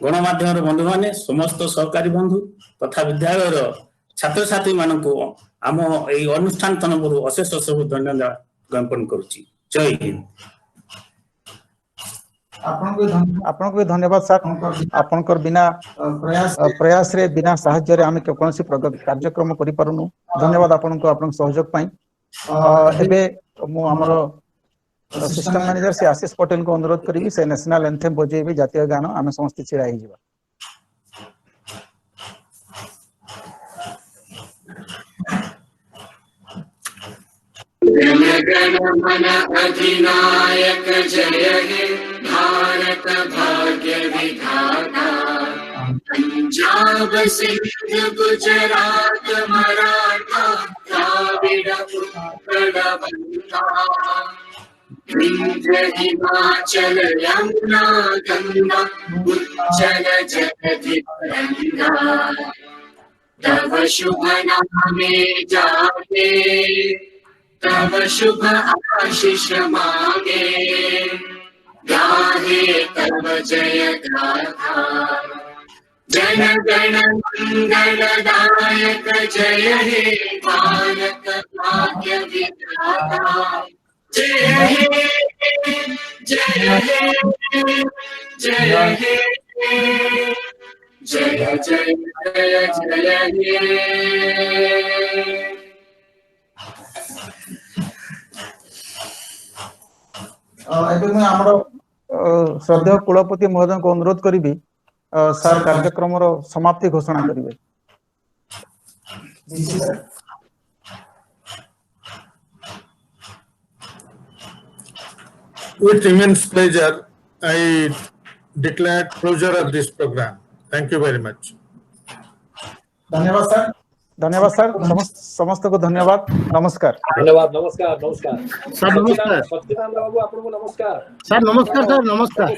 ଗଣମାଧ୍ୟମର ବନ୍ଧୁମାନେ, ସମସ୍ତ ସହକାରୀ ବନ୍ଧୁ ତଥା ବିଦ୍ୟାଳୟର ଛାତ୍ରଛାତ୍ରୀ ମାନଙ୍କୁ ଆମ ଏଇ ଅନୁଷ୍ଠାନ ତରଫରୁ ଅଶେଷ ଅଶେଷ ଧନ୍ୟବାଦ ଜ୍ଞାପନ କରୁଛି। ଜୟ ହିନ୍ଦ। ଆପଣଙ୍କୁ ବି ଧନ୍ୟବାଦ ସାର୍। ଆପଣଙ୍କର ବିନା ପ୍ରୟାସରେ, ବିନା ସାହାଯ୍ୟରେ ଆମେ କୌଣସି କାର୍ଯ୍ୟକ୍ରମ କରିପାରୁନୁ। ଧନ୍ୟବାଦ ଆପଣଙ୍କୁ ଆପଣଙ୍କ ସହଯୋଗ ପାଇଁ। ଏବେ ମୁଁ ଆମର ସିଷ୍ଟମ ମ୍ୟାନେଜର ଶ୍ରୀ ଆଶିଷ ପଟେଲଙ୍କୁ ଅନୁରୋଧ କରିବି, ସେ ନ୍ୟାସନାଲ ଏନ୍ଥେମ୍ ବଜେଇବେ, ଜାତୀୟ ଗାନ। ଆମେ ସମସ୍ତେ ଛିଡା ହେଇଯିବା। जन गण मन अधिनायक जय हे भारत भाग्य विधाता। पंजाब सिंध गुजरात मराठा द्राविड उत्कल बंगा, विंध्य हिमाचल यमुना गंगा उज्जल जगधि तरंगा। तव शुभ नामे जागे, तव शुभ आशीष मागे, गाहे तव जय गाथा। जन गण मंगलदायक जय हे भारत भाग्य विधाता। जय हे, जय हे, जय हे, जय जय जय जय हे। ଏବେ ମୁଁ ଆମର ଶ୍ରଦ୍ଧେୟ କୁଳପତି ମହୋଦୟଙ୍କୁ ଅନୁରୋଧ କରିବି, ସାର୍ କାର୍ଯ୍ୟକ୍ରମର ସମାପ୍ତି ଘୋଷଣା କରିବେ। With immense pleasure, I declare closure of this program. Thank you very much. ଧନ୍ୟବାଦ ସାର୍। ଧନ୍ୟବାଦ ସାର୍। ସମସ୍ତଙ୍କୁ ଧନ୍ୟବାଦ। ନମସ୍କାର। ଧନ୍ୟବାଦ। ନମସ୍କାର, ନମସ୍କାର। ସାର୍ ନମସ୍କାର। ସଚ୍ଚିଦାନନ୍ଦ ବାବୁ, ଆପଣଙ୍କୁ ନମସ୍କାର। ସାର୍ ନମସ୍କାର, ସାର୍ ନମସ୍କାର।